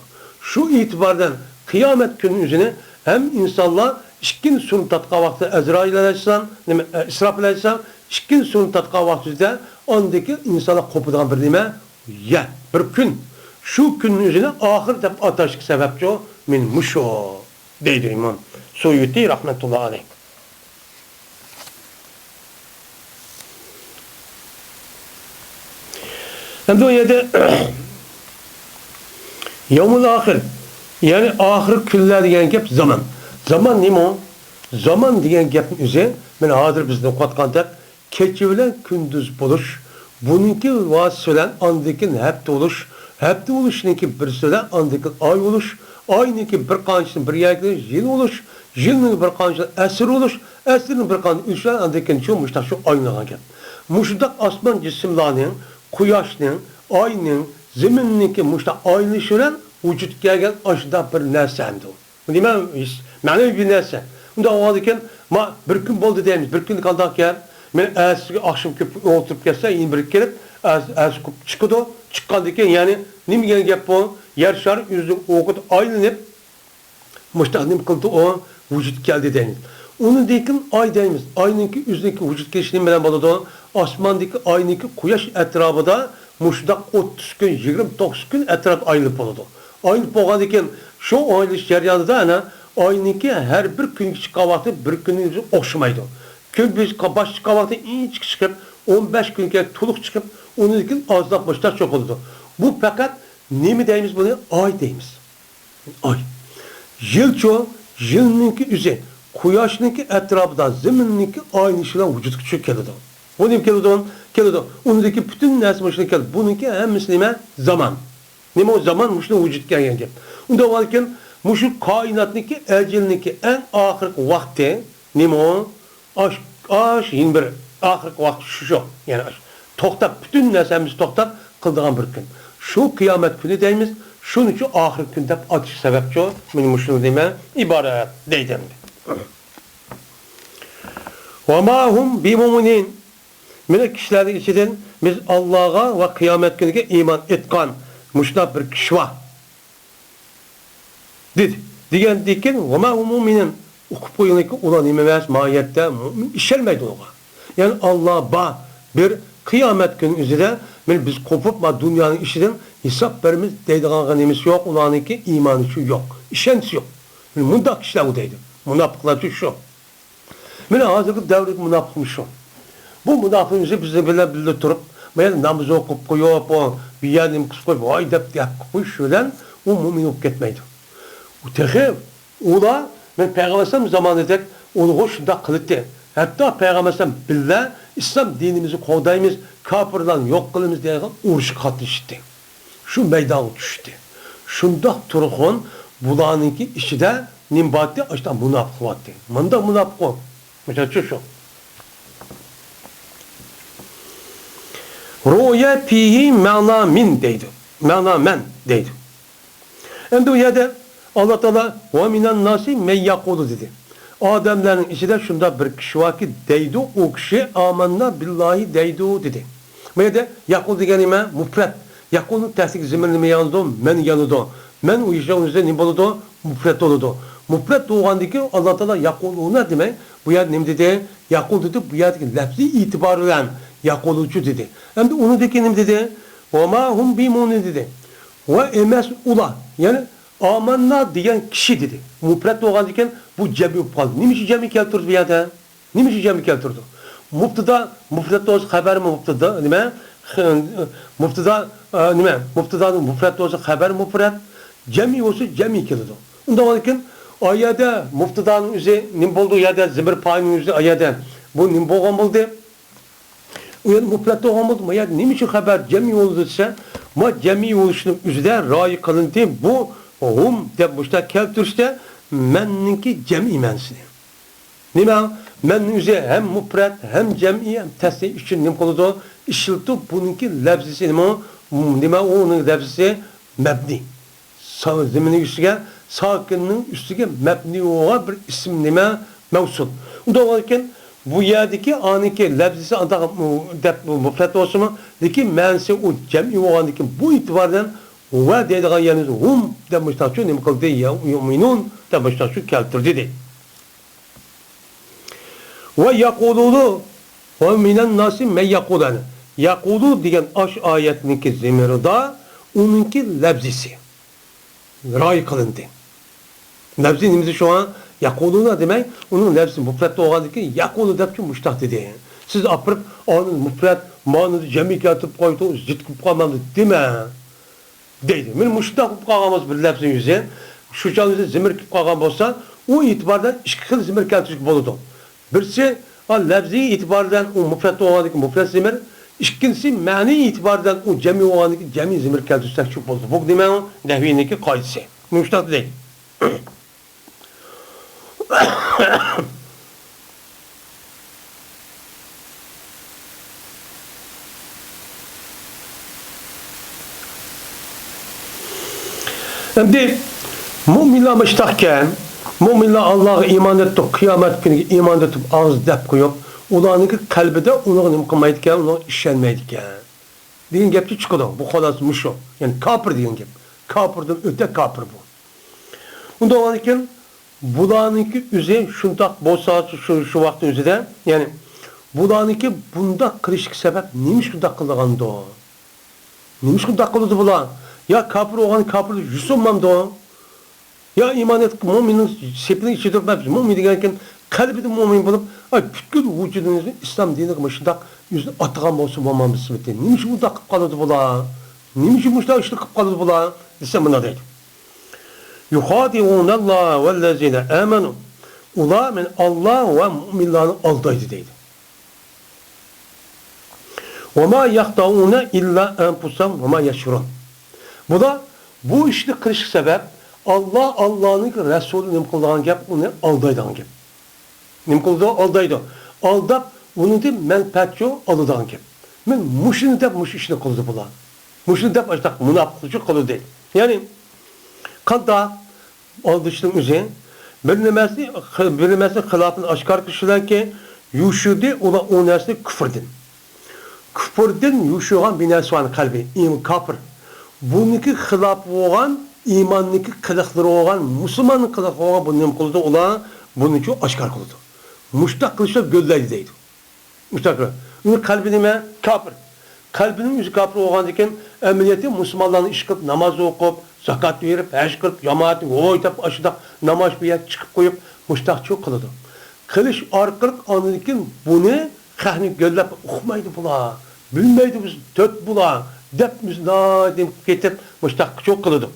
شۇ ئېتىباردىن قىيامەت كۈنى ئۆزىنى ھەم ئىنسانلار ئىككىنچى سۇرنى تارتقان ۋاقتىدا ئەزرائىل ئەلەيھىسسالام، نېمە، ئە، ئىسراپىل ئەلەيھىسسالام ئىككىنچى سۇرنى تارتقان ۋاقتىدا ئاندىن كېيىن ئىنسانلار قوپىدىغان بىر نېمە؟ يە، بىر كۈن. شۇ كۈننى ئۆزىنى ئاخىر دەپ ئاتاشلىق سەۋەبچۇ، مېنى مۇشۇ، دەيدۇ ئىمام سۇيۇتى رەھمەتۇللا ئەلەيھ. ئەمدى ئۇ يەردە يەۋمۇل ئاخىر، يەنى ئاخىرقى كۈنلەر دېگەن گەپ زامان. زامان نېمە ئۇ؟ زامان دېگەن گەپنىڭ ئۆزى، مانا ھازىر بىز ئوقۇۋاتقاندەك، كېچە بىلەن كۈندۈز بولۇش، بۇنىڭكى ۋاسىتىسى بىلەن ئاندىن كېيىن ھەپتە بولۇش، ھەپتە بولۇشنىڭكى بىرسى بىلەن ئاندىن كېيىن ئاي بولۇش، ئاينىڭكى بىر قانچىسى بىر يەرگە يىل بولۇش، يىلنىڭ بىر قانچىسى ئەسىر بولۇش، ئەسىرنىڭ بىر قانچىسى ئۆتۈش بىلەن ئاندىن كېيىن شۇ مۇشۇنداق شۇ ئايلىنىدىكەن. مۇشۇنداق ئاسمان جىسىملارنىڭ، قۇياشنىڭ، ئاينىڭ، زېمىننىڭكى مۇشۇنداق ئايلىنىشى بىلەن ۋۇجۇدقا كەلگەن ئاشۇنداق بىر نەرسە ئەمدى ئۇ. بۇ نېمە؟ مەنىۋى بىر نەرسە. ئۇنداق بولغاندىكىن، ما، بىر كۈن بولدى دەيمىز. بىر كۈن قانداقكەن؟ مەن ئەتىسىگە ئاخشام كۆپ ئولتۇرۇپ كەتسە، يەنە بىر كېلىپ، ئەتىسى، ئەتىسى چىقىدۇ. چىققاندىن كېيىن، يەنى نېمە دېگەن گەپ بۇ؟ يەر شارى ئۆزىنىڭ ئوقىدا ئايلىنىپ، مۇشۇنداق نېمە قىلدى ئۇ؟ ۋۇجۇدقا كەلدى دەيمىز. ئۇنىڭدىن كېيىن ئاي دەيمىز. ئاينىڭكى ئۆزىنىڭكى ۋۇجۇدقا كېلىشى نېمە بىلەن بولىدۇ؟ ئاسماندىكى ئاينىڭكى قۇياش ئەتراپىدا مۇشۇنداق ئوتتۇز كۈن، يىگىرمە توققۇز كۈن ئەتراپ ئايلىنىپ بولىدۇ. ئايلىنىپ بولغاندىن كېيىن، شۇ ئايلىنىش جەريانىدا ئەنە ئاينىڭكى ھەر بىر كۈنگە چىققان ۋاقتى بىر كۈنگە ئوخشىمايدۇ. كۈن بىر باش چىققان ۋاقتى ئىنچىكە چىقىپ، ئون بەش كۈنگە تولۇق چىقىپ، ئۇنىڭدىن كېيىن ئازلاپ مۇشۇنداق چوقۇلىدۇ. بۇ پەقەت نېمە دەيمىز بۇنى؟ ئاي دەيمىز. ئاي. يىلچۇ، يىلنىڭكى ئۆزى قۇياشنىڭكى ئەتراپىدا زېمىننىڭكى ئايلىنىشى بىلەن ۋۇجۇدقا چۈشۈپ كېلىدۇ. بۇ نېمە كېلىدۇ؟ كېلىدۇ. ئۇنىڭدىكى پۈتۈن نەرسە مۇشۇنى كېلىدۇ. بۇنىڭكى ھەممىسى نېمە؟ زامان. نېمە ئۇ زامان مۇشۇنى ۋۇجۇدقا كەلگەن گەپ. ئۇنداق بولغانىكەن، مۇشۇ كائىناتنىڭكى ئەجىلىنىڭكى ئەڭ ئاخىرقى ۋاقتى نېمە ئۇ؟ ئاش، ئاش يەنە بىر ئاخىرقى ۋاقىت شۇ، شۇ. يەنى ئاش، توختاپ، پۈتۈن نەرسىمىز توختاپ قىلىدىغان بىر كۈن. شۇ قىيامەت كۈنى دەيمىز. شۇنىڭ ئۈچۈن ئاخىرقى كۈن دەپ ئاتىش سەۋەبچۇ؟ مانا مۇشۇ نېمە ئىبارەت دەيدۇ ئەمدى. ۋەما ھۇم بىمۇئمىنىن. مانا كىشىلەرنىڭ ئىچىدىن بىز ئاللاغا ۋە قىيامەت كۈنىگە ئىمان ئېيتقان مۇشۇنداق بىر كىشى بار. دېدى. دېگەندىن كېيىن، ۋەما ھۇم مۇئمىنىن. ئۇقۇپ قويۇڭلاركى، ئۇلار نېمە ئەمەس، ماھىيەتتە مۇئمىن، ئىشەنمەيدۇ ئۇلارغا. يەنى ئاللا بار، بىر قىيامەت كۈنى ئۆزىدە، مانا بىز قوپۇپ، ما دۇنيانىڭ ئىشىدىن ھېساب بېرىمىز دەيدىغانغا نېمىسى يوق، ئۇلارنىڭكى ئىمانى شۇ يوق، ئىشەنچىسى يوق. مانا مۇنداق كىشىلەر ئۇ دەيدۇ. مۇناپىقلارچۇ شۇ. مانا ھازىرقى دەۋردىكى مۇناپىق مۇشۇ. بۇ مۇناپىق ئۆزى بىز بىلەن بىللە تۇرۇپ، مانا ناماز ئوقۇپ قويۇپ، ئۇ بۇ يەردە نېمە قىلىپ قويۇپ، ۋاي دەپ گەپ قىلىپ قويۇش بىلەن ئۇ مۇئمىن بولۇپ كەتمەيدۇ. ئۇ تېخى ئۇلار مەن پەيغەمبەر ئەلەيھىسسالام زامانىدەك ئۇلىغۇ شۇنداق قىلاتتى. ھەتتا پەيغەمبەر ئەلەيھىسسالام بىللە ئىسلام دىنىمىزنى قوغدايمىز، كاپىرلارنى يوق قىلىمىز دېگەن ئۇرۇشقا قاتنىشاتتى. شۇ مەيدانغا چۈشتى. شۇنداق تۇرغۇن بۇلارنىڭكى ئىچىدە نېمە بارتى؟ ئاشۇنداق مۇناپىق بارتى. مۇنداق مۇناپىق بار. مىسالچۇ شۇ. رۇئيە فىھى مەنا مىن دەيدۇ. مەنا مەن دەيدۇ. ئەمدى ئۇ يەردە ئاللا تائالا ۋە مىنەن ناسى مەن يەقۇلۇ دېدى. ئادەملەرنىڭ ئىچىدە شۇنداق بىر كىشى باركى دەيدۇ، ئۇ كىشى ئامەننا بىللاھى دەيدۇ دېدى. بۇ يەردە يەقۇل دېگەن نېمە؟ مۇپرەت. يەقۇلنىڭ تەستىكى زېمىرى نېمە يانىدۇ؟ مەن يانىدۇ. مەن ئۇ يېشىنىڭ ئۆزىدە نېمە بولىدۇ؟ مۇپرەت بولىدۇ. مۇپرەت بولغاندىن كېيىن ئاللا تائالا يەقۇلۇنا دېمەي، بۇ يەردە نېمە دېدى؟ يەقۇل دېدى، بۇ يەردىكى لەپزىي ئېتىبار بىلەن يەقۇلۇچۇ دېدى. ئەمدى ئۇنىڭدىن كېيىن نېمە دېدى؟ ۋەما ھۇم بىمۇئمىنىن دېدى. ۋە ئەمەس ئۇلار، يەنى ئامەننا دېگەن كىشى دېدى. مۇپرەت بولغاندىن كېيىن بۇ جەمئىي بولۇپ قالدى. نېمە ئۈچۈن جەمئىي كەلتۈردى بۇ يەردە؟ نېمە ئۈچۈن جەمئىي كەلتۈردى؟ مۇبتىدا مۇپرەت بولسا خەبەر مۇبتىدا، نېمە؟ خ-، مۇبتىدا، ئە، نېمە؟ مۇبتىدانىڭ مۇپرەت بولسا خەبەر مۇپرەت، جەمئىي بولسا جەمئىي كېلىدۇ. ئۇنداق بولغاندىكىن ئايەدە مۇبتىدانىڭ ئۆزى نېمە بولدى؟ ئۇ يەردە زېمىر پائىلنىڭ ئۆزى ئايەدە بۇ نېمە بولغان بولدى؟ ئۇ يەردە مۇپرەت بولغان بولدى. ما يەردە نېمە ئۈچۈن خەبەر جەمئىي بولىدۇ دېسە، ما جەمئىي بولۇشنىڭ ئۆزىدە رىئايە قىلىندى. بۇ ھۇم دەپ مۇشۇنداق كەلتۈرۈشتە مەننىڭكى جەمئىي مەنىسىنى. نېمە؟ مەننىڭ ئۆزى ھەم مۇپرەت، ھەم جەمئىي، ھەم تەسنىيە ئۈچۈن نېمە قىلىدۇ؟ ئىشلىتىپ، بۇنىڭكى لەپزىسى نېمە؟ نېمە ئۇنىڭ لەپزىسى؟ مەبنىي. سا-، زېمىننىڭ ئۈستىگە، ساكىننىڭ ئۈستىگە مەبنىي بولغان بىر ئىسىم نېمە؟ مەۋسۇل. ئۇنداق بولغاندىكىن، بۇ يەردىكى ئانىڭكى لەپزىسى ئانداق، ئۇ، دەپ مۇپرەت بولسىمۇ، لېكىن مەنىسى ئۇ جەمئىي بولغاندىكىن، بۇ ئېتىبار بىلەن ۋە دەيدىغان يەرنى ھۇم دەپ مۇشتاقچۇ نېمە قىلدى؟ يا-، يۇئمىنۇن دەپ مۇشتاقچۇ كەلتۈردى دەيدۇ. ۋە يەقۇلۇنۇ ۋە مىنەن ناسى مەن يەقۇلۇ. يەقۇلۇ دېگەن ئاش ئايەتنىڭكى زېمىرىدا ئۇنىڭكى لەپزىسى راي قىلىندى. لەپزى نېمىدە شۇڭا يەقۇلۇنا دېمەي، ئۇنىڭ لەپزى مۇپرەت بولغاندىن كېيىن يەقۇلۇ دەپچۇ مۇشتاق دېدى. سىز ئاپىرىپ ئانى مۇپرەت، مانىنى جەمئىي كەلتۈرۈپ قويدۇڭ، زىت قىلىپ قالمامدۇ دېمە. دەيدۇ. مانا مۇشۇنداق بولۇپ قالغان بولسا بىر لەپزىنىڭ يۈزى، شۇ چاغدا زېمىر كېلىپ قالغان بولسا، ئۇ ئېتىبار بىلەن ئىككى خىل زېمىر كەلتۈرۈشكە بولىدۇ. بىرسى، ئا، لەپزىي ئېتىبار بىلەن ئۇ مۇپرەت بولغاندىكى مۇپرەت زېمىر، ئىككىنچىسى، مەنىي ئېتىبار بىلەن ئۇ جەمئىي بولغاندىكى جەمئىي زېمىر كەلتۈرسەك شۇ بولىدۇ. بۇ نېمە؟ نەھۋىينىڭكى قائىدىسى. مۇشۇنداق دەيدۇ. ئەمدى مۇئمىنلار مۇشتاقكەن، مۇئمىنلار ئاللاغا ئىمان ئېيتىپ، قىيامەت كۈنىگە ئىمان ئېيتىپ، ئاغزى دەپ قويۇپ، ئۇلارنىڭكى قەلبىدە ئۇنىڭغا نېمە قىلمايدىكەن، ئۇنىڭغا ئىشەنمەيدىكەن دېگەن گەپچە چىقىدۇ. بۇ خۇلاسە مۇشۇ. يەنى كاپىر دېگەن گەپ. كاپىردىن ئۆتە كاپىر بۇ. ئۇنداق بولغاندىكىن، بۇلارنىڭكى ئۆزى شۇنداق بولسا، شۇ، شۇ ۋاقىتنىڭ ئۆزىدە، يەنى بۇلارنىڭكى بۇنداق قىلىشلىق سەۋەب نېمە ئۈچۈن بۇنداق قىلىدىغاندۇ؟ نېمە ئۈچۈن بۇنداق قىلىدۇ بۇلار؟ يا كاپىر بولغان كاپىردا يۈز بولمامدۇ؟ يا ئىمان ئېيتقان مۇئمىننىڭ سېپىنىڭ ئىچىدە مەن مۇئمىن دېگەنكىن، قەلبىدە مۇئمىن بولۇپ، ئاي، پۈتكۈل ۋۇجۇدىنى ئىسلام دىنىغا مۇشۇنداق يۈزىنى ئاتىغان بولسا بولمامدۇ سىپىتى؟ نېمە ئۈچۈن بۇنداق قىلىپ قالىدۇ بۇلار؟ نېمە ئۈچۈن مۇشۇنداق ئىشلار قىلىپ قالىدۇ بۇلار؟ دېسە مۇنداق دەيدۇ. يۇخادىئۇنەللاھە ۋەللەزىنە ئامەنۇ. ئۇلار مەن ئاللا ۋە مۇئمىنلارنى ئالدايدۇ دەيدۇ. ۋەما يەخدەئۇنە ئىللا ئەنفۇسەھۇم ۋەما يەشئۇرۇن. بۇلار بۇ ئىشنى قىلىشقا سەۋەب، ئاللا، ئاللانىڭ رەسۇلى نېمە قىلىدىغان گەپ، ئۇنى ئالدايدىغان گەپ. نېمە قىلىدۇ؟ ئالدايدۇ. ئالداپ، ئۇنىڭدىن مەنپەئەتچۇ ئالىدىغان گەپ. مەن مۇشۇنى دەپ مۇشۇ ئىشنى قىلدى بۇلار. مۇشۇنى دەپ ئاشۇنداق مۇناپىقلىقچۇ قىلدى. يەنى قانداق ئالدىشنىڭ ئۆزى؟ بىر نېمەسى، بىر نېمەسى خىلاپىنى ئاشكارا قىلىش بىلەنكى يوشۇردى ئۇلار ئۇ نەرسىنى كۇفۇردىن. كۇفۇردىن يوشۇرغان بىر نەرسە بار قەلبى، ئىم-، كاپىر. بۇنىڭكى خىلاپى بولغان، ئىماننىڭكى قىلىقلىرى بولغان، مۇسۇلماننىڭ قىلىقى بولغان، بۇنى نېمە قىلىدۇ؟ ئۇلار بۇنىچۇ ئاشكارا قىلىدۇ. مۇشتاق قىلىشلار گۆللەيدۇ دەيدۇ. مۇشتاق قىلىش. ئۇنىڭ قەلبى نېمە؟ كاپىر. قەلبىنىڭ ئۆزى كاپىر بولغاندىكىن، ئەمەلىيەتتە مۇسۇلمانلارنىڭ ئىش قىلىپ، ناماز ئوقۇپ، زاكات بېرىپ، ھەج قىلىپ، جامائەتنى ۋوي دەپ، ئاشۇنداق ناماز بۇ يەرگە چىقىپ قويۇپ، مۇشتاقچۇ قىلىدۇ. قىلىش ئارقىلىق ئاندىن كېيىن بۇنى خەقنى گۆللەپ، «ئۇقمايدۇ بۇلار، بىلمەيدۇ بىز تۆت بۇلار» دەپ، ئۆزى نادىم كېتىپ، مۇشتاقچۇ قىلىدۇ.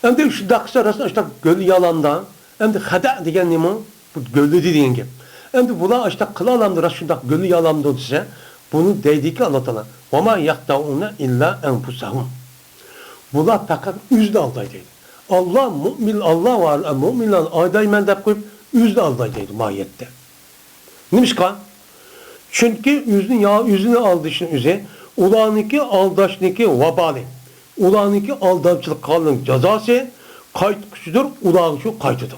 ئەمدى شۇنداق قىلسا، راستىن ئاشۇنداق گۆللىيالامدا؟ ئەمدى خەدە دېگەن نېمە؟ بۇ گۆللىدى دېگەن گەپ. ئەمدى بۇلار ئاشۇنداق قىلالامدۇ، راست شۇنداق گۆللىيالامدۇ دېسە، بۇنى دەيدىكى، ئاللا تائالا، «ۋەما يەخدەئۇنە ئىللا ئەنفۇسەھۇم.» بۇلار پەقەت ئۆزىنى ئالدايدۇ دەيدۇ. ئاللا مۇئمىن، ئاللا ۋە مۇئمىنلارنى ئالدايمەن دەپ قويۇپ، ئۆزىنى ئالدايدۇ دەيدۇ ماھىيەتتە. نېمىشقا؟ چۈنكى ئۆزىنى يا-، ئۆزىنى ئالدىشىنىڭ ئۆزى، ئۇلارنىڭكى ئالداشنىڭكى ۋابالى، ئۇلارنىڭكى ئالدامچىلىق قىلغانلىقىنىڭ جازاسى قايتقۇچىدۇر، ئۇلارغىچۇ قايتىدۇ.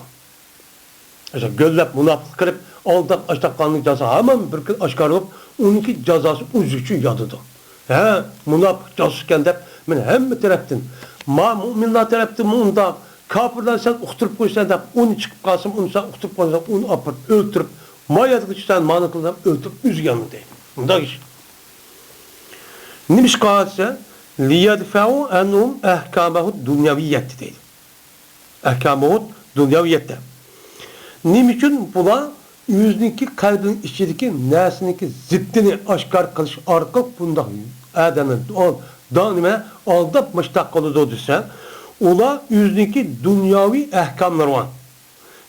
ئاشۇ گۆللەپ مۇناپىق قىلىپ، ئالداپ، ئاشتاق قىلغاننىڭ جازاسى ھامان بىر كۈن ئاشكارا بولۇپ، ئۇنىڭكى جازاسى ئۆزىگىچۇ ياتىدۇ. ھە، مۇناپىق جاسۇس ئىكەن دەپ، مەن ھەممە تەرەپتىن، ما مۇئمىنلار تەرەپتىنمۇ ئۇنداق، كاپىرلارنى سەن ئۇقتۇرۇپ قويىسەن دەپ، ئۇنى چىقىپ قالسىمۇ، ئۇنى سەن ئۇقتۇرۇپ قويساڭ، ئۇنى ئاپىرىپ ئۆلتۈرۈپ، ما يەرگە چۈشسەن، مانى قىل دەپ ئۆلتۈرۈپ ئۆزى يەلمە دەيدۇ. مۇنداق ئىش. نېمىشقا دېسە، لىيەدفەئۇ ئەنھۇم ئەھكامەھۇد دۇنيەۋىيەتتە دەيدۇ. ئەھكامۇھۇد دۇنيەۋىيەتتە. نېمە ئۈچۈن بۇلار ئۆزىنىڭكى قەلبىنىڭ ئىچىدىكى نەرسىنىڭكى زىتتىنى ئاشكارا قىلىش ئارقىلىق بۇنداق ئادەمنى دا-، دا-، نېمە، ئالداپ مۇشتاق قىلىدۇ دېسە، ئۇلار ئۆزىنىڭكى دۇنياۋى ئەھكاملىرى بار.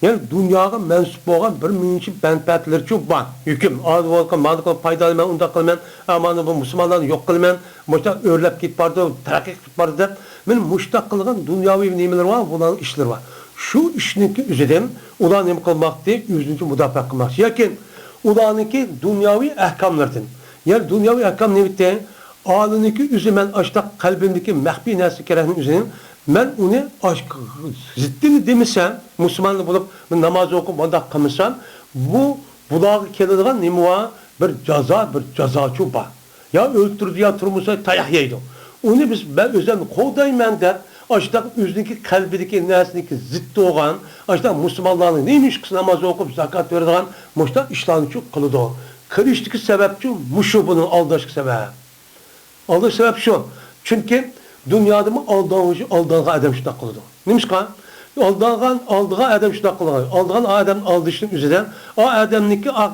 يەنى دۇنياغا مەنسۇپ بولغان بىر مۇنچە مەنپەئەتلىرىچۇ بار. ھۆكۈم، ئالدى بولغان، مانا قىلىپ پايدا ئالىمەن، ئۇنداق قىلىمەن، ئە، مانا بۇ مۇسۇلمانلارنى يوق قىلىمەن، مۇشۇنداق ئۆرلەپ كېتىپ بارىدۇ، تەرەققىي قىلىپ بارىدۇ دەپ، مانا مۇشۇنداق قىلغان دۇنياۋى نېمىلىرى بار، بۇلارنىڭ ئىشلىرى بار. شۇ ئىشنىڭكى ئۆزىدىن ئۇلار نېمە قىلماقتى؟ ئۆزىنىڭكى مۇداپىئە قىلماقچى. ياكى ئۇلارنىڭكى دۇنياۋى ئەھكاملىرىدىن. يەنى دۇنياۋى ئەھكام نېمىتى؟ ئالىنىڭكى ئۆزى مەن ئاشتاق قەلبىمدىكى مەخپىي نەرسە كېرەكنىڭ ئۆزىنى مەن ئۇنى ئاش-، زىتتىنى دېمىسەم، مۇسۇلمانلا بولۇپ، بىر ناماز ئوقۇپ، مۇنداق قىلمىسام، بۇ، بۇلارغا كېلىدىغان نېمە بار؟ بىر جازا، بىر جازاچۇ بار. يا ئۆلتۈرىدۇ، يا تۇرمىسا تاياق يەيدۇ. ئۇنى بىز، مەن ئۆزۈمنى قوغدايمەن دەپ، ئاشۇنداق ئۆزىنىڭكى قەلبىدىكى نەرسىنىڭكى زىتتى بولغان، ئاشۇنداق مۇسۇلمانلارنىڭ نېمە ئىش قىلسا ناماز ئوقۇپ، زاكات بېرىدىغان، مۇشۇنداق ئىشلارنىچۇ قىلىدۇ. قىلىشتىكى سەۋەبچۇ مۇشۇ بۇنىڭ ئالداشقا سەۋەب. ئالداش سەۋەب شۇ. چۈنكى دۇنيادىمۇ ئالدانغۇچى، ئالدانغان ئادەم شۇنداق قىلىدۇ. نېمىشقا؟ ئالدانغان، ئالدىغان ئادەم شۇنداق قىلىدۇ. ئالدىغان ئادەم ئالدىشنىڭ ئۆزىدە، ئا ئادەمنىڭكى ئا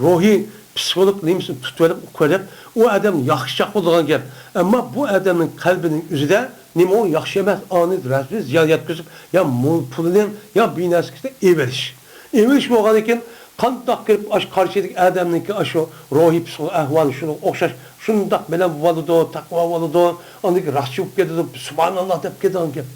روھىي، پسىخولوگ نېمىسىنى تۇتۇۋېلىپ، ئۇقۇۋېلىپ، ئۇ ئادەم ياخشى چاق بولىدىغان گەپ. ئەمما بۇ ئادەمنىڭ قەلبىنىڭ ئۆزىدە نېمە ئۇ ياخشى ئەمەس، ئانى رەسمىي زىيان يەتكۈزۈپ، يا مۇ-، پۇلىنى، يا بىر نەرسىسىنى ئېلىۋېلىش. ئېلىۋېلىش بولغاندىن كېيىن، قانداق كىرىپ ئاشۇ قارشىدىكى ئادەمنىڭكى ئاشۇ روھىي پسىخولوگ ئەھۋالى شۇنىڭغا ئوخشاش، شۇنداق بىلەن بولىدۇ، تەقۋا بولىدۇ، ئاندىن كېيىن راستچى بولۇپ كېتىدۇ، سۇبھاناللا دەپ كېتىدىغان گەپ.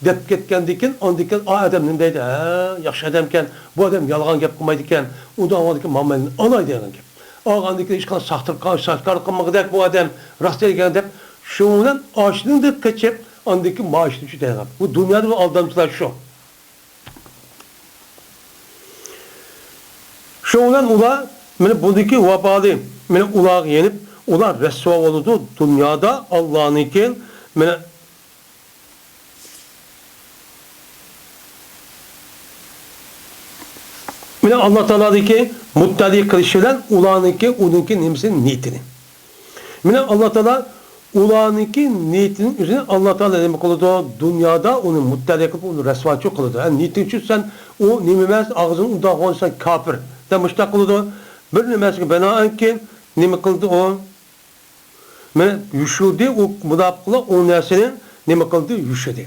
دەپ كەتكەندىن كېيىن، ئاندىن كېيىن ئا ئادەم نېمە دەيدۇ؟ ھە، ياخشى ئادەمكەن، بۇ ئادەم يالغان گەپ قىلمايدىكەن، ئۇنداق بولغاندىكىن ماڭا مەن ئالاي دېگەن گەپ. ئالغاندىن كېيىن ھېچقانداق ساختىرقا-، ساختىكارلىق قىلمىغۇدەك بۇ ئادەم، راست دەيدىكەن دەپ، شۇنىڭ بىلەن ئاشۇنىڭدىن قېچىپ، ئاندىن كېيىن مائاشنى چۈشۈرىدىغان. بۇ دۇنيادا بۇ ئالدامچىلار شۇ. شۇنىڭ بىلەن ئۇلار، مانا بۇنىڭكى ۋابالى، مانا ئۇلارغا يېنىپ، ئۇلار رەسۋا بولىدۇ دۇنيادا، ئاللانىڭكى، مانا، مانا ئاللا تائالانىڭكى مۇبتەلا قىلىشى بىلەن ئۇلارنىڭكى، ئۇنىڭكى نېمىسىنى، نىيىتىنى. مانا ئاللا تائالا ئۇلارنىڭكى نىيىتىنىڭ ئۆزىنى ئاللا تائالا نېمە قىلىدۇ؟ دۇنيادا ئۇنى مۇبتەلا قىلىپ، ئۇنى رەسۋاچۇ قىلىدۇ. ھە، نىيىتىڭ ئۈچۈن سەن ئۇ نېمە ئەمەس، ئاغزىڭ ئۇنداق بولغان سەن كاپىر دەپ مۇشۇنداق قىلىدۇ. بىر نېمىسىگە بىنائەنكى نېمە قىلدى ئۇ؟ مانا يوشۇردى، ئۇ مۇناپىقلار ئۇ نەرسىنى نېمە قىلدى؟ يوشۇردى.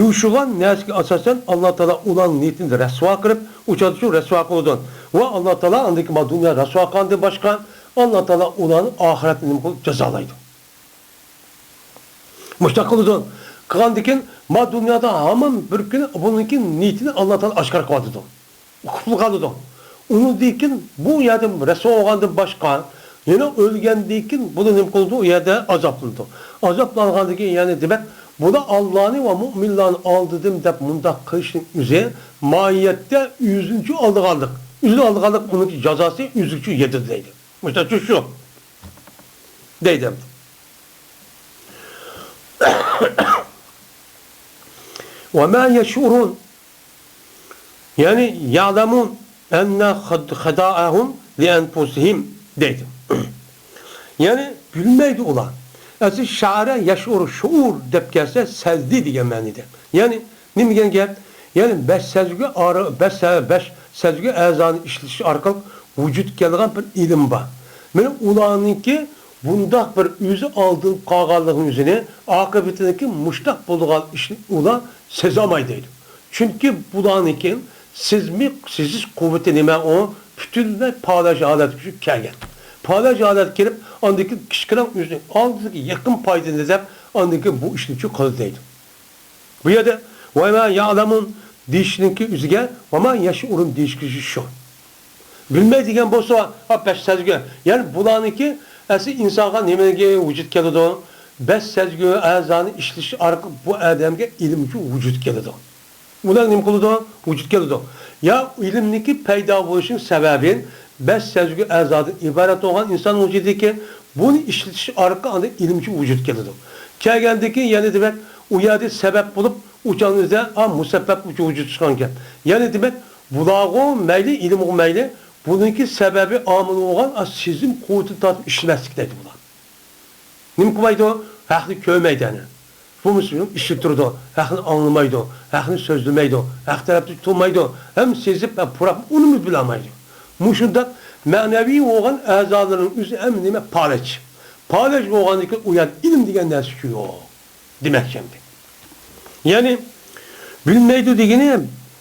يوشۇرغان نەرسىگە ئاساسەن، ئاللا تائالا ئۇلارنىڭ نىيىتىنى رەسۋا قىلىپ، ئۇ چاغدا شۇ رەسۋا قىلىدۇ. ۋە ئاللا تائالا ئاندىن كېيىن دۇنيا رەسۋا قىلغاندىن باشقا، ئاللا تائالا ئۇلارنى ئاخىرەتتە نېمە قىلىپ؟ جازالايدۇ. مۇشۇنداق قىلىدۇ. قىلغاندىن كېيىن، ما دۇنيادا ھامان بىر كۈنى بۇنىڭكى نىيىتىنى ئاللا تائالا ئاشكارا قىلىۋاتىدۇ. ئۇقۇپ قالىدۇ. ئۇنىڭدىن كېيىن بۇ يەردە رەسۋا بولغاندىن باشقا، يەنە ئۆلگەندىن كېيىن بۇنى نېمە قىلىدۇ؟ ئۇ يەردە ئازابلىنىدۇ. ئازابلانغاندىن كېيىن، يەنى دېمەك، بۇلار ئاللانى ۋە مۆمىنلارنى ئالدىدىم دەپ مۇنداق قىلىشنىڭ ئۆزى ماھىيەتتە ئۆزىنىچۇ ئالدىغانلىق. ئۆزىنى ئالدىغانلىق، ئۇنىڭكى جازاسى ئۆزىچۇ يېتىدۇ دەيدۇ. مۇشۇنداق چۈشۈشۈ دەيدۇ. وما يشعرون. يەنى يعلمون أن خداعهم لأنفسهم دەيدۇ. يەنى بىلمەيدۇ ئۇلار. ئەسلى شەئەرە يەشئۇر، شۇئۇر دەپ كەلسە سەزدى دېگەن مەنىدە. يەنى نېمە دېگەن گەپ؟ يەنى بەش سەزگۈ ئارا-، بەش سە-، بەش سەزگۈ ئەزانى ئىشلىتىش ئارقىلىق ۋۇجۇدقا كېلىدىغان بىر ئىلىم بار. مانا ئۇلارنىڭكى بۇنداق بىر ئۆزى ئالدىنىپ قالغانلىقىنى، ئۆزىنى ئاقىۋىتىدىكى مۇشتاق بولىدىغان ئىشنى ئۇلار سېزەلمەيدۇ دەيدۇ. چۈنكى بۇلارنىڭكى سېزمى، سېزىش قۇۋۋىتى نېمە ئۇ؟ پۈتۈنلەي پالەچ ھالەتكە چۈشۈپ كەلگەن. پالەچ ھالەتكە كېلىپ، ئاندىن كېيىن كىچىككىنە ئۆزىنىڭ ئالدىدىكى يېقىن پايدىنى ئىزدەپ، ئاندىن كېيىن بۇ ئىشنى شۇ قىلىدۇ دەيدۇ. بۇ يەردە ۋەما يەئلەمۇن دېيىشنىڭكى ئۆزىگە ۋەما يەشئۇرۇن دېيىشكە شۇ. بىلمەي دېگەن بولسا، ھا، بەش سەزگۈ. يەنى بۇلارنىڭكى ئەسلى ئىنسانغا نېمىگە ۋۇجۇد كېلىدۇ؟ بەش سەزگۈ ئەزانى ئىشلىتىش ئارقىلىق بۇ ئادەمگە ئىلىم شۇ ۋۇجۇد كېلىدۇ. ئۇلار نېمە قىلىدۇ؟ ۋۇجۇد كېلىدۇ. يا ئىلىمنىڭكى پەيدا بولۇشىنىڭ سەۋەبى بەش سەزگۈ ئەزادىن ئىبارەت بولغان ئىنسان ۋۇجۇدىكى بۇنى ئىشلىتىش ئارقىلىق ئاندىن ئىلىمچى ۋۇجۇد كېلىدۇ. كەلگەندىن كېيىن يەنە دېمەك، ئۇ يەردە سەۋەب بولۇپ، ئۇ چاغنىڭ ئۆزىدە، ئا، مۇسەببەپ ۋۇجۇد چىققان گەپ. يەنە دېمەك، بۇلارغۇ مەيلى، ئىلىمغۇ مەيلى، بۇنىڭكى سەۋەبى ئامىل بولغان، ئا، سېزىم قۇۋۋىتىنى تارتىپ ئىشلىمەسلىك دەيدۇ بۇلار. نېمە قىلمايدۇ؟ ھەقنى كۆرمەيدۇ يەنە. بولمىسا ئىشلىتىدۇ، ھەقنى ئاڭلىمايدۇ، ھەقنى سۆزلىمەيدۇ، ھەق تەرەپتە تۇرمايدۇ، ھەم سېزىپ، ھەم پۇراپ، ئۇنىمۇ بىلەلمەيدۇ. مۇشۇنداق مەنىۋى بولغان ئەزالىرىنىڭ ئۆزى ھەممە نېمە پالەچ. پالەچ بولغاندىن كېيىن ئۇ يەردە ئىلىم دېگەن نەرسە شۇ يوق. دېمەكچى ئەمدى. يەنى بىلمەيدۇ دېگىنى،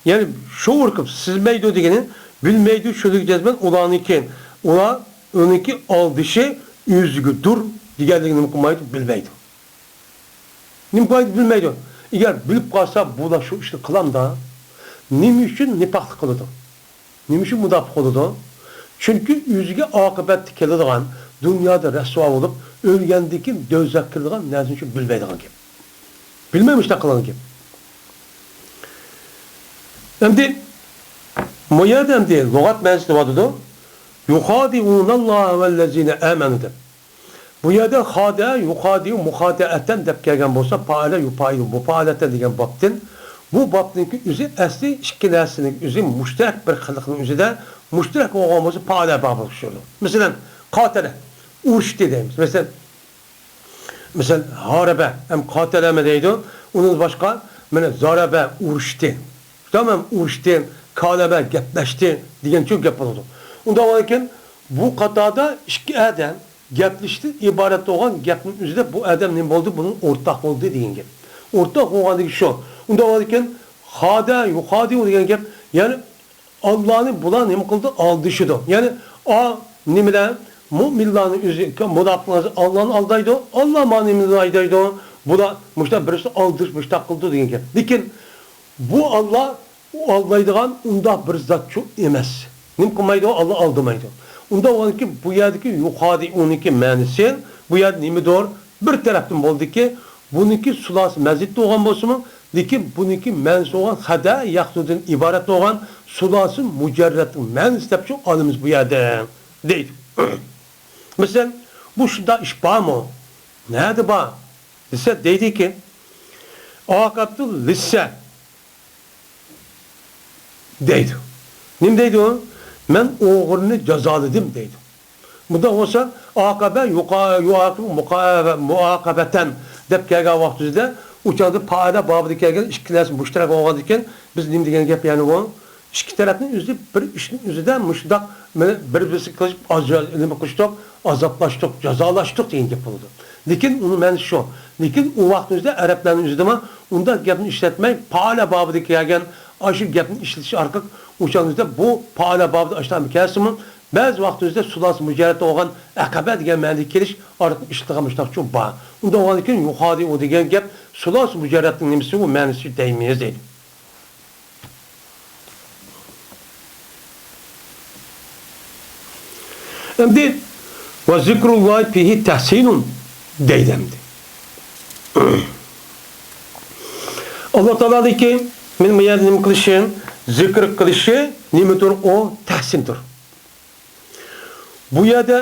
يەنى شۇئۇر قىلىپ سېزمەيدۇ دېگىنى، بىلمەيدۇ، شۇنىڭ جەزمەن ئۇلارنىڭكى، ئۇلار ئۇنىڭكى ئالدىشى ئۆزىگىدۇر دېگەنلىكىنى نېمە قىلمايدۇ؟ بىلمەيدۇ. نېمە قىلمايدۇ؟ بىلمەيدۇ. ئەگەر بىلىپ قالسا، بۇلار شۇ ئىشنى قىلامدا؟ نېمە ئۈچۈن نىپاقلىق قىلىدۇ؟ نېمە ئۈچۈن مۇناپىق بولىدۇ؟ چۈنكى ئۆزىگە ئاقىۋەتتە كېلىدىغان، دۇنيادا رەسۋا بولۇپ، ئۆلگەندىن كېيىن دوزاخقا كىرىدىغان نەرسىنى ئۈچۈن بىلمەيدىغان گەپ. بىلمەي مۇشۇنداق قىلغان گەپ. ئەمدى، بۇ يەردە ئەمدى لۇغەت مەنىسى دەۋاتىدۇ. يۇخادىئۇناللاھە ۋەللەزىنە ئامەنۇ دەپ. بۇ يەردە خادە، يۇخادىئۇ، مۇخادەئەتەن دەپ كەلگەن بولسا، پائەلە يۇپائىلۇ مۇپائەلەتەن دېگەن بابتىن، بۇ بابنىڭكى ئۆزى ئەسلى ئىككى نەرسىنىڭ ئۆزى مۇشتەرەك بىر خىللىقنىڭ ئۆزىدە مۇشتەرەك بولغان بولسا، پائەلە بابىغا چۈشىدۇ. مەسىلەن، قاتەلە، ئۇرۇشتى دەيمىز. مەسىلەن، مەسىلەن، ھارەبە ھەم قاتەلەمۇ دەيدۇ. ئۇنىڭ باشقا، مانا، زارەبە، ئۇرۇشتى. تامام ئۇرۇشتى، كالەمە، گەپلەشتى دېگەنچۇ گەپ بولىدۇ. ئۇنداق بولغاندىكىن، بۇ قاتاردا ئىككى ئادەم گەپلىشىشتىن ئىبارەت بولغان گەپنىڭ ئۆزىدە بۇ ئادەم نېمە بولدى؟ بۇنىڭ ئورتاق بولدى دېگەن گەپ. ئورتاق بولغاندىكىن شۇ. ئۇنداق بولغاندىكىن، خادە، يۇخادىئۇ دېگەن گەپ، يەنى ئاللانى بۇلار نېمە قىلدى؟ ئالدىشىدۇ. يەنى، ئا، نېمىلەر؟ مۆمىنلارنى ئۆزى، مۇناپىقلار ئاللانى ئالدايدۇ. ئاللا مانا نېمىنى ئالدايدۇ؟ بۇلار مۇشۇنداق بىرسى ئالدىش، مۇشۇنداق قىلدى دېگەن گەپ. لېكىن بۇ ئاللا، ئۇ ئالدايدىغان ئۇنداق بىر زاتچۇ ئەمەس. نېمە قىلمايدۇ؟ ئاللا ئالدىمايدۇ. ئۇنداق بولغاندىكىن بۇ يەردىكى يۇخادىئۇنىڭكى مەنىسى، بۇ يەردە نېمىدۇر؟ بىر تەرەپتىن بولدىكى، بۇنىڭكى سۇلاسى مەزىد بولغان بولسىمۇ، لېكىن بۇنىڭكى مەنىسى بولغان خەدە يەخدۇدىن ئىبارەت بولغان سۇلاسى مۇجەررەتنىڭ مەنىسى دەپچۇ ئالىمىز بۇ يەردە دەيدۇ. مەسىلەن، بۇ شۇنداق ئىش بارمۇ؟ نەدە بار؟ دېسە دەيدىكى، ئاقەبتۇ لىسسە دەيدۇ. نېمە دەيدۇ؟ مەن ئوغرىنى جازالىدىم دەيدۇ. بۇنداق بولسا، ئاقەبە، يۇقا-، يۇئاقىبۇ مۇقا-، مۇئاقەبەتەن دەپ كەلگەن ۋاقتىمىزدا، ئۇ چاغدا پائىلە بابىدا كەلگەن ئىككى نەرسە مۇشتەرەك بولغاندىكىن، بىز نېمە دېگەن گەپ يەنى بۇ؟ ئىككى تەرەپنىڭ ئۆزى بىر ئىشنىڭ ئۆزىدە مۇشۇنداق مانا بىر-بىرسى قىلىشىپ، ئاز-، نېمە قىلىشتۇق، ئازابلاشتۇق، جازالاشتۇق دېگەن گەپ بولىدۇ. لېكىن ئۇنىڭ مەنىسى شۇ. لېكىن ئۇ ۋاقىتنىڭ ئۆزىدە ئەرەبلەرنىڭ ئۆزىدىمۇ ئۇنداق گەپنى ئىشلەتمەي، پائىلە بابىدا كەلگەن ئاشۇ گەپنى ئىشلىتىش ئارقىلىق ئۇ چاغنىڭ ئۆزىدە بۇ پائىلە بابىدا ئاشۇنداق كەلسىمۇ، بەزى ۋاقىتتا ئۆزىدە سۇلاسە مۇجەررەتتە بولغان ئەقەبە دېگەن مەنىدە كېلىش ئارقىلىق ئىشلىتىلغان مۇشۇنداق چۈشۈم بار. ئۇنداق بولغاندىكىن يۇخادىئۇ دېگەن گەپ سۇلاسە مۇجەررەتنىڭ نېمىسى ئۇ مەنىسى دەيمىز دەيدۇ. ئەمدى ۋە زىكرۇللاھى فىھى تەھسىنۇن دەيدۇ ئەمدى. ئاللا تائالانىڭكى مېنى بۇ يەردە نېمە قىلىشى، زىكىر قىلىشى نېمىدۇر؟ ئۇ تەھسىندۇر. بۇ يەردە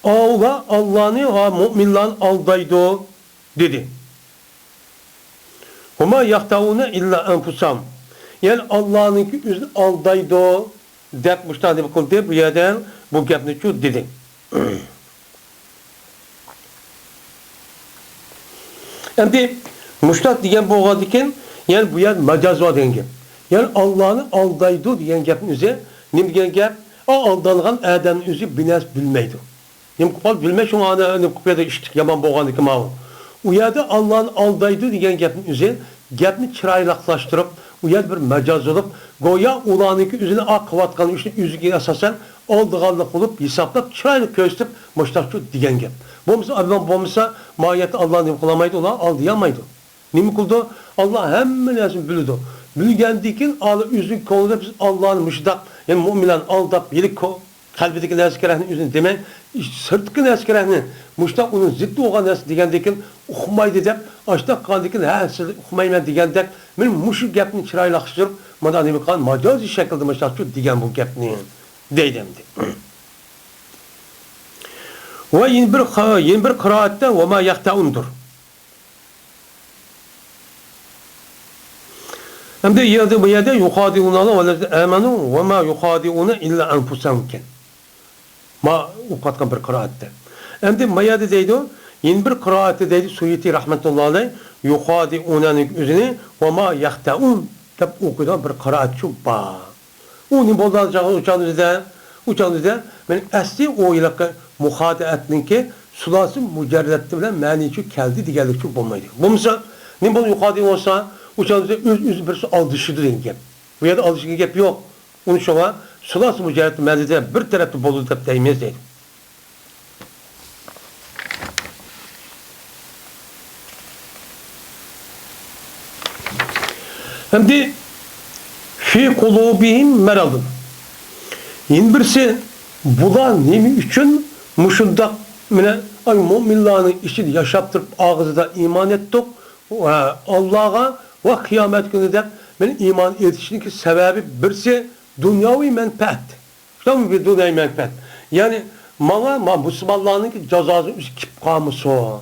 ئۇلار ئاللانى ۋە مۇئمىنلارنى ئالدايدۇ دېدى. ۋە ما يەخدەئۇنە ئىللا ئەنفۇسەھۇم. يەنى ئاللانىڭكى ئۆزىنى ئالدايدۇ دەپ مۇشۇنداق نېمە قىلدى، بۇ يەردە بۇ گەپنىچۇ دېدى. ئەمدى مۇشۇنداق دېگەن بولغاندىكىن، يەنى بۇ يەردە ماجاز بار دېگەن گەپ. يەنى ئاللانى ئالدايدۇ دېگەن گەپنىڭ ئۆزى نېمە دېگەن گەپ؟ ئا، ئالدانغان ئادەمنىڭ ئۆزى بىر نەرسە بىلمەيدۇ. نېمە قىلىپ قالدى؟ بىلمەي شۇڭا ئانا نېمە قىلىپ قويدى، ئىشتىك يامان بولغاندىكىن ماۋۇ. ئۇ يەردە ئاللانى ئالدايدۇ دېگەن گەپنىڭ ئۆزى گەپنى چىرايلىقلاشتۇرۇپ، ئۇ يەردە بىر ماجاز بولۇپ، گويا ئۇلارنىڭكى ئۆزىنى ئا قىلىۋاتقان ئىشنى ئۆزىگە ئاساسەن ئالدىغانلىق قىلىپ ھېسابلاپ چىرايلىق كۆرسىتىپ مۇشۇنداقچۇ دېگەن گەپ. بولمىسا، بولمىسا ماھىيەتتە ئاللا نېمە قىلالمايدۇ، ئۇلار ئالدىيالمايدۇ. نېمە قىلىدۇ؟ ئاللا ھەممە نەرسىنى بىلىدۇ. بىلگەندىن كېيىن ئالا ئۆزىنىڭ كۆڭلىدە بىز ئاللانى مۇشۇنداق، يەنى مۇئمىنلارنى ئالداپ، ھېلى كو-، قەلبىدىكى نەرسە كېرەكنى ئۆزىنى دېمەي، سىرتقى نەرسە كېرەكنى، مۇشۇنداق ئۇنىڭ زىددى بولغان نەرسە دېگەندىن كېيىن ئۇقمايدۇ دەپ، ئاشۇنداق قىلغاندىن كېيىن، ھە، سىز ئۇقمايمەن دېگەندەك، مەن مۇشۇ گەپنى چىرايلىقلاشتۇرۇپ، مانا نېمە قىلغان ماجازىي شەكىلدە مۇشۇنداقچۇ دېگەن بۇ گەپنى دەيدۇ ئەمدى. ۋە يەنە بىر، يەنە بىر قىرائەتتە ۋە ما يەخدەئۇندۇر. ئەمدى يەردە، بۇ يەردە يۇخادىئۇنەللاھ ۋەللەزىنە ئامەنۇ ۋە ما يۇخادىئۇنە ئىللا ئەنفۇسەھۇم ئىكەن. ما ئوقۇۋاتقان بىر قىرائەتتە. ئەمدى ما يەردە دەيدۇ، يەنە بىر قىرائەتتە دەيدۇ، سۇيۇتى رەھمەتۇللا ئەلەيھ، يۇخادىئۇنەنىڭ ئۆزىنى ۋە ما يەخدەئۇن دەپ ئوقۇيدىغان بىر قىرائەتچۇ بار. ئۇ نېمە بولىدۇ چاغ-، ئۇ چاغنىڭ ئۆزىدە؟ ئۇ چاغنىڭ ئۆزىدە مەن ئەسلى ئۇ ھېلىقى مۇخادەئەتنىڭكى سۇلاسە مۇجەررەتى بىلەن مەنىچۇ كەلدى دېگەنلىكچۇ بولمايدۇ. بولمىسا، نېمە بولىدۇ يۇخادىئۇن بولسا، ئۇ چاغنىڭ ئۆزىدە ئۆز، ئۆز بىرسى ئالدىشىدۇ دېگەن گەپ. بۇ يەردە ئالدىشىدىغان گەپ يوق. ئۇنى شۇڭا سۇلاسە مۇجەررەت مەنىدە بىر تەرەپتە بولىدۇ دەپ دەيمىز دەيدۇ. ئەمدى في قلوبهم مرض. يەنە بىرسى، بۇلار نېمە ئۈچۈن مۇشۇنداق، مانا، ئاي، مۇئمىنلارنىڭ ئىچىدە ياشاپ تۇرۇپ، ئاغزىدا ئىمان ئېيتتۇق، ۋە ئاللاغا ۋە قىيامەت كۈنى دەپ، مانا، ئىمان ئېيتىشنىڭكى سەۋەبى بىرسى دۇنياۋى مەنپەئەت. شۇنداق بىر دۇنياۋى مەنپەئەت. يەنى ماڭا، ما مۇسۇلمانلارنىڭكى جازاسى ئۆزى كېلىپ قالمىسۇن.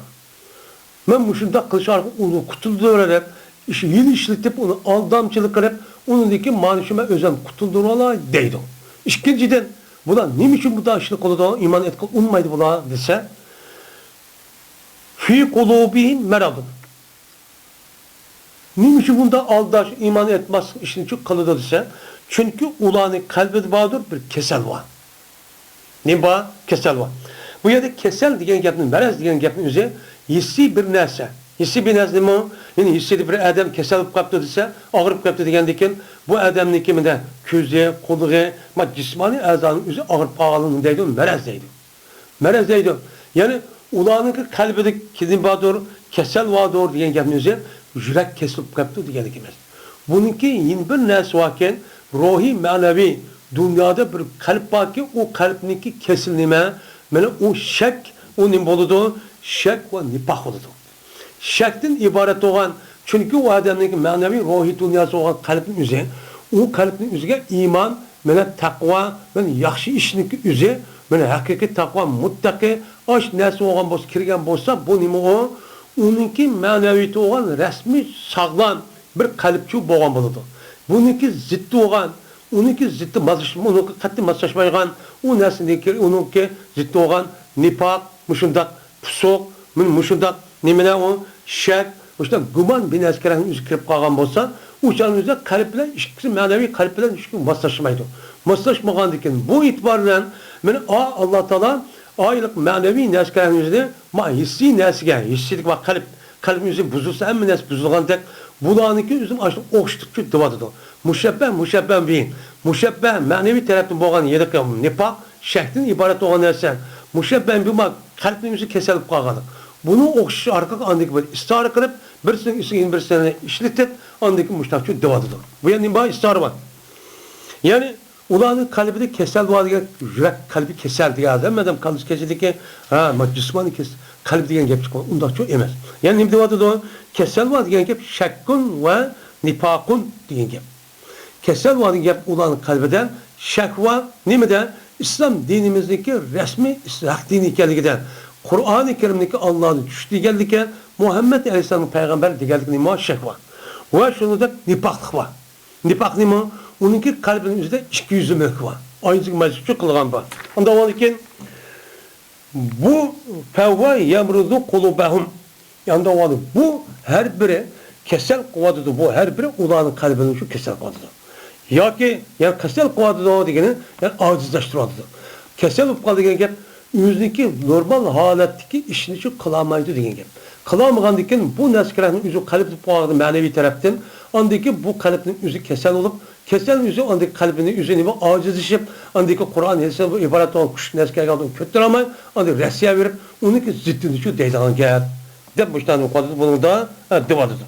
مەن مۇشۇنداق قىلىش ئارقىلىق ئۇنى قۇتۇلدۇرۇپ، ئىش، ھىيلە ئىشلىتىپ، ئۇنى ئالدامچىلىق قىلىپ، ئۇنىڭدىن كېيىن مانا شۇ مەن ئۆزۈم قۇتۇلدۇرۇۋالاي دەيدۇ. ئىككىنچىدىن، بۇلار نېمە ئۈچۈن بۇنداق ئىشنى قىلىدۇ؟ ئىمان ئېيتقىلى ئۇنىمايدۇ بۇلار دېسە، في قلوبهم مرض. نېمە ئۈچۈن بۇنداق ئالداش، ئىمان ئېيتماسلىق ئىشنى قىلىدۇ دېسە، چۈنكى ئۇلارنىڭ قەلبىدە باردۇر بىر كېسەل بار. نېمە بار؟ كېسەل بار. بۇ يەردە كېسەل دېگەن گەپنى، مەرەز دېگەن گەپنى ئۆزى ھېسسىي بىر نەرسە. ھېسسىي بىر نەرسە نېمە ئۇ؟ يەنى ھېسسىيدە بىر ئادەم كېسەل بولۇپ قاپتۇ دېسە، ئاغرىپ قاپتۇ دېگەندىن كېيىن، بۇ ئادەمنىڭكى مانا كۆزى، قۇلىقى، ما جىسمانىي ئەزانىڭ ئۆزى ئاغرىپ قالغانلىقنى دەيدۇ، مەرەز دەيدۇ. مەرەز دەيدۇ. يەنى ئۇلارنىڭكى قەلبىدە نېمە باردۇر، كېسەل باردۇر دېگەن گەپنى ئۆزى يۈرەك كېسىلىپ قاپتۇ دېگەنلىك ئەمەس. بۇنىڭكى يەنە بىر نەرسە باركەن، روھىي، مەنىۋى دۇنيادا بىر قەلب باركەن، ئۇ قەلبنىڭكى كېسىلى نېمە؟ مانا ئۇ شەك، ئۇ نېمە بولىدۇ؟ شەك ۋە نىپاق بولىدۇ. شەكتىن ئىبارەت بولغان، چۈنكى ئۇ ئادەمنىڭكى مەنىۋى، روھىي دۇنياسى بولغان قەلبنىڭ ئۆزى، ئۇ قەلبنىڭ ئۆزىگە ئىمان، مانا تەقۋا، مانا ياخشى ئىشنىڭكى ئۆزى، مانا ھەقىقىي تەقۋا، مۇتتەقى، ئاش نەرسە بولغان بولسا، كىرگەن بولسا، بۇ نېمە ئۇ؟ ئۇنىڭكى مەنىۋىيىتى بولغان رەسمىي ساغلام بىر قەلبچۇ بولغان بولىدۇ. بۇنىڭكى زىتى بولغان، ئۇنىڭكى زىتى ماسلىشىپ، ئۇنىڭغا قەتئىي ماسلاشمايدىغان، ئۇ نەرسىنىڭكى، ئۇنىڭكى زىتى بولغان نىپاق، مۇشۇنداق پۇسۇق، مۇ-، مۇشۇنداق نېمىلەر ئۇ، شەك، مۇشۇنداق گۇمان بىر نەرسە كېرەكنىڭ ئۆزى كىرىپ قالغان بولسا، ئۇ چاغنىڭ ئۆزىدە قەلب بىلەن ئىككىسى مەنىۋى قەلب بىلەن ئىككىسى ماسلاشمايدۇ. ماسلاشمىغاندىن كېيىن بۇ ئېتىبار بىلەن مانا ئا-، ئاللا تائالا ئايلىق مەنىۋى نەرسە كېرەكنىڭ ئۆزىنى ما ھېسسىي نەرسىگە، ھېسسىيلىك ۋە قەلب، قەلبنىڭ ئۆزى بۇزۇلسا ھەممە نەرسە بۇزۇلغاندەك، بۇلارنىڭكى ئۆزىنى ئاشۇ ئوخشىتىپچۇ دېۋاتىدۇ. مۇشەببە، مۇشەببە بىھى، مۇشەببە مەنىۋى تەرەپتىن بولغان ھېلىقى نىپاق، شەكتىن ئىبارەت بولغان نەرسە. مۇشۇ بەن بىما قەلبنىڭ ئۆزى كېسەل بولۇپ قالغانلىق. بۇنىڭ ئوخشىشى ئارقىلىق ئاندىن كېيىن بىر ئىستىئارە قىلىپ، بىرسىنىڭ ئۈستىگە يەنە بىرسىنى ئىشلىتىپ، ئاندىن كېيىن مۇشۇنداقچۇ دەۋاتىدۇ. بۇ يەردە نېمە بار؟ ئىستىئارە بار. يەنى ئۇلارنىڭ قەلبىدە كېسەل بار دېگەن، يۈرەك قەلبى كېسەل دېگەن ئادەم ئادەم قالبىسى كېسەللىكى، ھە، مانا جىسمانىي كېس-، قەلب دېگەن گەپ چىققان، ئۇنداقچۇ ئەمەس. يەنى نېمە دەۋاتىدۇ؟ كېسەل بار دېگەن گەپ شەككۇن ۋە نىپاقۇن دېگەن گەپ. كېسەل بار دېگەن گەپ ئۇلارنىڭ قەلبىدە شەك بار. نېمىدە؟ ئىسلام دىنىمىزنىڭكى رەسمىي ئىس-، ھەق دىنى ئىكەنلىكىدە، قۇرئانى كەرىمنىڭكى ئاللادىن چۈشتى دېگەنلىكى، مۇھەممەد ئەلەيھىسسالامنىڭ پەيغەمبەر دېگەنلىكىدە نېمە شەك بار. ۋە شۇنىڭدەك نىپاقلىق بار. نىپاق نېمە؟ ئۇنىڭكى قەلبىنىڭ ئۆزىدە ئىككى يۈزلۈملۈك بار. ئايىزىگە مەجبۇر قىلغان بار. ئۇنداق بولغاندىكىن، بۇ فەۋۋا يەمرۇزۇ قۇلۇبەھۇم. يەنى دەۋالدى. بۇ ھەر بىرى كېسەل قىلىۋاتىدۇ. بۇ ھەر بىرى ئۇلارنىڭ قەلبىنى شۇ كېسەل قىلىۋاتىدۇ. ياكى، يەنى كېسەل قىلىۋاتىدۇ دېگىنى، يەنى ئاجىزلاشتۇرۇۋاتىدۇ. كېسەل بولۇپ قالدى دېگەن گەپ، ئۆزىنىڭكى نورمال ھالەتتىكى ئىشىنى شۇ قىلالمايدۇ دېگەن گەپ. قىلالمىغاندىن كېيىن بۇ نەرسە كېرەكنىڭ ئۆزى قەلبتە بولغان مەنىۋى تەرەپتىن، ئاندىن كېيىن بۇ قەلبنىڭ ئۆزى كېسەل بولۇپ، كېسەل ئۆزى ئاندىن قەلبىنى ئۆزى نېمە ئاجىزلىشىپ، ئاندىن كېيىن قۇرئان ھەدىسىدىن ئىبارەت بولغان كۈچلۈك نەرسە كەلگەندە ئۇنى كۆتۈرەلمەي، ئاندىن رەسىيە بېرىپ، ئۇنىڭكى زىددىنى شۇ دەيدىغان گەپ. دەپ مۇشۇنداق قىلىۋاتىدۇ، بۇنىڭدا، ھە، دەۋاتىدۇ.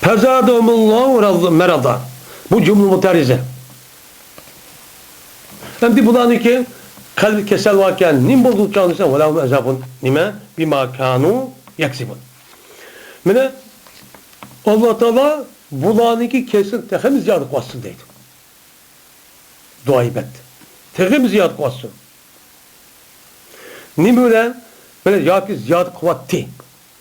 فَزَادَهُمُ اللَّهُ مَرَضًا. بۇ جۈملە مۇتەرىزە. ئەمدى بۇلارنىڭكى قەلبى كېسەل باركەن، نېمە بولدى ئۇچاغ دېسە، وَلَهُمْ عَذَابٌ، نېمە؟ بِمَا كَانُوا يَكْسِبُونَ. مانا، ئاللا تائالا بۇلارنىڭكى كېسىلىنى تېخىمۇ زىيادە قىلىۋاتسۇن دەيدۇ. دۇئا ئىبادەت. تېخىمۇ زىيادە قىلىۋاتسۇن. نېمە بىلەن؟ بىلەن ياكى زىيادە قىلىۋاتتى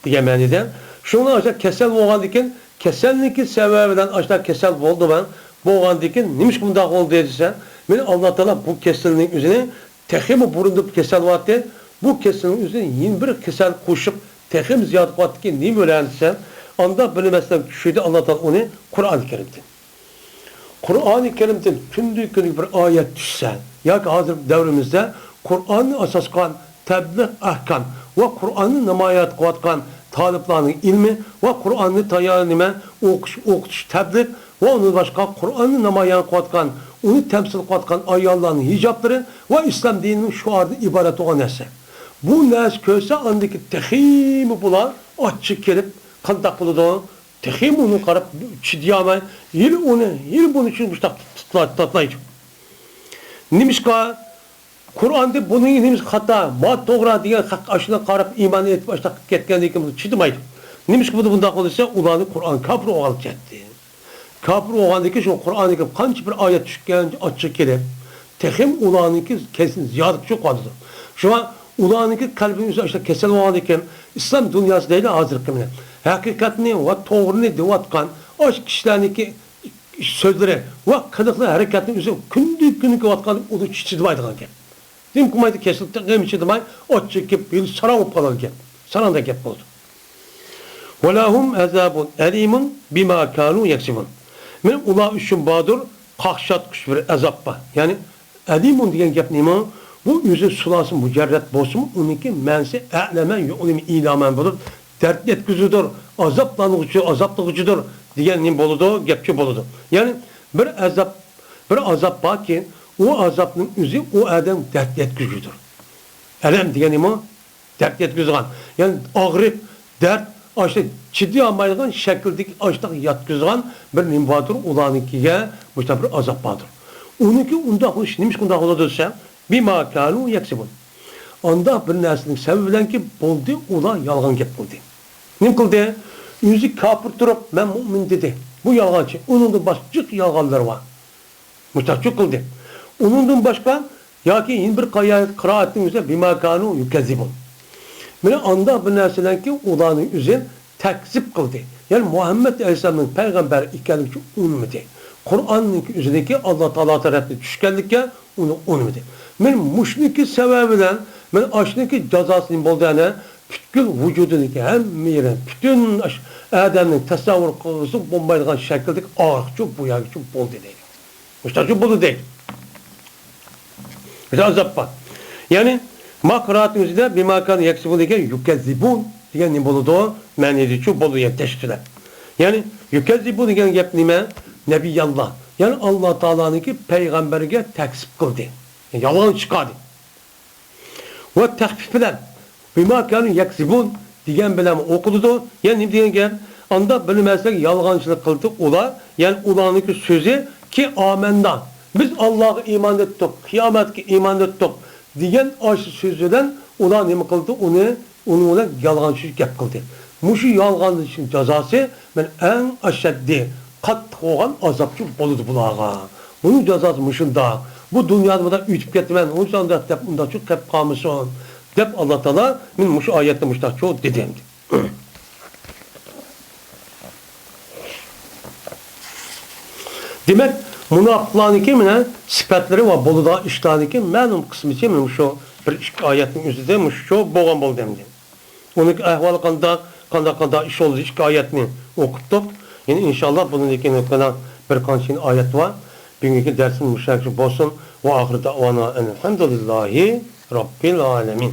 دېگەن مەنىدە. شۇڭا ئاشۇ كېسەل بولغاندىكىن، كېسەلنىڭكى سەۋەبى بىلەن ئاشۇ كېسەل بولدىمەن. بولغاندىكىن نېمىشقا بۇنداق بولدى دېسە، مانا ئاللا تائالا بۇ كېسەلنىڭ ئۆزىنى تېخىمۇ بۇرۇندىن كېسەل بارتى. بۇ كېسەلنىڭ ئۆزىنى يەنە بىر كېسەل قوشۇپ، تېخىمۇ زىيادە قىلىۋاتتىكەن. نېمە بىلەن دېسە، ئاندا بىر مەسىلە چۈشىدۇ ئاللا تائالا ئۇنى قۇرئان كەرىمدىن. قۇرئانى كەرىمدىن كۈندە كۈنگە بىر ئايەت چۈشسە، ياكى ھازىر دەۋرىمىزدە قۇرئاننى ئاساس قىلغان تەبلىغ ئەھكام ۋە قۇرئاننى نامايان قىلىۋاتقان تالىپلارنىڭ ئىلمى ۋە قۇرئاننى تەييار نېمە ئوقۇش، ئوقۇتۇش، تەبلىغ ۋە ئۇنىڭدىن باشقا قۇرئاننى نامايان قىلىۋاتقان، ئۇنى تەمسىل قىلىۋاتقان ئاياللارنىڭ ھىجابلىرى ۋە ئىسلام دىنىنىڭ شوئارىدىن ئىبارەت بولغان نەرسە. بۇ نەرسە كۆرسە، ئاندىكى تېخىمۇ بۇلار ئاچچىقى كېلىپ، قانداق بولىدۇ؟ تېخىمۇ ئۇنى قاراپ چىدىيالماي، ھېلى ئۇنى، ھېلى بۇنى شۇ مۇشتاق تاتلايدۇ. نېمىشقا؟ قۇرئاندا بۇنىڭ نېمىشقا خاتا، ما توغرا دېگەن خەق ئاشۇنى قاراپ ئىمان ئېيتىپ ئاشۇنداق كەتكەندىن كېيىن چىدىمايدۇ. نېمىشقا بۇنى بۇنداق قىلىسا، ئۇلارنى قۇرئان كاپىر بولغانلىقى كەتتى. كاپىر بولغاندىن كېيىن شۇ قۇرئانغا قانچە بىر ئايەت چۈشكەن ئاچچىقى كېلىپ، تېخىمۇ ئۇلارنىڭكى كەسىنى زىيادە كۈچىيىپ قالىدۇ. شۇڭا ئۇلارنىڭكى قەلبىنىڭ ئۆزى ئاشۇنداق كېسەل بولغاندىن كېيىن، ئىسلام دۇنياسى دەيلى ھازىرقى مەن ھەقىقەتنى ۋە توغرىنى دەۋاتقان ئاشۇ كىشىلەرنىڭكى سۆزلىرى ۋە قىلىقلىرى، ھەرىكەتنىڭ ئۆزى كۈندە كۈنگە كېلىۋاتقان ئۇنى چىدىمايدىغان گەپ. نېمە قىلمايدۇ، كېسىلىپ تېخىمۇ چىدىماي، ئاچچىقى كېلىپ، ھېلى ساراڭ بولۇپ قالىدىغان گەپ. ساراڭدەك گەپ بولىدۇ. وَلَهُمْ عَذَابٌ أَلِيمٌ بِمَا كَانُوا يَكْسِبُونَ. مانا ئۇلار ئۈچۈن باردۇر قاقشاتقۇچ بىر ئازاب بار. يەنى ئەلىمۇن دېگەن گەپ نېمە؟ بۇ ئۆزى سۇلاسى مۇجەررەت بولسىمۇ، ئۇنىڭكى مەنىسى ئەلەمە يۇئلىمۇ ئىلامەن بولۇپ، دەرد يەتكۈزىدۇر، ئازابلانغۇچى، ئازابلىغۇچىدۇر دېگەن نېمە بولىدۇ؟ گەپچۇ بولىدۇ. يەنى بىر ئازاب، بىر ئازاب باركى، ئۇ ئازابنىڭ ئۆزى ئۇ ئادەم دەرد يەتكۈزگۈچىدۇر. ئەلەم دېگەن نېمە؟ دەرد يەتكۈزىدىغان، يەنى ئاغرىق، دەرد، ئاشۇ چىدىيالمايدىغان شەكىلدىكى ئاشۇنداق يەتكۈزىدىغان بىر نېمە باردۇر، ئۇلارنىڭكىگە مۇشۇنداق بىر ئازاب باردۇر. ئۇنىڭكى ئۇنداق بولۇشى نېمىشقا ئۇنداق بولىدۇ دېسە، بىما كانۇ يەكسىبۇن. ئانداق بىر نەرسىنىڭ سەۋەبى بىلەنكى بولدى، ئۇلار يالغان گەپ قىلدى. نېمە قىلدى؟ ئۆزى كاپىر تۇرۇپ، مەن مۇئمىن دېدى. بۇ يالغانچى. ئۇنىڭدىن باشقا جىق يالغانلىرى بار. مۇشتاقچۇ قىلدى. ئۇنىڭدىن باشقا ياكى يەنە بىر قايا-، قىرائەتنىڭ ئۆزى بىما كانۇ يۇكەززىبۇن. مانا ئانداق بىر نەرسىلەركى ئۇلارنىڭ ئۆزى تەكزىب قىلدى. يەنى مۇھەممەد ئەلەيھىسسالامنىڭ پەيغەمبەر ئىكەنلىكى ئۇنىمىدى. قۇرئاننىڭكى ئۆزىنىڭكى ئاللا تائالا تەرەپتىن چۈشكەنلىككە ئۇنى ئۇنىمىدى. مانا مۇشۇنىڭكى سەۋەبى بىلەن مانا ئاشۇنىڭكى جازاسى نېمە بولدى ئەنە؟ پۈتكۈل ۋۇجۇدىنىڭكى ھەممە يېرى، پۈتۈن ئاش-، ئادەمنىڭ تەسەۋۋۇر قىلغۇسى بولمايدىغان شەكىلدىكى ئاغرىقچۇ بۇ يەرگىچۇ بولدى دەيدۇ. مۇشتاقچۇ بولدى دەيدۇ. بىر ئازاب بار. يەنى، ما قىرائەتنىڭ ئۆزىدە بىما كانۇ يەكسىبۇن دېگەن يۇكەززىبۇن دېگەن نېمە بولىدۇ؟ مەنىدىچۇ بولىدۇ، يەنى تەشكىلە. يەنى يۇكەززىبۇ دېگەن گەپ نېمە؟ نەبىياللا. يەنى ئاللا تائالانىڭكى پەيغەمبەرگە تەكزىپ قىلدى. يالغان چىقاردى. ۋە تەخپىف بىلەن بىما كانۇ يەكزىبۇن دېگەن بىلەن ئوقۇلىدۇ. يەنى نېمە دېگەن گەپ؟ ئانداق بىر نەرسىگە يالغانچىلىق قىلدى ئۇلار. يەنى ئۇلارنىڭكى سۆزى كى ئامەننا. بىز ئاللاغا ئىمان ئېيتتۇق، قىيامەتكە ئىمان ئېيتتۇق دېگەن ئاشۇ سۆز بىلەن ئۇلار نېمە قىلدى؟ ئۇنى، ئۇنىڭ بىلەن يالغانچىلىق گەپ قىلدى. مۇشۇ يالغانچىلىقنىڭ جازاسى مەن ئەڭ ئەشەددىي، قاتتىق بولغان ئازابچۇ بولىدۇ بۇلارغا. بۇنىڭ جازاسى مۇشۇنداق. بۇ دۇنيادا مۇنداق ئۆتۈپ كېتىمەن، ئۇنچە ئانداق دەپ، ئۇنداقچۇ قېلىپ قالمىسۇن، دەپ ئاللا تائالا مەن مۇشۇ ئايەتتە مۇشۇنداقچۇ دېدى ئەمدى. دېمەك، مۇناپىقلارنىڭكى مانا سۈپەتلىرى ۋە بولىدىغان ئىشلارنىڭكى مەلۇم قىسمىچە مانا مۇشۇ بىر ئىككى ئايەتنىڭ ئۆزىدە مۇشۇ بولغان بولدى ئەمدى. ئۇنىڭ ئەھۋالى قانداق، قانداق، قانداق ئىش بولدى، ئىككى ئايەتنى ئوقۇپتۇق. يەنە ئىنشاللا بۇنىڭدىن كېيىن يەنە بىر قانچە ئايەت بار. بۈگۈنكى دەرسىمىز مۇشۇ يەرگىچە بولسۇن. ۋە ئاخىرى دەۋانا ئەلھەمدۇلىللاھى راببىل ئالەمىن.